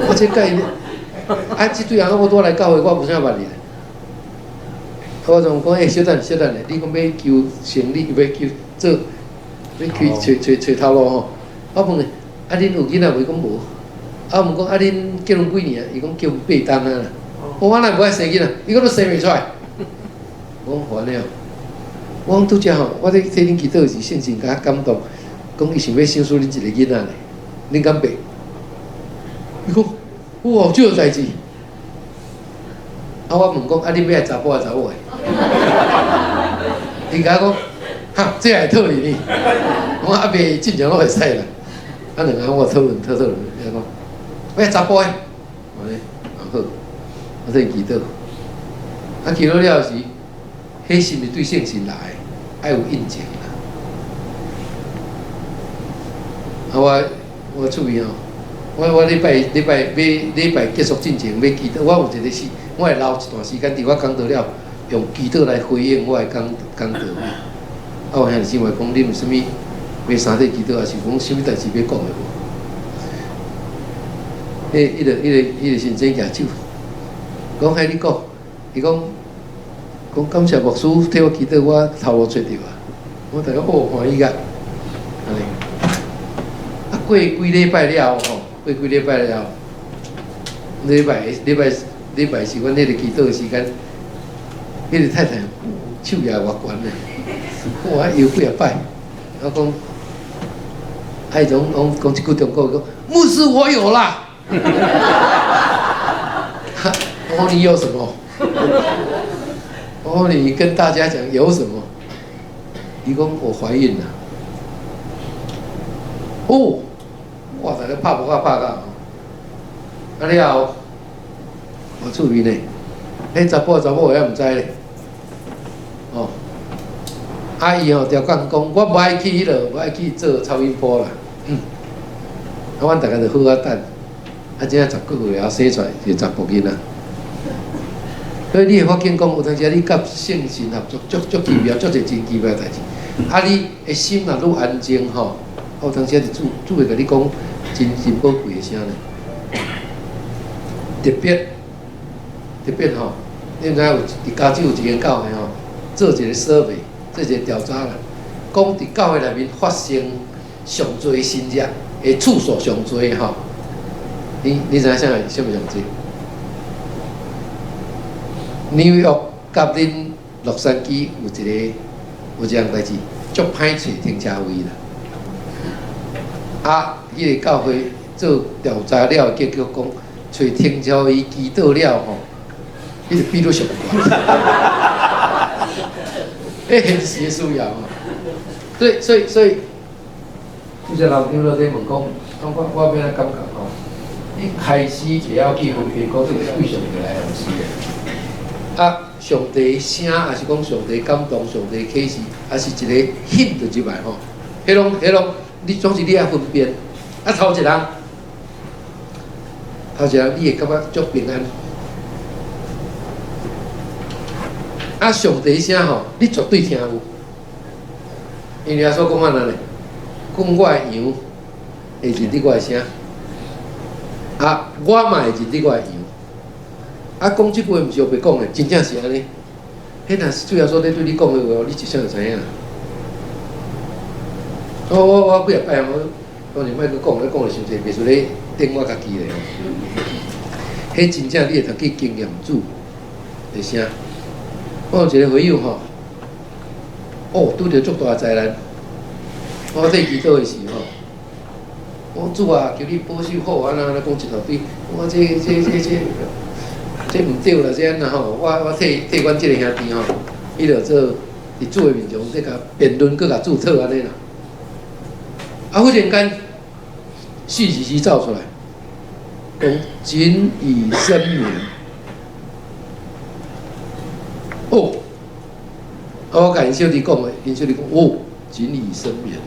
我這佮𪜶，啊，這對翁仔某拄仔來教會，我無啥捌伊。我就講，欸，小等小等下，你講欲求生理，欲求做，欲去揣揣揣頭路吼。我問伊，啊，恁有囡仔無？伊講無。啊，我問講，啊，恁結婚幾年啊？伊講結婚8冬啊啦。我哪會無愛生囡仔？伊講都生袂出來。我講按呢哦。我講拄才吼，我咧替恁祈禱時，聖神共我感動，講伊想欲賞賜恁一个囡仔咧，恁敢白？伊講，哇，這個代誌。啊，我問講，啊，恁欲愛查埔抑查某的？伊共我講，哈，這會討論呢？我講啊，袂正常攏會使啦。啊，兩个我討論討討論，伊講欲愛查埔的，我咧，啊好，我替祈禱。啊，祈禱了時，彼是毋是對聖神來的？愛有印證啦。啊，我我趣味吼，我禮拜禮拜欲禮拜結束進前欲祈禱，我有一個時，我會留一段時間佇我講道了，用祈禱來回應我的講講道。啊，有兄弟姊妹講，恁有啥物欲相替祈禱，抑是講啥物代誌欲講的無？彼個先生舉手，講彼你講，伊講講感謝牧師替我祈禱，我頭路揣著啊！我逐家哦歡喜甲，按呢。啊，過幾禮拜了後吼，過幾禮拜了後，禮拜禮拜禮拜是阮彼個祈禱的時間，彼個太太手舉偌懸咧，哇，搖幾仔擺，我講，啊，伊總講講一句中國話，講牧師我有啦。我說你有什麼？我說你跟大家講有什麼？伊講我懷孕了。哦，哇！逐家拍噗仔拍甲，啊了後，我趣味呢，彼查埔查某也毋知咧。哦，啊伊吼調講講，我無愛去彼落，無愛去做超音波啦。啊，阮逐家就好好等。啊，這10個月後生出來是查埔囡仔。所以你會發現講，有當時你佮聖神合作，足足奇妙，足濟真奇妙的代誌。啊，你的心若愈安靜吼，有當時就主主會共你講真真寶貴的聲咧。特別特別吼，你毋知影有佇加州有一間教會吼，做一個 survey，做一個調查啦，講佇教會內面發生上濟神蹟的次數上濟吼。你知影啥物啥物上濟？紐約佮恁洛杉磯有一個有一項代誌，足歹揣停車位啦。啊，彼個教會做調查了，結果講揣停車位祈禱了吼，彼個比率上懸。欸，現實的需要吼。所以，拄才老長老咧問講，講我我欲按怎感覺吼？你開始會曉去分辨，講這個對上帝來的毋是的。啊，上帝聲，抑是講上帝感動、上帝啟示，抑是一個 hint 就入來吼。彼攏彼攏，你總是你愛分辨。啊，頭一人，頭一人你會感覺足平安。啊，上帝聲吼，你絕對聽有。因為耶穌講按呢咧，講我的羊會認得我的聲，啊，我嘛會認得我的羊。啊，講這句話毋是烏白講的，真正是按呢。彼若是主耶穌咧對你講的話，你一聲就知影。我幾若擺，我當然莫閣講，你講的傷濟，袂輸咧頂我家己咧。彼真正你會通去經驗主的聲。我有一個會友吼，哦，拄著足大災難。我替祈禱的時吼，我主啊，求你保守好，按怎按怎講一大堆。我這毋對啦，這按怎吼？我替阮這個兄弟吼，伊就做佇主的面前，咧共辯論，閣共主討按呢啦。啊，忽然間，訊息是走出來，講僅以申綿。哦，啊，我共𪜶小弟講的，𪜶小弟講哦，僅以申綿。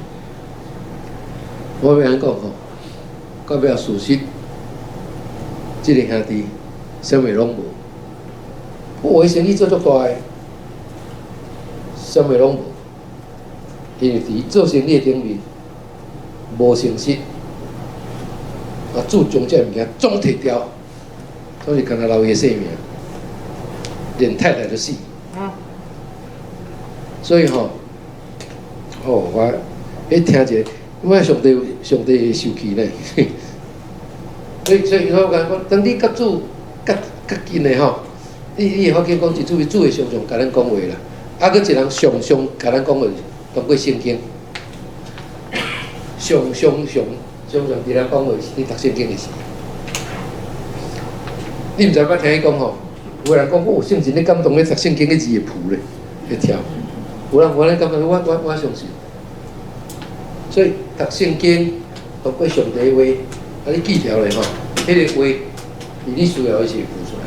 我欲按呢講吼，到尾事實，這个兄弟啥物攏無，我伊生意做足大个，啥物攏無，因為佇做生意頂面無誠實，啊，主將這个物件總提掉，總是干焦留伊的性命，連太太都死。所以吼，哦，我彼聽一个，我上帝上帝會受氣呢。所以我講，當你佮主較較近的吼，你會發現講，一主主會常常共咱講話啦。啊，閣一人常常共咱講話，通過聖經，常常常常常佇咱講話，是你讀聖經的時。你毋知捌聽伊講吼？有的人講，哦，聖神咧感動咧讀聖經，彼字會浮咧，會跳。有人有按呢感覺，我相信。所以讀聖經，通過上帝話，啊，你記牢咧吼，彼个話，佇你需要的時會浮出來。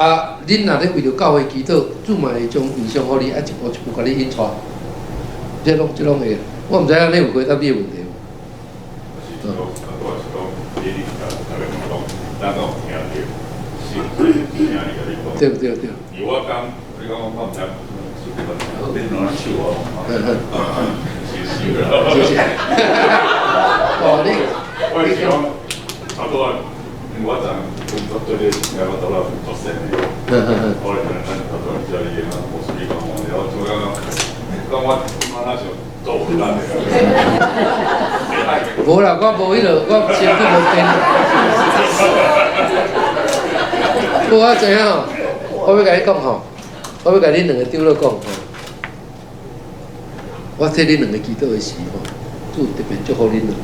啊，恁若咧為著教會祈禱，主嘛會將異象予你，啊，一步一步共你引帶。這攏會。我毋知影你有回答你的問題無？是講，我是講，你特別講，咱講聽著，是聽你共你講。對對對。因為我講，你講我毋知，你兩手我。是是啦。謝謝。哦，你。我是講，差不多，因為我昨工作做這個時間，我倒來做生意。我來可能咱差不多這裡的，無是你講，我做講講我我那時候做有力的。無啦，我無彼落，我身軀無電。無我知影吼，我欲共你講吼，我欲共恁兩个長老講吼，我替恁兩个祈禱的時吼，主特別祝福恁兩个，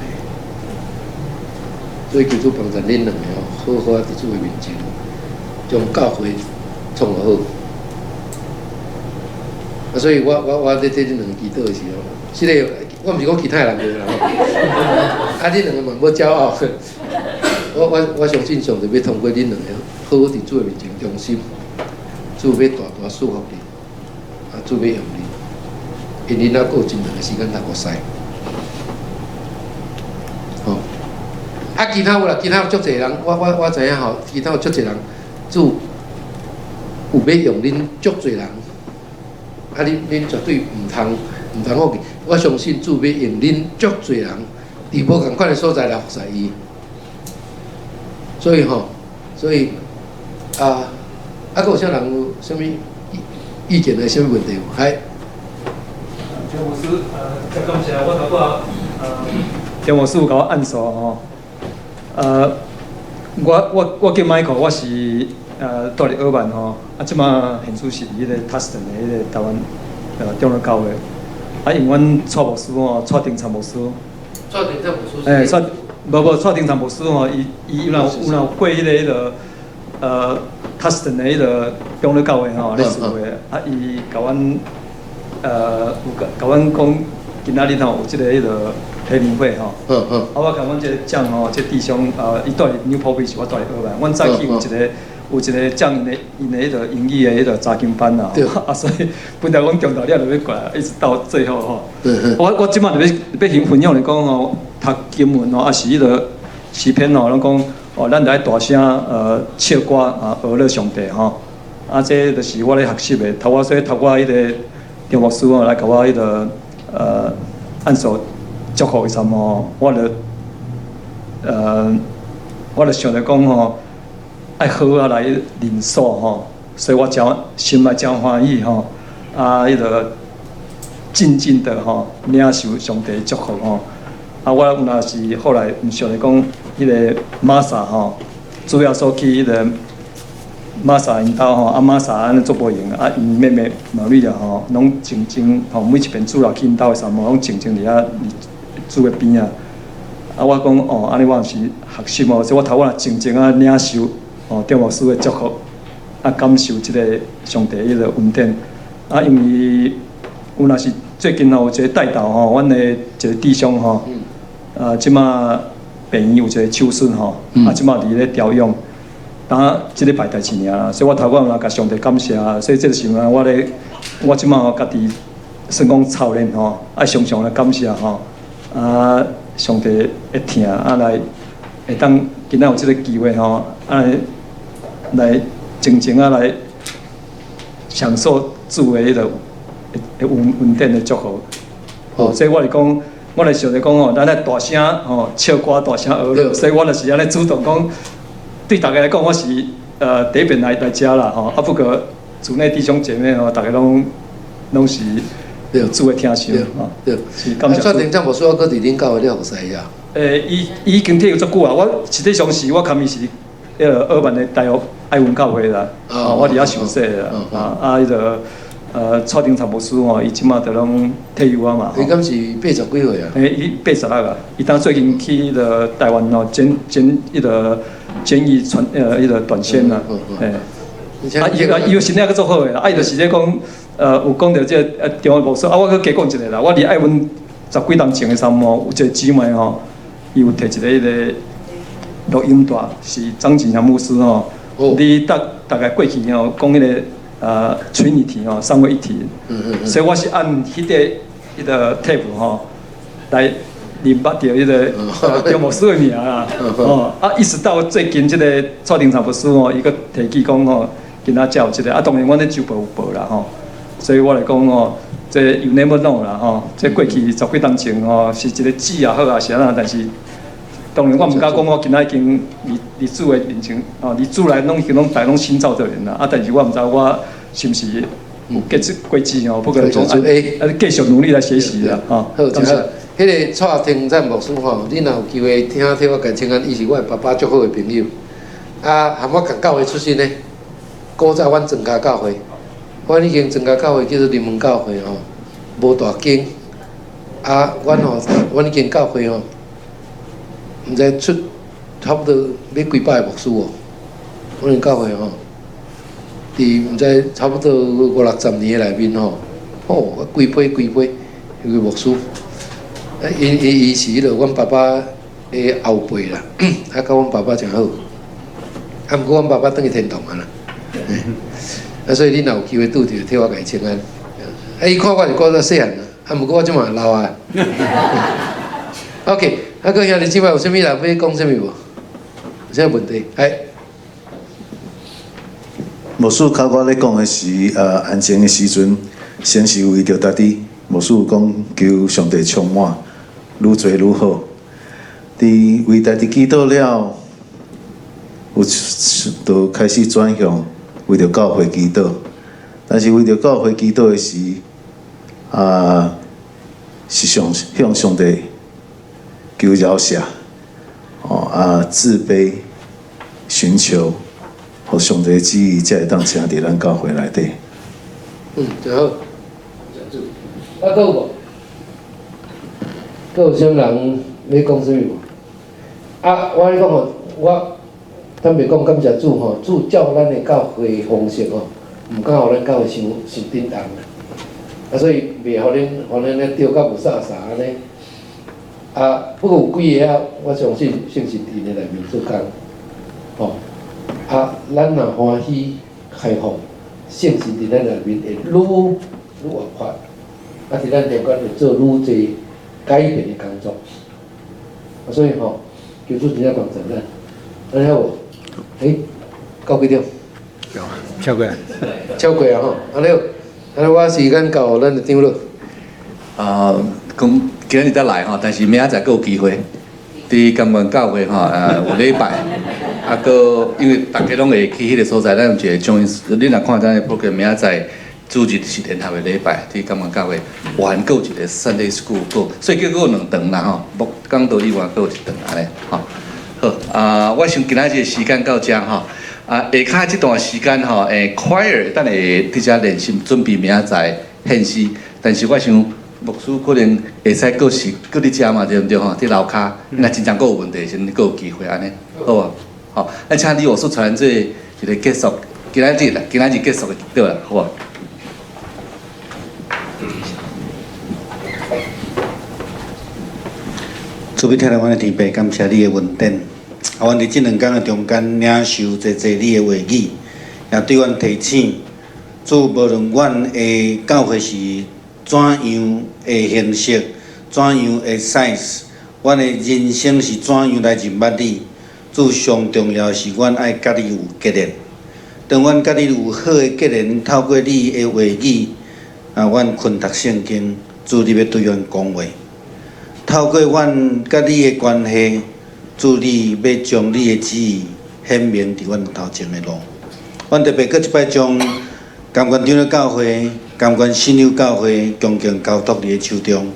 所以求主幫助恁兩個吼，好好佇主的面前，將教會創好。啊，所以我咧替恁兩個祈禱的時候，這個我毋是講其他的人無啦吼，啊，恁兩個嘛無驕傲。我相信上帝欲通過恁兩个好好佇主的面前忠心，主欲大大賜福你，啊，主欲用你，因為恁猶閣有真長的時間通服侍。吼，啊，其他有啦，其他有足濟人，我知影吼，其他有足濟人，主有欲用恁足濟人，啊，恁絕對毋通放棄。我相信主欲用恁足濟人，佇無仝款的所在來服侍伊。所以吼，所以啊，啊，閣有啥人有啥物意見的啥物問題無？係。張牧師，真感謝我頭拄仔，張牧師有共我按手吼。我叫 Michael，我是住佇爾曼吼，啊，這馬現處是佇彼個 Tustin 的彼個台灣長老教會。啊，因為阮蔡牧師吼，蔡定灿牧師。蔡定燦牧師。欸，蔡。無無，蔡定燦牧師吼，伊有若過彼个 Tustin 的彼个長老教會吼咧聚會，啊，伊共阮有共阮講，今仔日吼有這个彼个提名會吼，啊，我共阮這个長吼，這個弟兄，伊住佇 Newport Beach，我住佇爾灣，阮早起有一個講𪜶的彼个英語的彼个查經班啦，啊，所以本來講中晝了就欲過來，一直到最後吼，我這馬就欲先分享來講吼。讀經文吼，啊是彼个詩篇吼，攏講哦，咱著愛大聲唱歌啊，訛樂上帝吼。啊，這就是我咧學習的。頭我所以透過彼個張牧師吼來共我彼個按手祝福的時吼，我就想著講吼，愛好好來認主吼，所以我誠心內誠歡喜吼，啊，彼個靜靜的吼領受上帝祝福吼。啊，我有若是後來毋想著講，彼個瑪莎吼，主耶穌去彼個瑪莎𪜶兜吼，啊瑪莎按呢足無閒，啊𪜶妹妹瑪利亞吼，攏靜靜吼，每一遍主若去𪜶兜的時陣，攏靜靜佇遐佇主的邊仔。啊，我講哦，按呢我也是學習哦，所以我頭我若靜靜啊領受哦，張牧師的祝福，啊感受這个上帝彼个恩典。啊，因為有若是最近吼有一个代禱吼，阮的一个弟兄吼，啊，這馬病院有一个手術吼，啊，這馬佇咧調養，當這禮拜代誌爾啦，所以我頭拄嘛共上帝感謝，所以這個時陣我咧，我這馬家己算講操練吼，愛常常來感謝吼，啊，上帝會疼啊來會當今仔有這个機會吼，啊來靜靜啊來享受主的彼个恩典的祝福。哦，所以我是講，我來想著講吼，咱愛大聲吼唱歌，大聲學樂，所以我就是按呢主動講，對大家來講，我是第一遍來遮啦吼，啊不過主內弟兄姐妹吼，逐家攏是主的聽受吼。對，是感謝主。啊，蔡庭長牧師，我閣佇恁教會咧服侍啊。伊已經退休足久啊，我實際上是我共伊是彼个鄂曼的大學愛文教會啦，啊，我佇遐受洗啦，啊啊，彼个蔡廷長牧師吼，伊這馬就攏退休啊嘛。伊敢是八十幾歲啊？伊86啊，伊當最近去彼个台灣吼，剪彼个簡易傳彼个短宣啊，啊，伊啊，伊有身體閣足好的啦，啊，伊就是咧講，有講著這个張牧師，啊，我閣加講一个啦，我佇愛文十幾冬前的時陣吼，有一個姊妹吼，伊有摕一个彼个錄音帶，是張景祥牧師吼，你大概過去吼講彼个Trinity 吼，三位一體，所以我是按彼个 tape 吼來認捌著彼个張牧師的名啦，哦，啊，一直到最近這个蔡廷長牧師吼，伊閣提起講吼，今仔才有這个，啊，當然阮咧周報有報啦吼，所以我來講吼，這 you never know 啦吼，這過去十幾冬前吼是一個姊也好啊是按怎，但是當然我毋敢講我今仔已經佇主的面前，吼，佇主內攏已經攏大攏新造的人啦，啊，但是我毋知我是毋是有結這過節吼，不過總愛繼續努力來學習啦，吼。好，真好。彼个蔡廷贊牧師吼，你若有機會聽替我共請安，伊是我的爸爸足好的朋友。啊，含我仝教會出身的，古早阮莊跤教會，阮以前莊跤教會叫做林門教會吼，無大間。啊，阮吼，阮彼間教會吼，毋知出差不多欲幾百个牧師哦。阮間教會吼，佇毋知差不多五六十年的內面吼，吼，規批規批彼個牧師。啊，伊是彼个阮爸爸的後輩啦，啊，佮阮爸爸誠好。啊，毋過阮爸爸轉去天堂啊啦。啊，所以你若有機會拄著，替我共伊請安。啊，伊看我是古早細漢啦，啊，毋過我這馬老啊。OK，啊，閣兄弟姊妹有啥物人欲講啥物無？有啥問題？來。牧師較我咧講的是，安靜的時陣，先是為著家己。牧師有講求上帝充滿，愈濟愈好。佇為家己祈禱了，有就開始轉向為著教會祈禱。但是為著教會祈禱的時，啊，是向上帝求饒赦，哦啊，自卑尋求，予上帝旨意才會當請佇咱教會內底。嗯，真好。啊，閣有無？閣有啥物人欲講啥物無？啊，我咧講吼，我坦白講，感謝主吼，主照咱的教會方式吼，毋敢予咱教會傷傷震動啦。啊，所以袂予恁咧著甲霧煞煞按呢。啊，不過有幾个啊，我相信聖神佇𪜶內面做工，吼。啊，咱若歡喜開放，聖神佇咱內面會愈愈活潑，啊，佇咱中間會做愈濟改變的工作。啊，所以吼，求主真正幫助咱，按呢好無？欸，到幾點？超過，超過啊吼，按呢好，按呢我時間交予咱的長老。啊，講今日才來吼，但是明仔載閣有機會，佇甘願教會吼，有禮拜，啊，閣因為逐家攏會去彼個所在，咱有一個 join，你若看咱的 program，明仔載主日是聯合的禮拜，佇甘願教會，還閣有一個 Sunday School，閣所以叫閣有兩堂啦吼，牧講道以外閣有一堂按呢吼。好，啊，我想今仔日時間到遮吼，啊，下跤這段時間吼，choir 等下佇遮練習準備明仔載獻詩，但是我想牧師可能會使閣是閣佇遮嘛，對毋對吼？佇樓跤，若真正閣有問題時陣，閣有機會按呢，好無？好，咱請李老師傳做一個結束，今仔日啦，今仔日結束的對啦，好無？主要聽來阮的天父，感謝你的恩典。啊，阮佇這兩工的中間領受濟濟你的話語，也對阮提醒，主無論阮的教會是怎樣的形式，怎樣的 size，阮的人生是怎樣來認捌你。主上重要是阮愛佮你有結連。當阮佮你有好的結連，透過你的話語，啊，阮勤讀聖經，主你欲對阮講話。透過阮佮你的關係，主你欲將你的旨意顯明佇阮頭前的路。阮特別閣一擺將甘願長老教會、甘願信友教會恭敬交託佇你手中，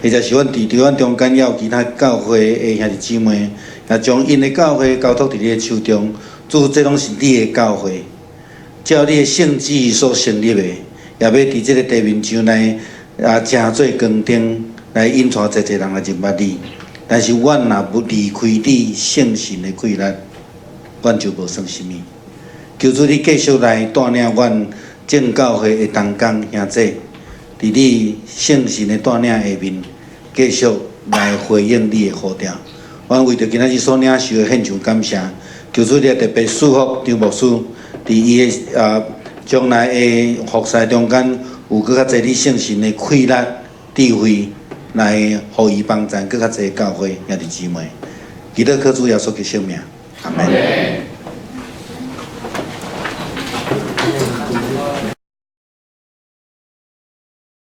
或者是阮佇佇阮中間也有其他教會的兄弟姊妹，也將𪜶的教會交託佇你的手中。主，這攏是你的教會，照你的聖旨所成立的，也欲佇這个地面上來啊，成做光燈，來引帶濟濟人來認捌你。但是阮若無離開你聖神的氣力，阮就無算啥物。求主你繼續來帶領阮眾教會的同工兄弟，佇你聖神的帶領下面，繼續來回應你的呼召。阮為著今仔日所領受的獻上感謝，求主你也特別賜福張牧師，佇伊的啊將來的服侍中間，有閣較濟你聖神的氣力、智慧，來予伊幫贊閣較濟教會兄弟姊妹。祈禱靠主耶穌的聖名，阿門。